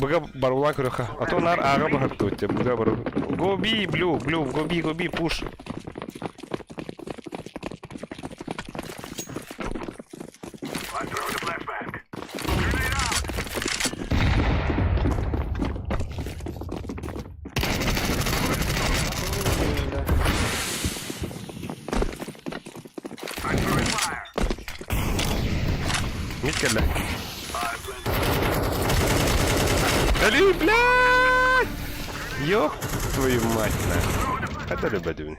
Быга барула көрөхө. А то нар ага бахаттуут. Быга бару. Гоби, блю, блю, гоби, гоби, пуш. Мид кэллэ. Али, блядь! Ёб твою мать, нахуй. Это любодивный.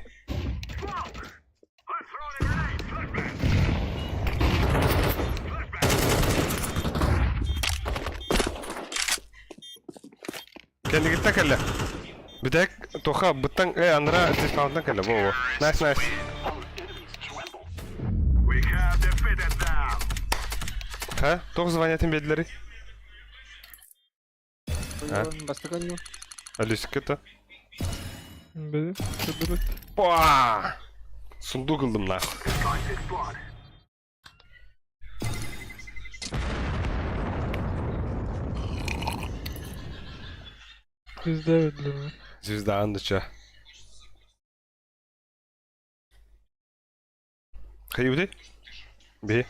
Кэллигиттэ кэллэ. Бүтэк тоха быттан э анара диспаунтан кэллэ во во. Найс найс. Ха, тоқ звонятын бедлери. А? Бастакан Алюсика-то. Били. Көдөрөт. Па! Сундук ылдым нахуй. Звезда өллүм. Звезда андыча. Хайбыты? Би.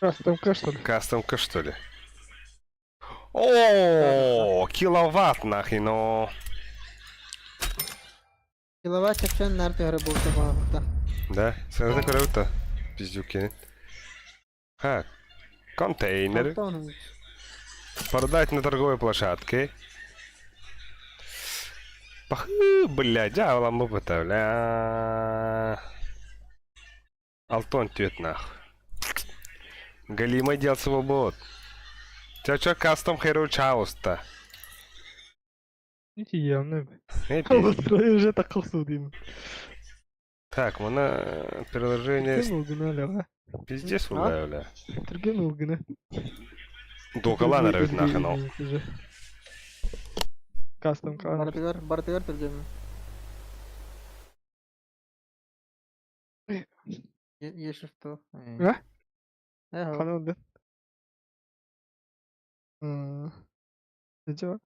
Кастомка что ли? Кастомка что ли? О, киловатт нахрен, но. Киловатт чапчан нар түһэрэ буолта баҕабыта. Да, сразу көрөбүт Пиздюки. Ха, контейнер. Антон, Продать на торговой площадке. Пахы, блядь, дьявола быта, бля. Алтон түйет нахуй. Галима дел свобод. Тебя чё кастом херу чауста? Нити явно. Эй, пи- Уже такал деймин. Так, мына приложение Түрген ылгына ля. пиздец А? бля, бля. Түрген ылгына. Докалан арабит нахуй, но. Кастом кар. Бардыгар, бардыгар түргенмин. Ешев то. А? Э, Хана oldu? Hmm. Acaba?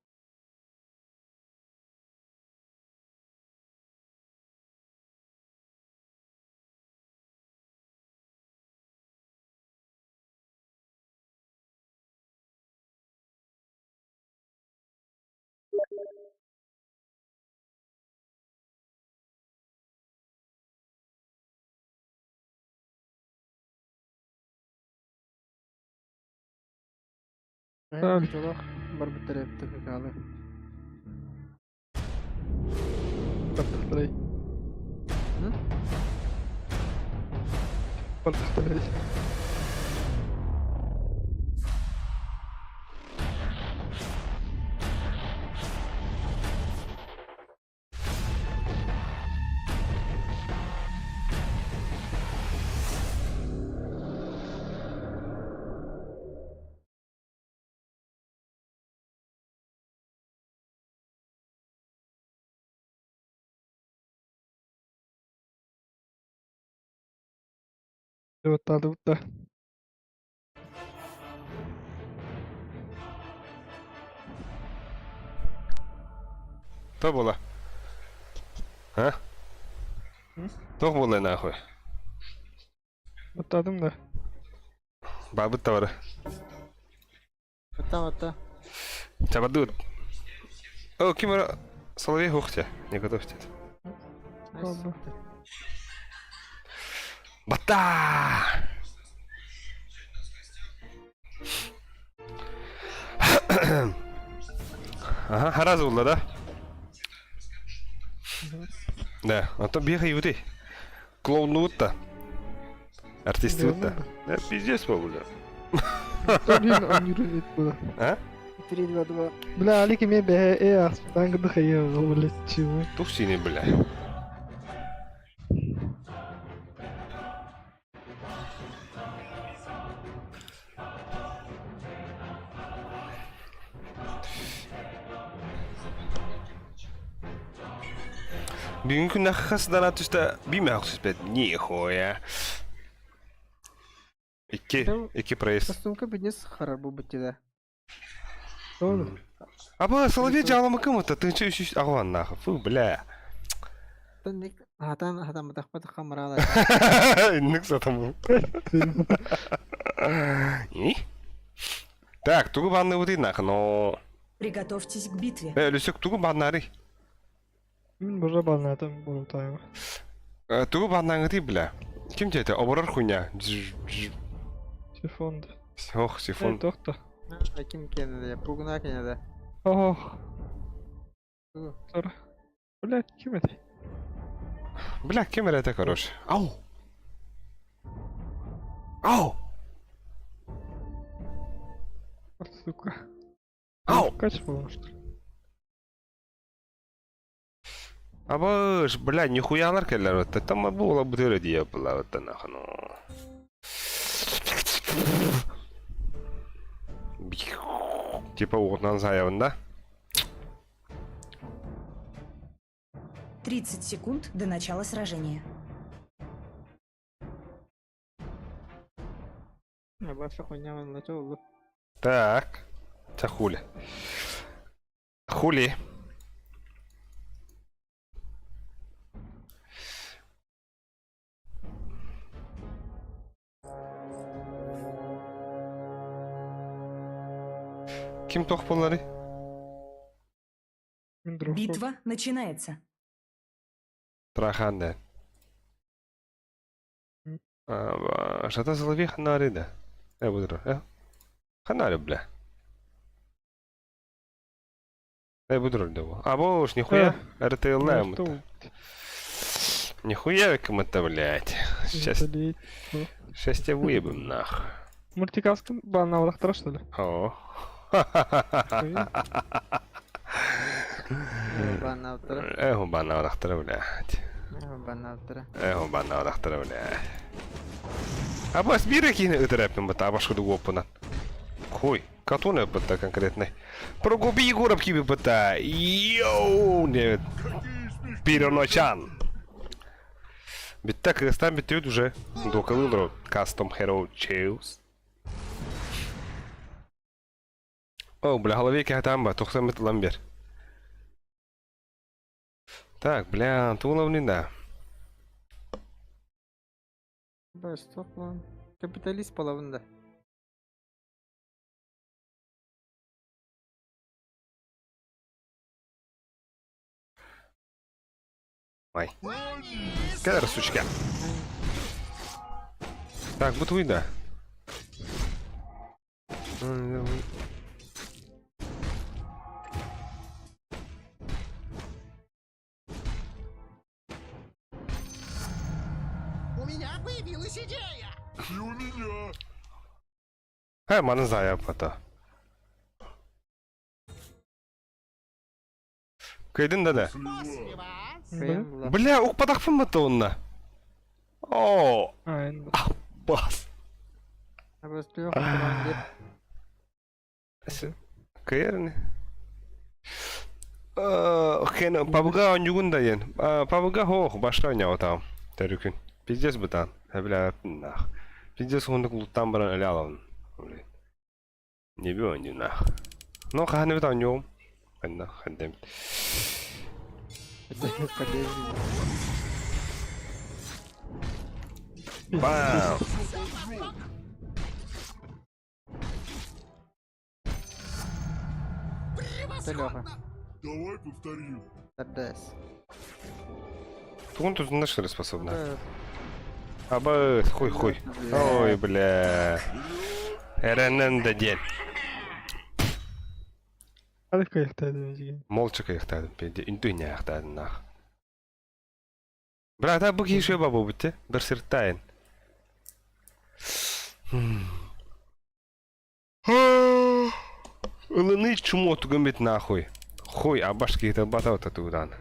э, жолох барбыттар эптик каалы. Таптырай. Баттаатыбыт да. То була? А? Туох буолла нахуй? Баттаатым да. Баабыт товары. Батта батта. Чабардыыр. О, ким эрэ Соловей хуохтя. Не готовьте. Ладно. Бата! Ага, хараз буолла да? Да, а то бега иуды. Клоуннуут да. Артистыбыт да. Да, пиздец был, бля. Блин, он не было. А? 3, 2, 2. Бля, Алик мне бе, аспанг дыхаю, блядь, чего? Тух синий, бля. Бүгүн күн хас дана түстэ биме түспэт нихуя. Икки, икки проезд. Костюмка бизнес харар бу битти да. Аба, Соловей жаламы кым это? Ты че еще агуан нахуй? Фу, бля. Хатан хатан батах батах хамрала. Инник сатам. И? Так, тугу банны вот и нахуй, но... Приготовьтесь к битве. Э, Люсек, тугу баннары. Мин божа баннатым бурутайым. Тугу баннаңы бля. Ким тебе это? Оборор хуйня. Сифон. Ох, сифон. Тохта. Ким кенеде, пугна кенеде. Ох. Бля, ким это? Бля, кем это, короче? Ау! Ау! Сука. Ау! Качество, что ли? Абыш, бля, нихуя келлер өтті. Там була бутыра дия была өтті нахуй, ну. Типа уғынан заявында. 30 секунд до начала сражения. Баша хуйня начал. Так. Це хули. Хули. Ким тох болары? Битва начинается. Трахан да. Шата Соловей ханари да. Э, будро. Э. Ханари, бля. Э, будро да. А бош, нихуя. РТЛ мы Нихуя кому-то, блядь. Сейчас, сейчас тебя выебем, нах. Мультикаскын банна что ли? О. Баннаутра. Эху банна блядь. Баннаутра. Эху банна блядь. А бас бирэ кини ытыраппын бата абашкы оппунан. Хуй, катуна бата конкретный. Прогуби Егоров киби бата. Йоу, нет. Пироночан. Битта Кыргызстан битте уже. Докалылро Custom Hero Chaos. О, бля, голове там ба, тухсан бит ламбер. Так, бля, туловни да. Баш, тоқлан. Капиталист половында. Ай. Кадр, сучка. Так, вот вы, да. Э, маны заявката. Кыйдын да да. Бля, укпатахпын бытта онна. О, бас. Кыйарны. Кен пабга онюгун да ен. Пабга хох башка ойнаабатаҕым төрүкүн. Пиздец бытаан. Бля, нах. Пиздец уһуннук луттаан баран өлө алабын. Не би оонньуунах. Ну, хаһан эбит оонньуом? Ханна, ханна эбит. Бам! Леха. Давай повторим. РДС. Тугун тузунна что ли способна? Аба, хуй хуй. Ой, бля. РНН да диэн. Hadi кайыктадым Молча кайыктадым. Пенде үнтү ньаахтаадым нах. Брат, бу киһи шөба буолбут бір сырттайын. Ылыны чмо туган нахуй. Хуй, а башки это батау татудан.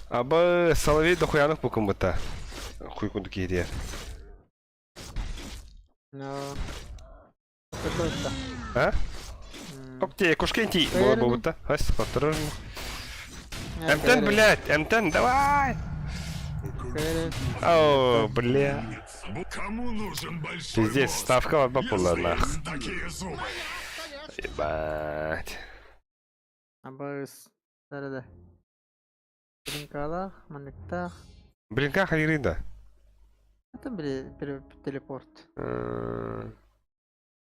Аба соловей дохуянов букумбыта. Хуй кунду киһи Ну. Какой-то. А? Окей, кушкенти. Было бы Ас, осторожно. МТН, блядь, МТН, давай! О, бля. Кому нужен большой Пиздец, мозг, ставка бапула если нах. есть такие зубы? Ебать. Абыс. Да-да-да. Блинкалах, маныктах. Блин, как Ирида? Это, блин, телепорт.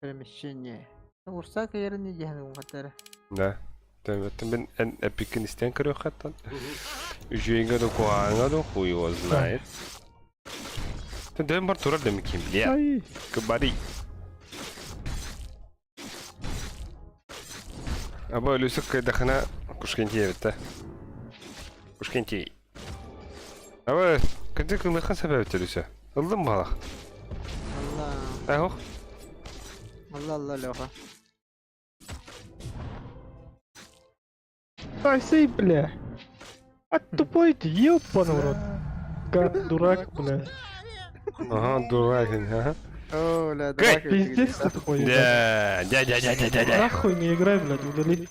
Перемещение. Урсак еріне дияны оңғаттары. Да. Мен эпикин истен көрөх хаттан. Үжүйінге да куаңа да хуй его знает. Ты дөм бар турар демекин, бля. Ай. Кабари. Аба өлүсүк кайдахына кушкенти эбитте. Кушкенти. Аба, кынды кылыхан себеп төлүсө. Ылдым балах. Алла. Ах. Алла, алла, Леха. Ай, бля. А тупой ты, ёбаный в рот. Га, дурак, бля. Ага, дурак, ага. О, бля, Гэй! дурак. Пиздец ты тупой. ебать. Да, дя, дя, дя, дя, дя, дя. Нахуй не играй, блядь, удали.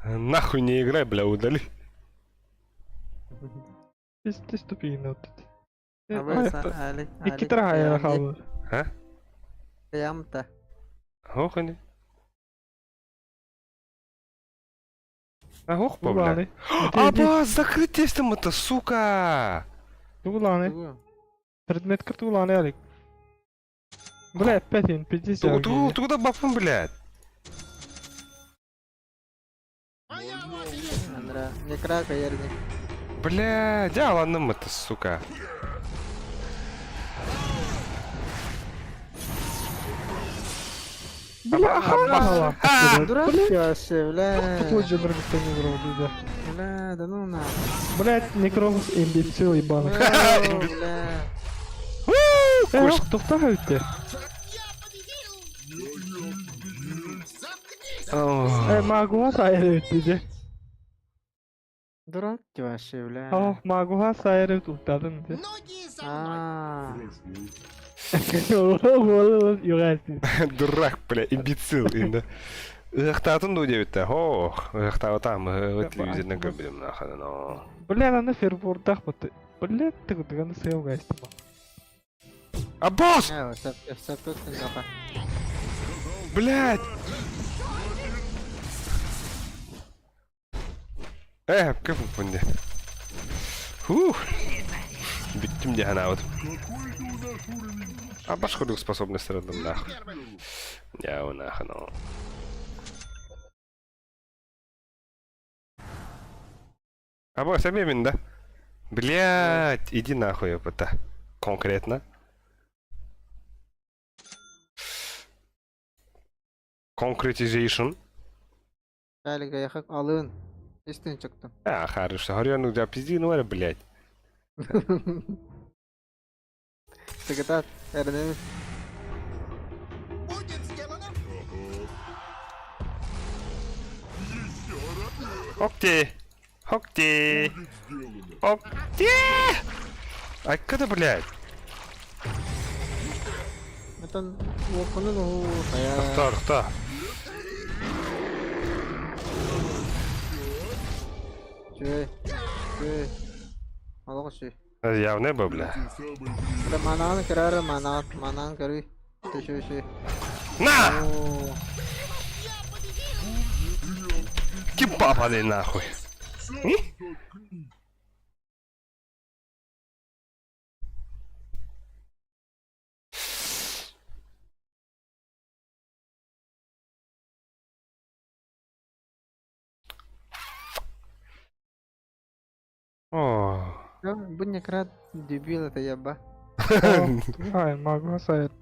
Нахуй не играй, бля, удали. Пиздец тупые вот эти. Абыс, Алик, Икки траха хаалар. А? Ямта. Ох, не. Ох, бля. Аба, закрыть тестом это, сука! Тугуланы. Предмет картуланы, Алик. Бля, опять он, пиздец. Ту, ту, туда бафун, блядь. Андра, не крака ерне. Бля, дяланым это, сука. Бля, ага. Дурак вообще, бля. Тупой же не вроде, да. Бля, да ну на. Блять, некроз имбецил ебаный. Бля. Эх, тухта өтте. Э, магуха сайыр өтті де. Дурак ты вообще, бля. Ох, магуха сайыр өтті де. А. Дурак, бля, имбецил, инда. Ыхтатын ду дебитте. Ох, ыхтаатам, телевизордан көрбүдүм нахана. но. Бля, аны фербордах бут. Бля, ты ганы сыйым гайстым. А босс! Блядь! Э, кеп бунде. Фух. Бүттүм де хана вот. А башка способность родом нахуй. Я нахуй, ну. А босс, а да? Блядь, иди нахуй, это. Конкретно. Concretization. Алик, эйиэхэ алыын. Истин чыктым. А, хорошо. Хориону да пизди, ну блядь. Тыгытаат, эрэнэбин. Окей. Окей. Окей. Айка да, блядь. Оттон уоппунун уһуу хайа. Тохтоо, тохтоо. Үчүгэй. Үчүгэй. Олох үчүгэй. Явно бы, бля. Бля, манаан көрөөрү, манаан, манаан көрүй. Үчүгэй, үчүгэй. На! Оо. Ким папа нахуй? О. Бу некрат дебил это яба. Ай, магу сайт.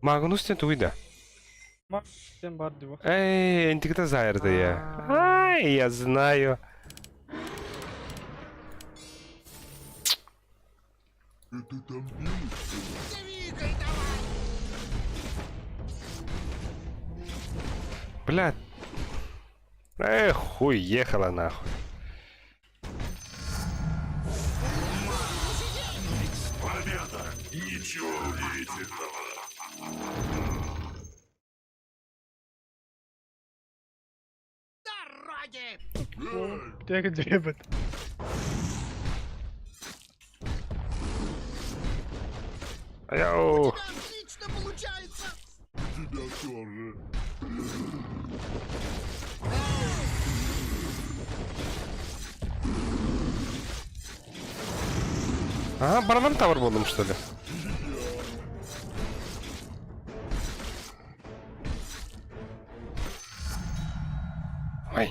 Магнус тен туйда. Сен бар диво. Эй, энтикта зайрды я. Ай, я знаю. Это там белый, что ли? Бля. Эх, хуй, ехала нахуй. Победа! Ничего удивительного. Тек дебет. Аяу. Тебя тоже. Ага, баранам тавар болдум, что ли? Ой.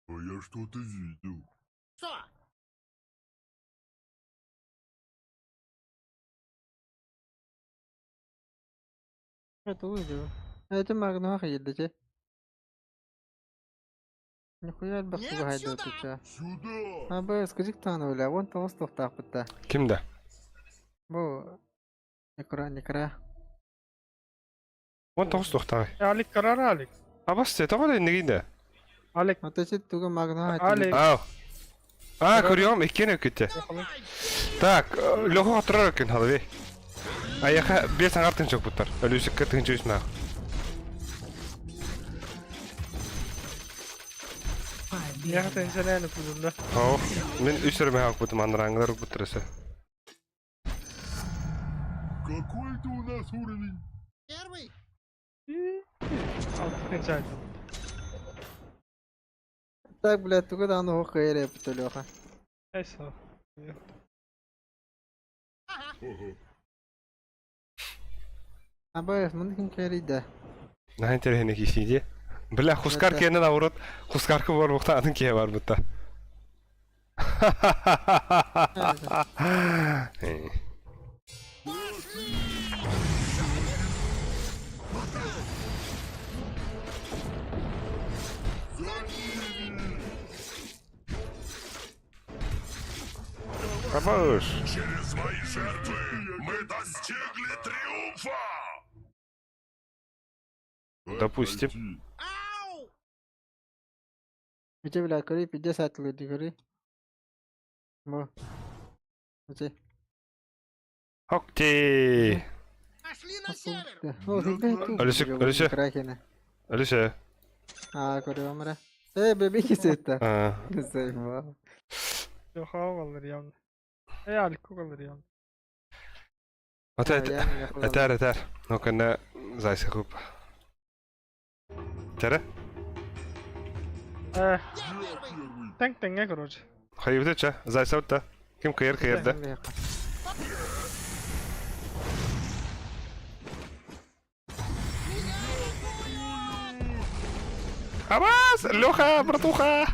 А я что-то видел. Это увидел. Это магнуха едете. Нихуя элбэх туга хайда Сюда! Аба, скажи, кто она, бля, вон того стохтаахпыт Ким да? Бу Некра, некра. Он тоғыз тоқтағай. Алик карар Алик. Абас те, тоға да негейді. Алик. Ата туга магнуха Алик. Ау. А, көрüyorum, иккен өкүтте. Так, Лёха отырар өккен халви. Аяқа бес аңар тынчок бұттар. Өлүсікке тынчы үсмә. Я Победа. хотел инженерный кузов, да. О, мен үс өрмә ақ бұтым, андыраңғылар бұттырысы. Какой это у нас уровень? Алтын сайт. Так, бля, туга да аны хоккей бит Леха. Эсо. Ага. Аба, мын ким кериде. На интересно кисиде. Бля, хускар Это- кенен аурот, хускаркы бар бұқта, атын кие бар бұтта. Абаш. Через мои жертвы мы достигли триумфа! Допустим. Отойди. Иче бля, кори пиде сатлы кори. Бу. Иче. Окей. О, Алисек, Алисе. Алисе. А, кори омра. Э, беби кисетта. А, Заебал. Леха алыр явно. Эй, Алик алыр явно. Ата, этер, этер. Ну, кэннэ зайсы хуп. Тере? Э, Я первый. тең теңге, короче. Хайыбыты ча, зайсы утта. Ким кыйыр кыйырда? Абас, Леха, братуха.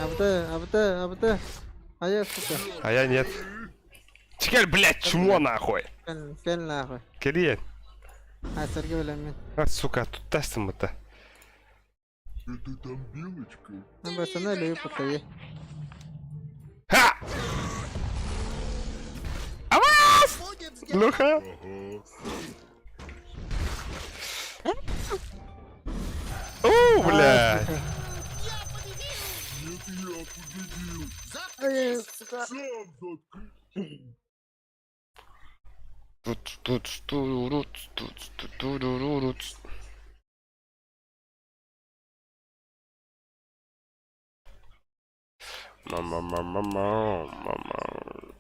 Абыта, абыта, абыта. А я, сука. А я нет. Чекай, блядь, чмо нахуй. Кэл, кэл нахуй. Кэлиэн. А, Сергей Валямин. А, сука, тут тастым-то. Это там белочка? Ну, пацаны, люби покажи. Ха! Авас! Леха! Ага. О, блядь! Нет, я победил. Ай, сука. Сам заткнись. Тут, тут, тут, тут, тут, тут, тут. Мама, мама, мама, мама.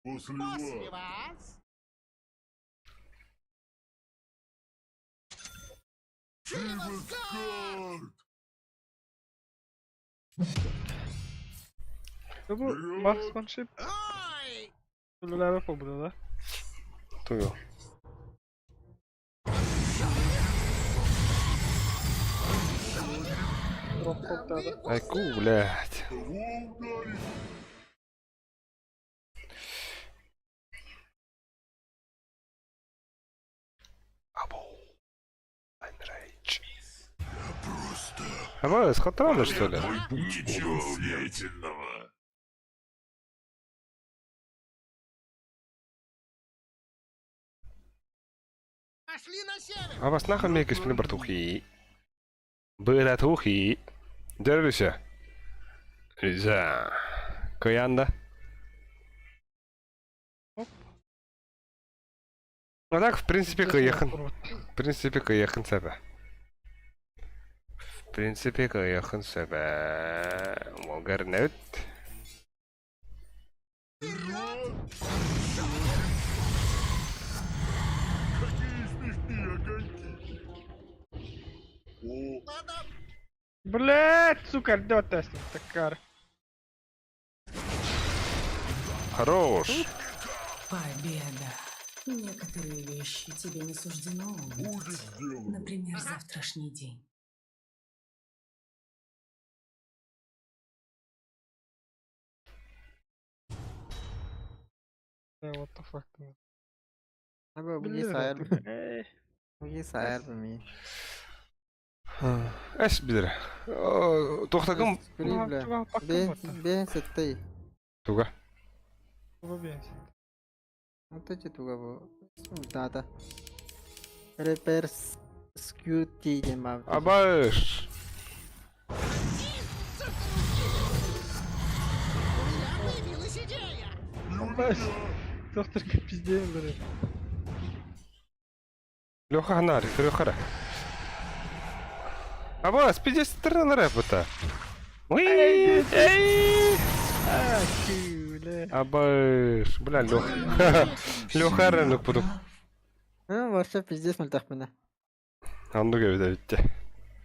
После вас. Живо Бу marksmanship Үлэлээбэт буолбута да? Тугу. Дроп Айку, блядь. Кого ударить? Абу. Enrage. А вы схотрали, что ли? Ничего удивительного. А вас нахуй мне спины, братухи? Братухи. Держися. За. Каянда. Ну так, в принципе, кыйыхын. В принципе, кыйыхын сөбө. В принципе, кыйыхын сөбө. Уолгар нэбит. Какие смешные огоньки. О, Блять, сука, эрдэ тестим таккар. Хорош. Победа. Некоторые вещи тебе не суждено будет увидеть. сделано. Например, завтрашний день. What the fuck. Абы буги сайар. Буги сайар ми. Эс бидер. Тохтагым Бля. Бе, бе, сетей. туга. Вот эти туга бу. Дата. Реперс скьюти диэн Абаш. Докторка пиздец, блядь. Леха ханар, Леха. Абас, пиздец, тренер рэпа-то. Уи, эй! А, бля. Абаш, бля, Леха. Леха рынок буду. Ну, вообще пиздец мөлтөхпүнэ. Анду кебит эбитте.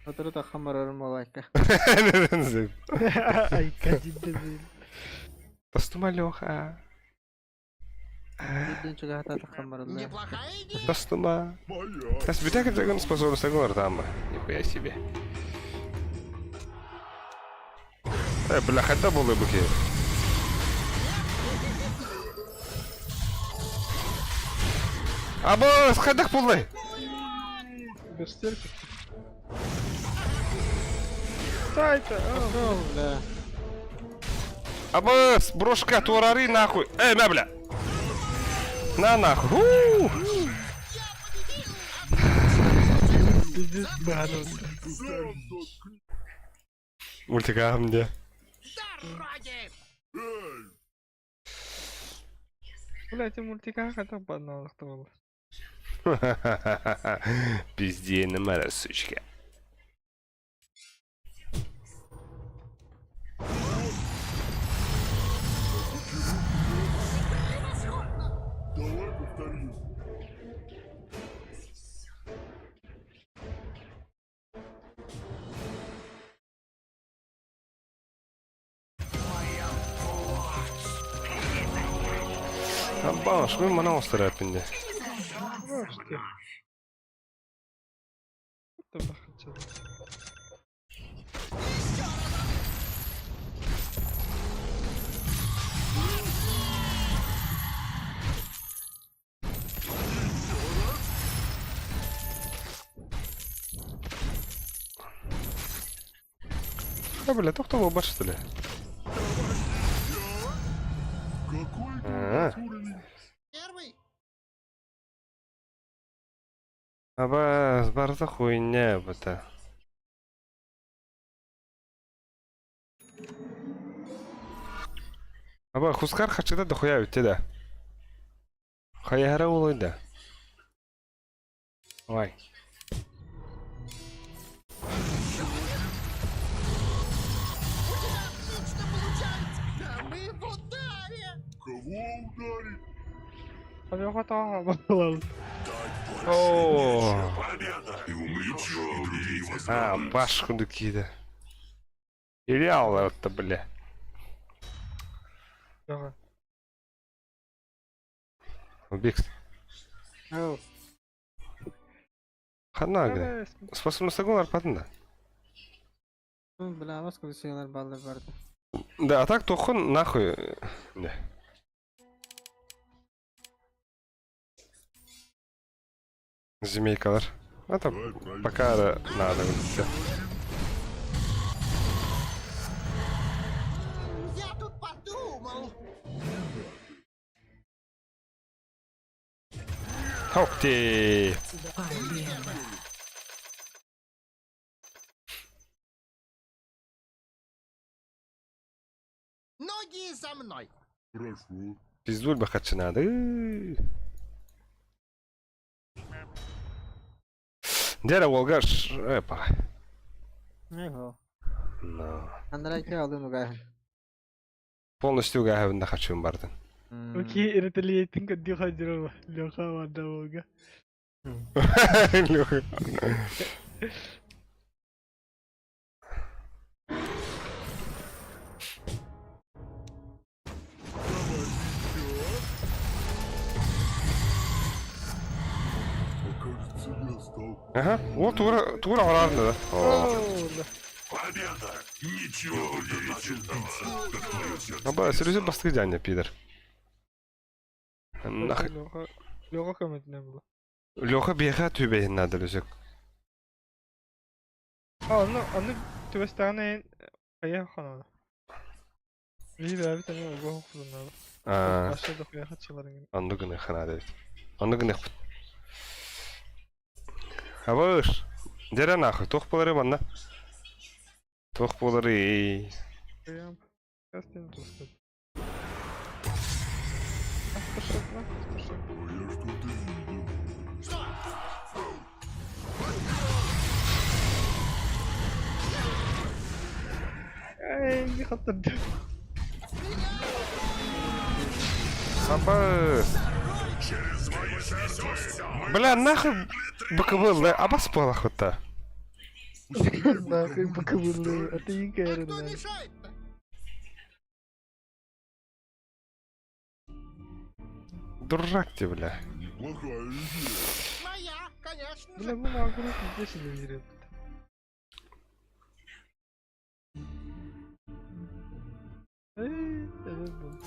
Отыру таххан барарым буолаайка. Айка дидди. Тастума Леха. Диддин чугаһата таххан бараллар. Тастума. Моя. Тас битәк деген способность там. Нихуя себе. Бля, хотя было бы ки. Абас, хадах буллай. Берсерк. Сайта. Пошел, бля. Абас, брошка турари нахуй. Эй, мя, бля. На нахуй. У! Пиздец, барон. Сам заткнись. Мультика мне. Эй, Блять, мультика хотя бы одна была. Пизде на мара, сучка. Давай повторим. Абаш, мин манан оҕустарыаппын дии. Да, бля, тохто буолбат что ли? А. Абаас, барыта хуйня бута. Аба, Хускар хачыта дохуя үтте да. Хайаһара уолуй да. Ой. О. А, баш курдук киирдэ. Илья алларта, бля. Бикс. Ханна гына. Способностагын арпатын да. Бля, сколько баллы барды. Да, а так тохун нахуй. Да. Змейкалар. Это пока надо. Я тут подумал. Ох ты! Победа. Ноги за мной. Прошу. Пиздуль бы хочу надо. Дера Волгаш. Эпа. Его. Но. Андрей алдым угай. Полностью угайвын хочу бардын. Окей, retaliating кадди хаджирова. Леха вада волга. Леха. Ага, вот тура тура арарында да. Победа! Ничего удивительного, как твое сердце. Аба, серьезно бастыгы дяня, пидор. Нах. Леха көмөтүнө була. Леха беха түбэһин надо лөсөк. А, ну, аны түбэстэҕинэ хайа ханана. Биһи бэбит аны угу хузуннары. А, Баша да хуя хатчыларын. онну гына ханада бит. Онну гына Абыш. Дера нахуй, тох болары манна. Тох болары. Прям. Сейчас не тускать. Пошел, пошел. Я что-то видел. Эй, не хатырды. Абыс. Бля, нахуй БКБ, да, абас балахута. Нахуй БКБ, а ты не А кто мешает-то? Дурак ты, бля. Неплохая идея. Моя, конечно Бля, же. бу могу здесь или Эй, это был.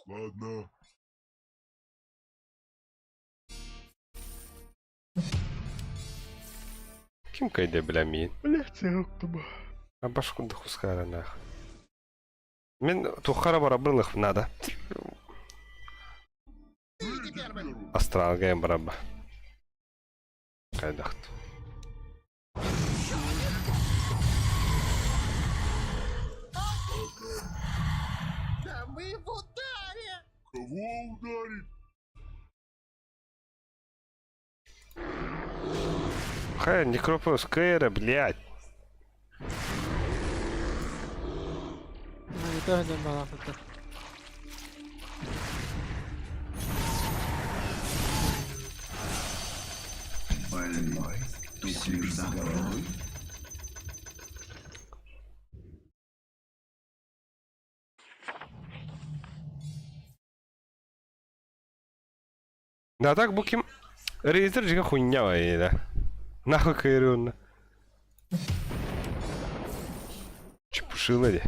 Ладно. Ким кайда, бля, мин? Бля, цех туба. Абаш кунда хускара нах. Мен тухара барабылых надо. Ты иди первым. Астралга бараба. Кайдахт. Да мы в ударе. Кого ударить? Хай, некрополис Кэра, блядь. Ну, не то, не балахута. Больной? Тухлишь за головой? Да так бу ким? Рейзер дьиҥэ хуйня да. Нахуй кыырыынна. Чепушила де.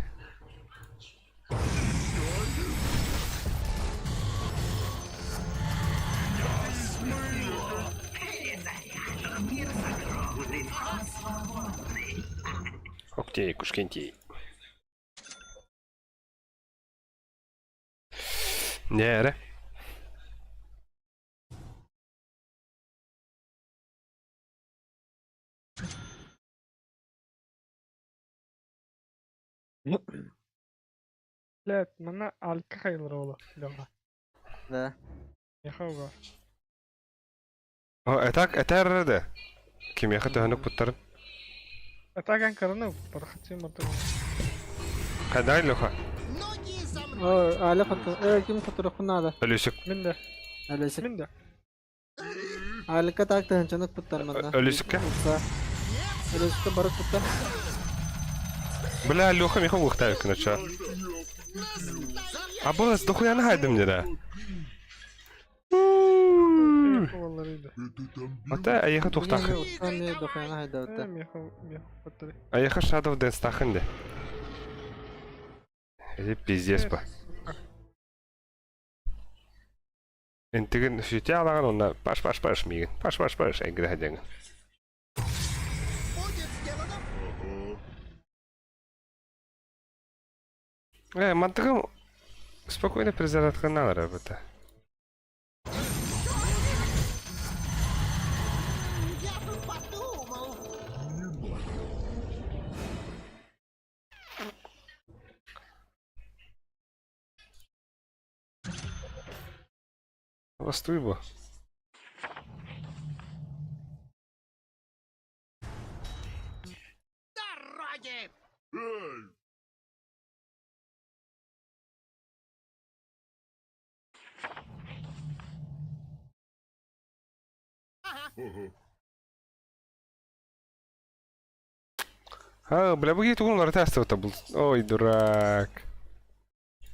Октей, кушкентей. Нээрэ. Блядь, манна Алька хайылар ола. Леха. Да. Меха уга. О, этак этэр да. Кимиэхэ төһөнүк путтарын? Атакан караны пархати маты. Хайдай Леха? О, Аля хоту. Э, ким хотурохпун надо. Өлүсүк. Мин да. Алесик. Мин да. Алика так тыһынчанык путтар манна. Өлүсүккэ? Өлүсүккэ бары путтар. Бля, Леха миха уохтаабыт күнөчө. Абыс, дохуяны хайдым деді. Ата айыха тухтахын. Айыха Shadow Dance тахын де. Это пиздец ба. Энтигин сүтэ алаган онна паш паш паш мигин. Паш паш паш энгире хадянгын. Э, мантыгым спокойно перезарядканалар это. Бастуй бо. Эй! Ага. А, бля, бу тугун ларта астыбыта был. Ой, дурак.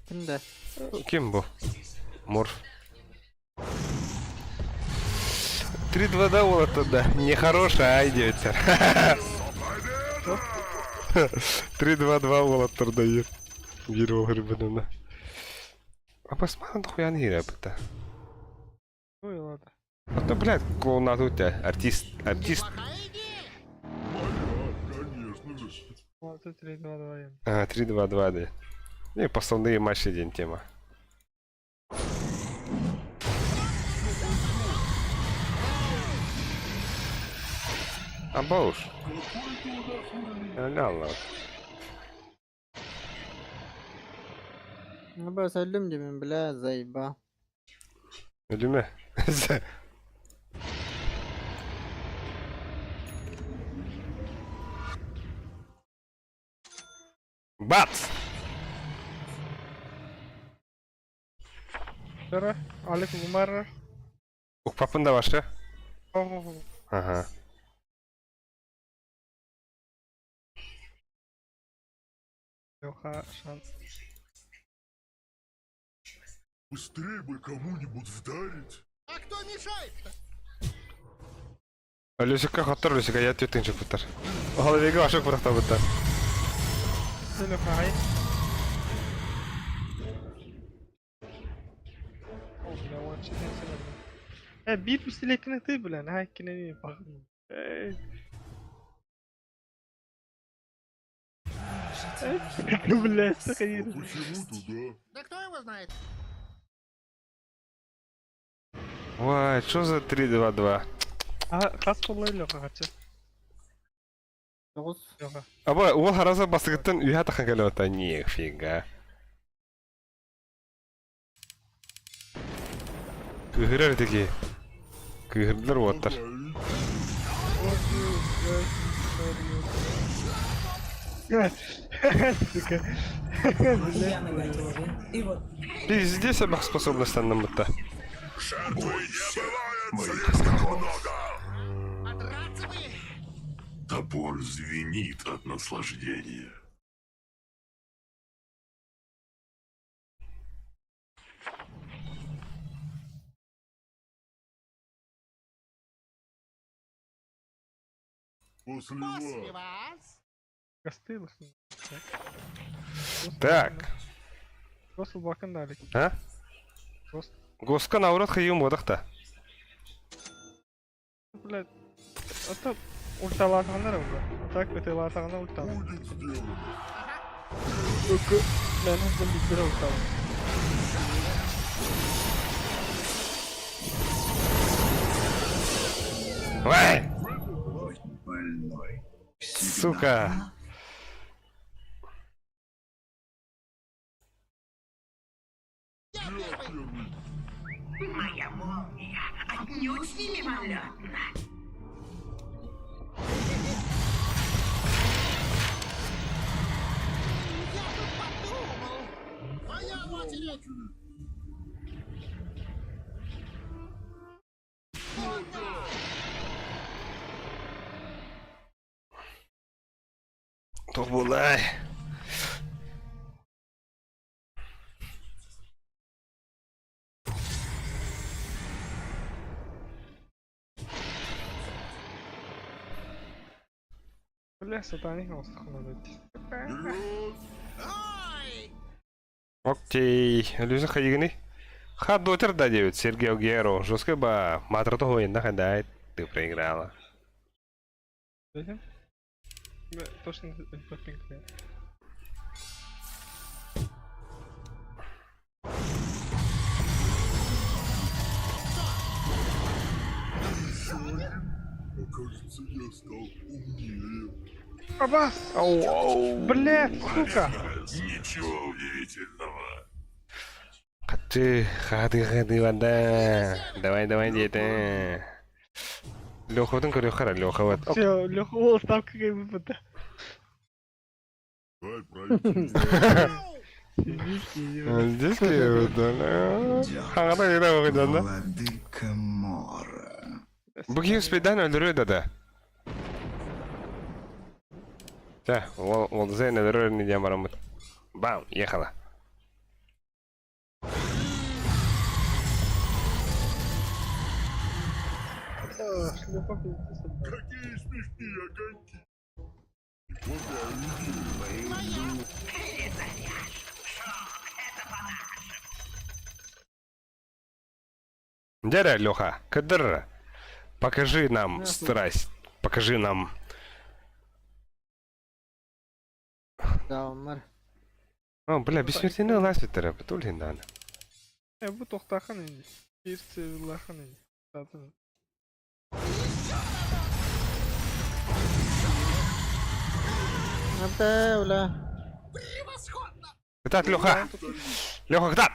Ким да? Ким бу? Морф. 3-2 да вот да. Нехорошая, ай, девять. 3-2-2 уолаттар дайыр. Биир ол грибанына. А посмотри, нахуя не это. Ну и ладно. А то, блядь, клоунаду у тебя. Артист, артист. Конечно же. 3, 2, 2, 1. А, 3-2-2, да. И основные матчи день тема. А бауш. Ля-ля. Ну, бля, сәлем деймін, бля, заеба. Өлүмэ. Бац! Дара, Алик Умар. Укпапын да башы. Ага. Леха, шанс. Быстрее бы кому-нибудь вдарить. А кто мешает-то? Өлүсүккэ хоттор өлүсүккэ я түттүн чупуттар. Головеге ашык бұрақта бұттар. Леха, ай. О, бля, он четыре Э, биир пистолетini ты, бля, на кинени бак. Эй, бля, сука, А почему туда? Да кто его знает? Ой, что за 3-2-2? А, хас боллай Леха, хачы. Тоғыз. Леха. Аба, ол хараза басыгыттан үйә тахан келіп отта. Нифига. Кыһырар теки. Кыһырдылар уоттар. Сука. Я наготове. И вот Пиздец обах способностан будто. Бойся моих много. Подраться бы! Топор звенит от наслаждения. После вас. Так. Гос улбакын да алик. А? Гос. Госка наоборот хайым бодах та. Блядь. Это ульталаатаҕына эрэ буолар. Так ытыалаатаҕына ульталаат. Будет сделано. Мен хандан биирдэрэ ульталаат. Ой! Больной. Сука! Моя молния отнюдь не мимолетна. Я тут подумал. Моя очередь. Туох буоллай? Бля, сатаник оҥостоххуна Окей, Люза хайыгыный? Ха дотер да девять, Сергей Геру. Жестко ба, матрата хоенна хадает. Ты проиграла. Зачем? Точно пинг. Кажется, я стал умнее. Абас! Блядь, сука! Ничего удивительного. Хаты, хаты, хаты, вода. Давай, давай, дети. Леха, вот он хара, Леха, вот. Все, Леха уол ставка как бы Дай пройти. Здесь ли Хагата кида да? Владыка Мора. Буги успедан өлөрүө да да. Да, ол ол зен өлөрүө не диэн бараммыт. Бам, ехала. Какие смешные огоньки. Неплохая идея. Дядя Леха, кадр, покажи нам страсть, покажи нам. Да, Омар. О, бля, бессмертный ласвитера, потулин да. Бу тохтахан инди. Биир сыыллахан инди. Сатын. Абда, бля. Превосходно. Кытат, Леха! Леха, кытат!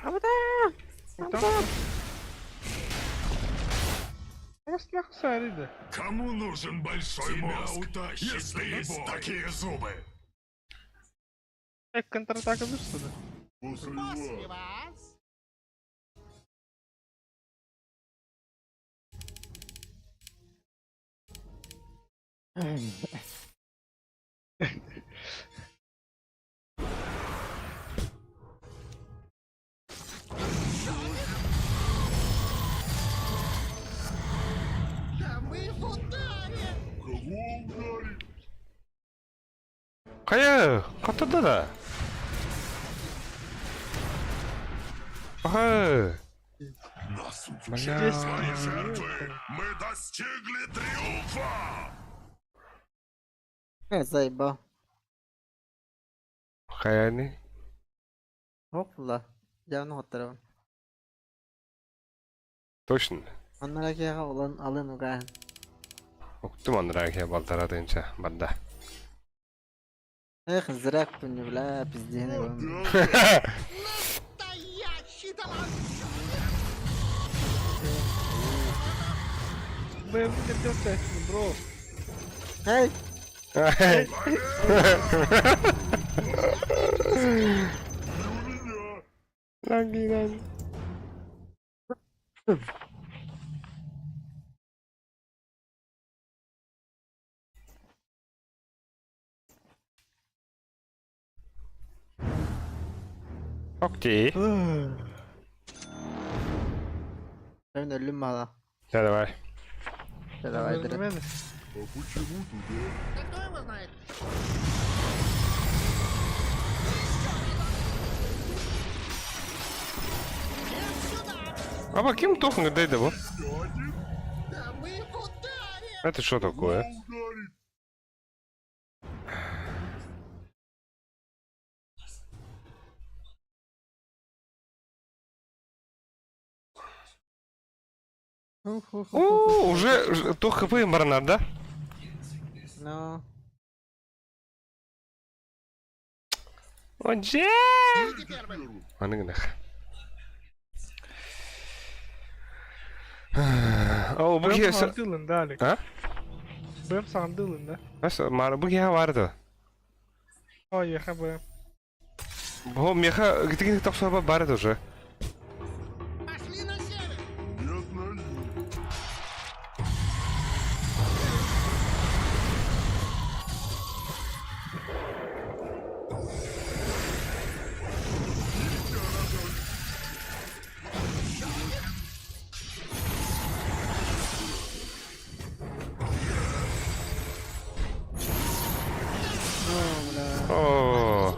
Просто нахуй сарыды. Кому нужен большой Тебя мозг, утащит если на есть бой. такие зубы? Контратака что ли? После вас. Да мы в ударе! Кого ударить? Хайа, катада да. Ага. Нас Бля. Свои жертвы! Мы достигли триумфа! Заебал. Хайаны. Хопла. Я ну отрыван. Точно. Оннаракияга олон алын угаан. Уктум андракия балтара тынча, банда. Эх, зря не бля, пиздены. Настоящий талант! Бля, не бро. Эй! Лангинан. Окей. Мен өлүм мала. Да, давай. Давай, Өлүмэн. А почему туда? Да кто его знает? Аба ким туох дэйдэ бу? Да мы их ударим! Это что такое? Ударить! О, уже то хп барнар, да? Но. О, дьэ! Аны гынах. О, бу Бэм киһи... саҥардыылын да, Алик. А? Бэм саҥардыылын да. Мара, бу киһи баар О, еха бэм. Бу меха гитигин тохсоба бар уже. Пошли на север! Нет, на юг. О,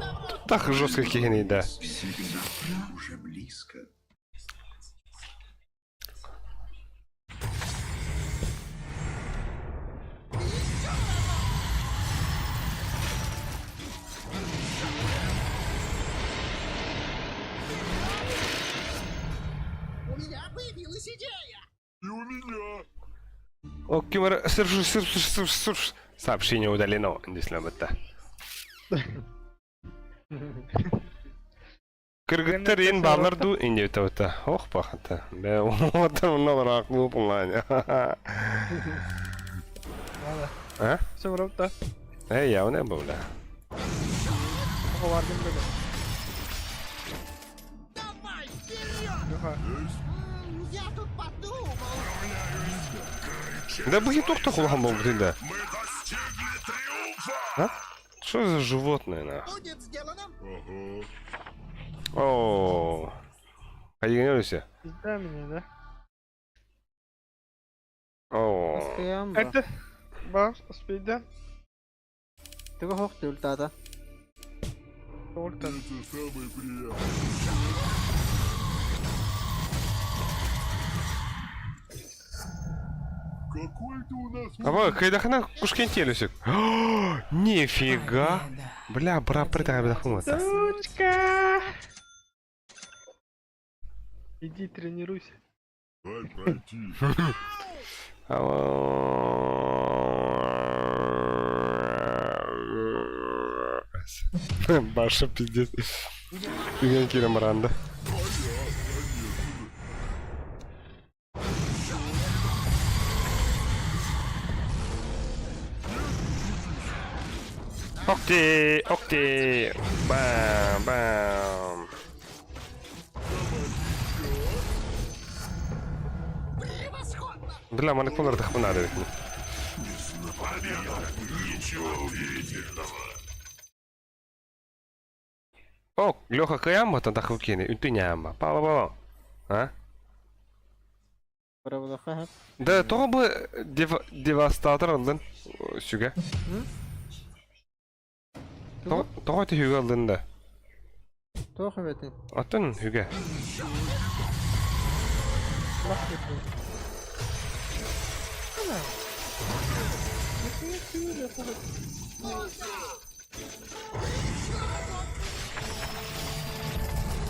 так жестко киһини да. Всегда уже близко. У меня появилась идея! И у меня. О, ким Сообщение удалено, если об это. Кыргыттар ен баллар ду инде өтө Ох, пахата. Бе, вот он рак лупулань. А? Все вроде Эй, я не был, да. Бардым били. Давай, вперед! Леха. Я тут подумал. Да бу тоқта кулахан болбут да. Мы достигли триумфа! А? Что за животное, на? Будет сделано. Ага. О. Хайгенелся. Пизда меня, да? О. Аскыям Это... Бар, спиден. Туга хох тултата. Только. Это самое приятное. Какой ты у нас Аба, кайдахана кушкен телесек. Нифига. Бля, бра, прытай, бля, хумата. Сучка! Иди тренируйся. Дай пройти. Баша пиздец. Деген кирем Миранда. Окти, окти. Бам, бам. Превосходно! Бля, маны кулар тахмынады бит. Победа! Ничего удивительного. О, Леха кыямма тахвыкени, үнтүнямма. Пала пала. А? Бара Да, тоҕо бу девастатор ыллын сүгэ. Тоҕо ити хүгэ ыллын да. Туох эбэтин. Атын хүгэ.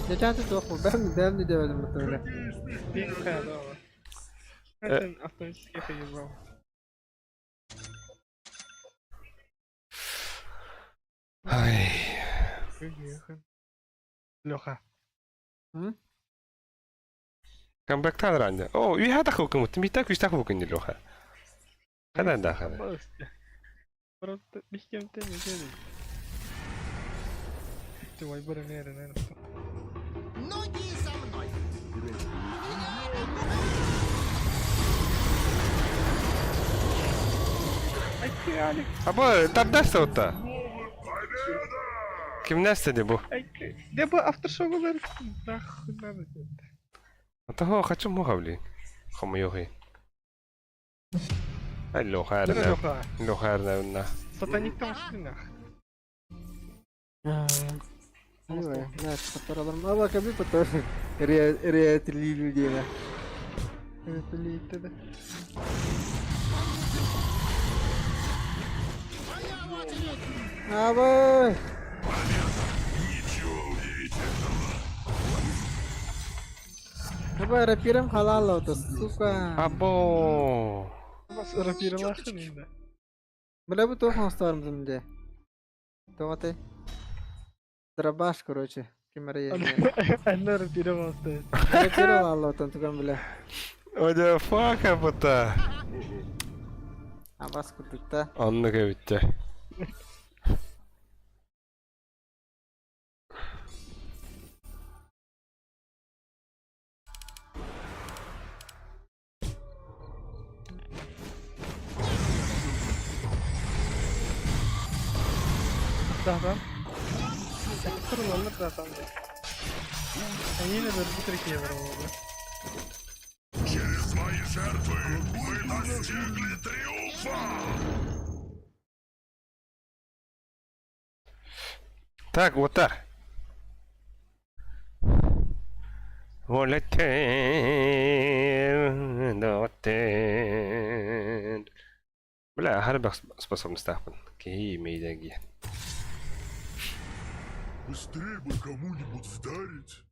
Geçen туох бу бэм бэм дэвэлим бутура. Это автоматически поебал. Ай. Леха. Камбэктан ранде. О, үйә тахвыкын, митак үс тахвыкын Леха. Хада да хада. Просто бихкемте не делай. Ты вайбер наверное. Ноги за мной! Аба, тардашта отта. Кимнәсте де бу? Да бу авторшоголар нахуй надо. Того хочу муха, блин. Хомойохи. Леха Леха. Леха эрнэ. Сатаник тамашынах. Anyway, да, Аба каби потом. Реатрили диэме. Билиитте да. Аба! Ничего удивительного. Аба рапирам халал это, сука. Або. Бас рапиралахын инде. Бля бу тохон старым земде. Тоғатай. Дробаш, короче. Кемере. Әллә рапиралахты. Рапира алла туган бля. What the fuck апыта? Абас курдукта. Анны кебитте. Zaten. Kırılanır zaten. Yine bir bu Türkiye var oldu. Через свои жертвы мы достигли триумфа! Так, вот так. Волетен, дотен. Бля, харбах способностахпын. Кии мейдеги. Быстрее бы кому-нибудь вдарить.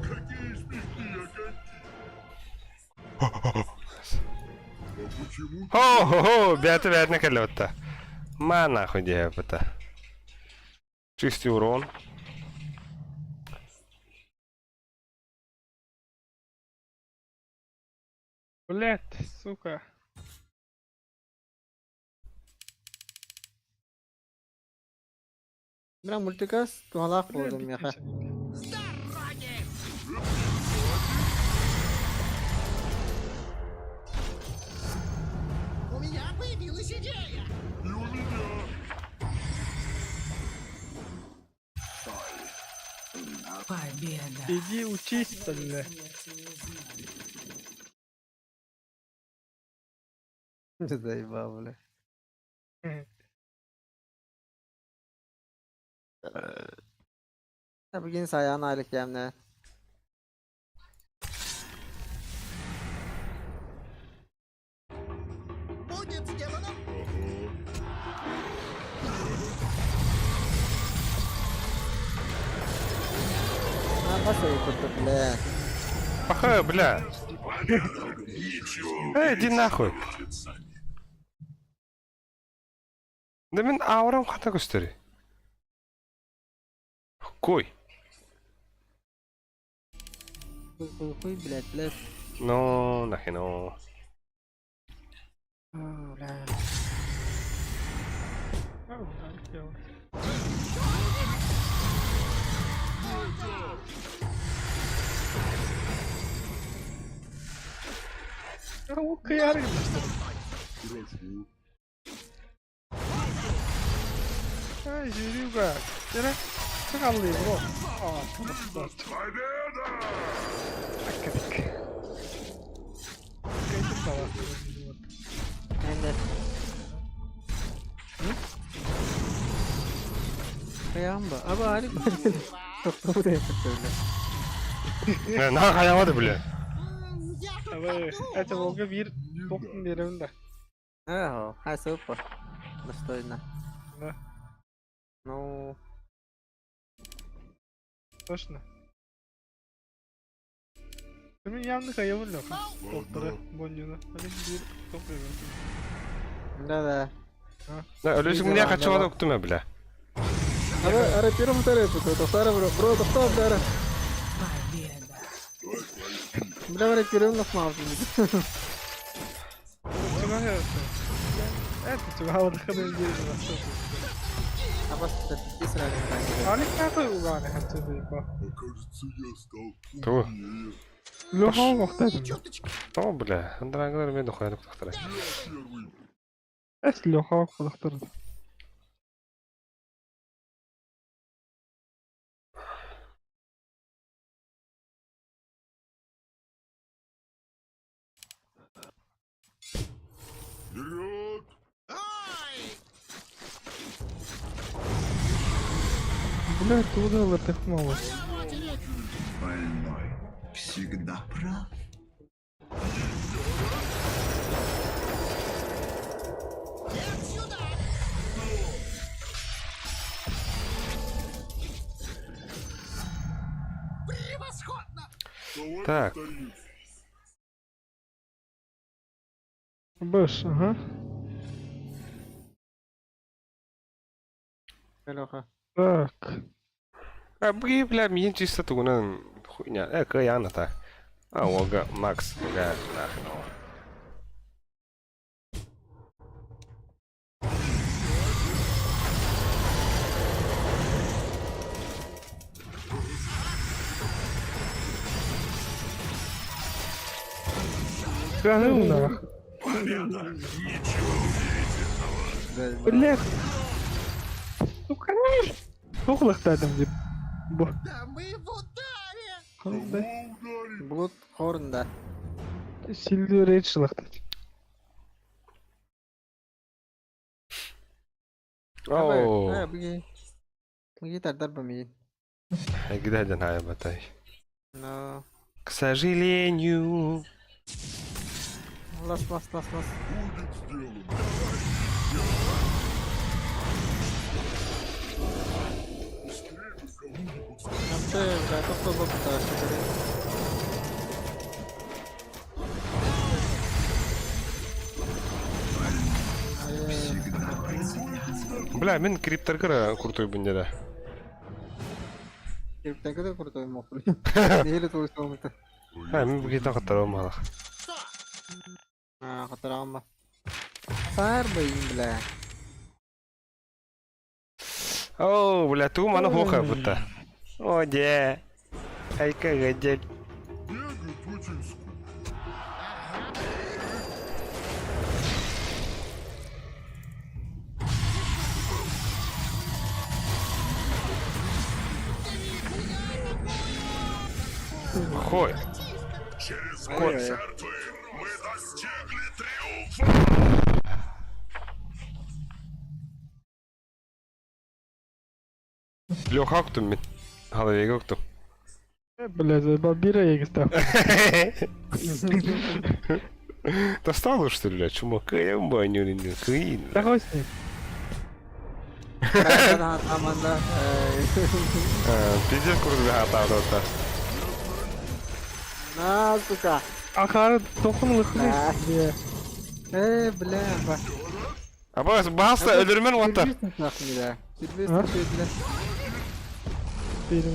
Какие смешные огоньки! А почему Хо-хо-хо, бята бятна калёта. Ма нахуй это. Чистый урон. Блять, сука. Бля мультикас туалах болдум меха. С дороги! У меня появилась идея! И у меня! Победа. Иди учись, бля. Заебал, бля. Bugün sayağın aylık yemle. Будет сделано! Nasıl kurtuk бля. Паха, бля. Ничего Эй, иди нахуй. сами. Да мен аурам хата көстөрү. Кой. Хуй хуй хуй, блядь, блядь. Ну, нахрен. Бля. O kıyar gibi. Хорошо. Ay Jürüga. Gene çok anlıyor bro. Aa, tamam. Победа! Hakikaten. Kayıt salak. Ender. Kıyam ba. Aba hadi. Тоқтау да бля. Не, на хаямады, бля. М, Я тут Abi, это подумал. волга bir токтун беремин да. Ага, хай супер. Достойно. Да. Ну, Точно. Мен явно хаябын yok. Тохторы боннюну. Hadi bir топ беремин. да да. Да, өлөсүң мне качып октум, бля. Ара, ара первым тарепу, тоқтары бро, бро, тоқтау, бля. Победа. Бля, бля, первым нахмал. Чуга yarısı. Evet, чуга havada kadar bir Абас, ты сразу. Али как уганы хотел бы. А кажется, я стал Ту. умнее. Леха вахтадым. Чуточку. О, бля, андрагалар мен дохуя тахтара. Эс Леха вахтар. Вперед! Ай! Бля, туда латыхнуло. Моя очередь! Больной всегда прав. Нет, сюда! Превосходно! Так, Бэш, ага. Леха. Так. А бли, бля, мне чисто тугунан хуйня. Каяна так. А, ога, Макс, бля, нахрен. Да ну нах. Победа! Ничего удивительного! Бля. Сука. Тухлахтадым деп. Бу. Да мы в ударе! Қандай? Блуд Хорн, да. Сильный рейдж лахтать. Оу, Э, бги. Бги тардар бамин. Где знаю, батай. Но. К сожалению. Лас, лас, лас, лас. Будет сделано! Быстрее бы кого-нибудь Вообще, бля, только бабка, Всегда процветает. Бля, мен крипторгара крутой бундера. Кирптен крутой мог. Неге твой сон-то? А, мен бүгін қаттар болмалық. Что? А, хатырама. Сар байын, бля. Оу, бля, ту маны хоха будто. О, де. Айка гадель. Бегать очень скучно. Хой. Через Ой. мои жертвы мы достигли триумфа! Леха октум мен. Головеге октум. Бля, заебал бира егістав. Достал что ли, бля, чмо? Кыйын баню, кыйын. Такой с ним. Аманда. Пиздец курды хата На, сука. Ахар тоқын лыхны. Да. Э, бля, ба. А бас, баста өлөрмөн ватар. А?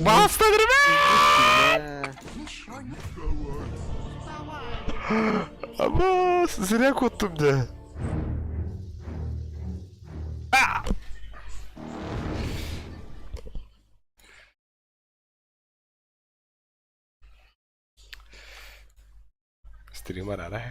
Баста өлөрмөн! Абас, зря коттум да. Стример ара.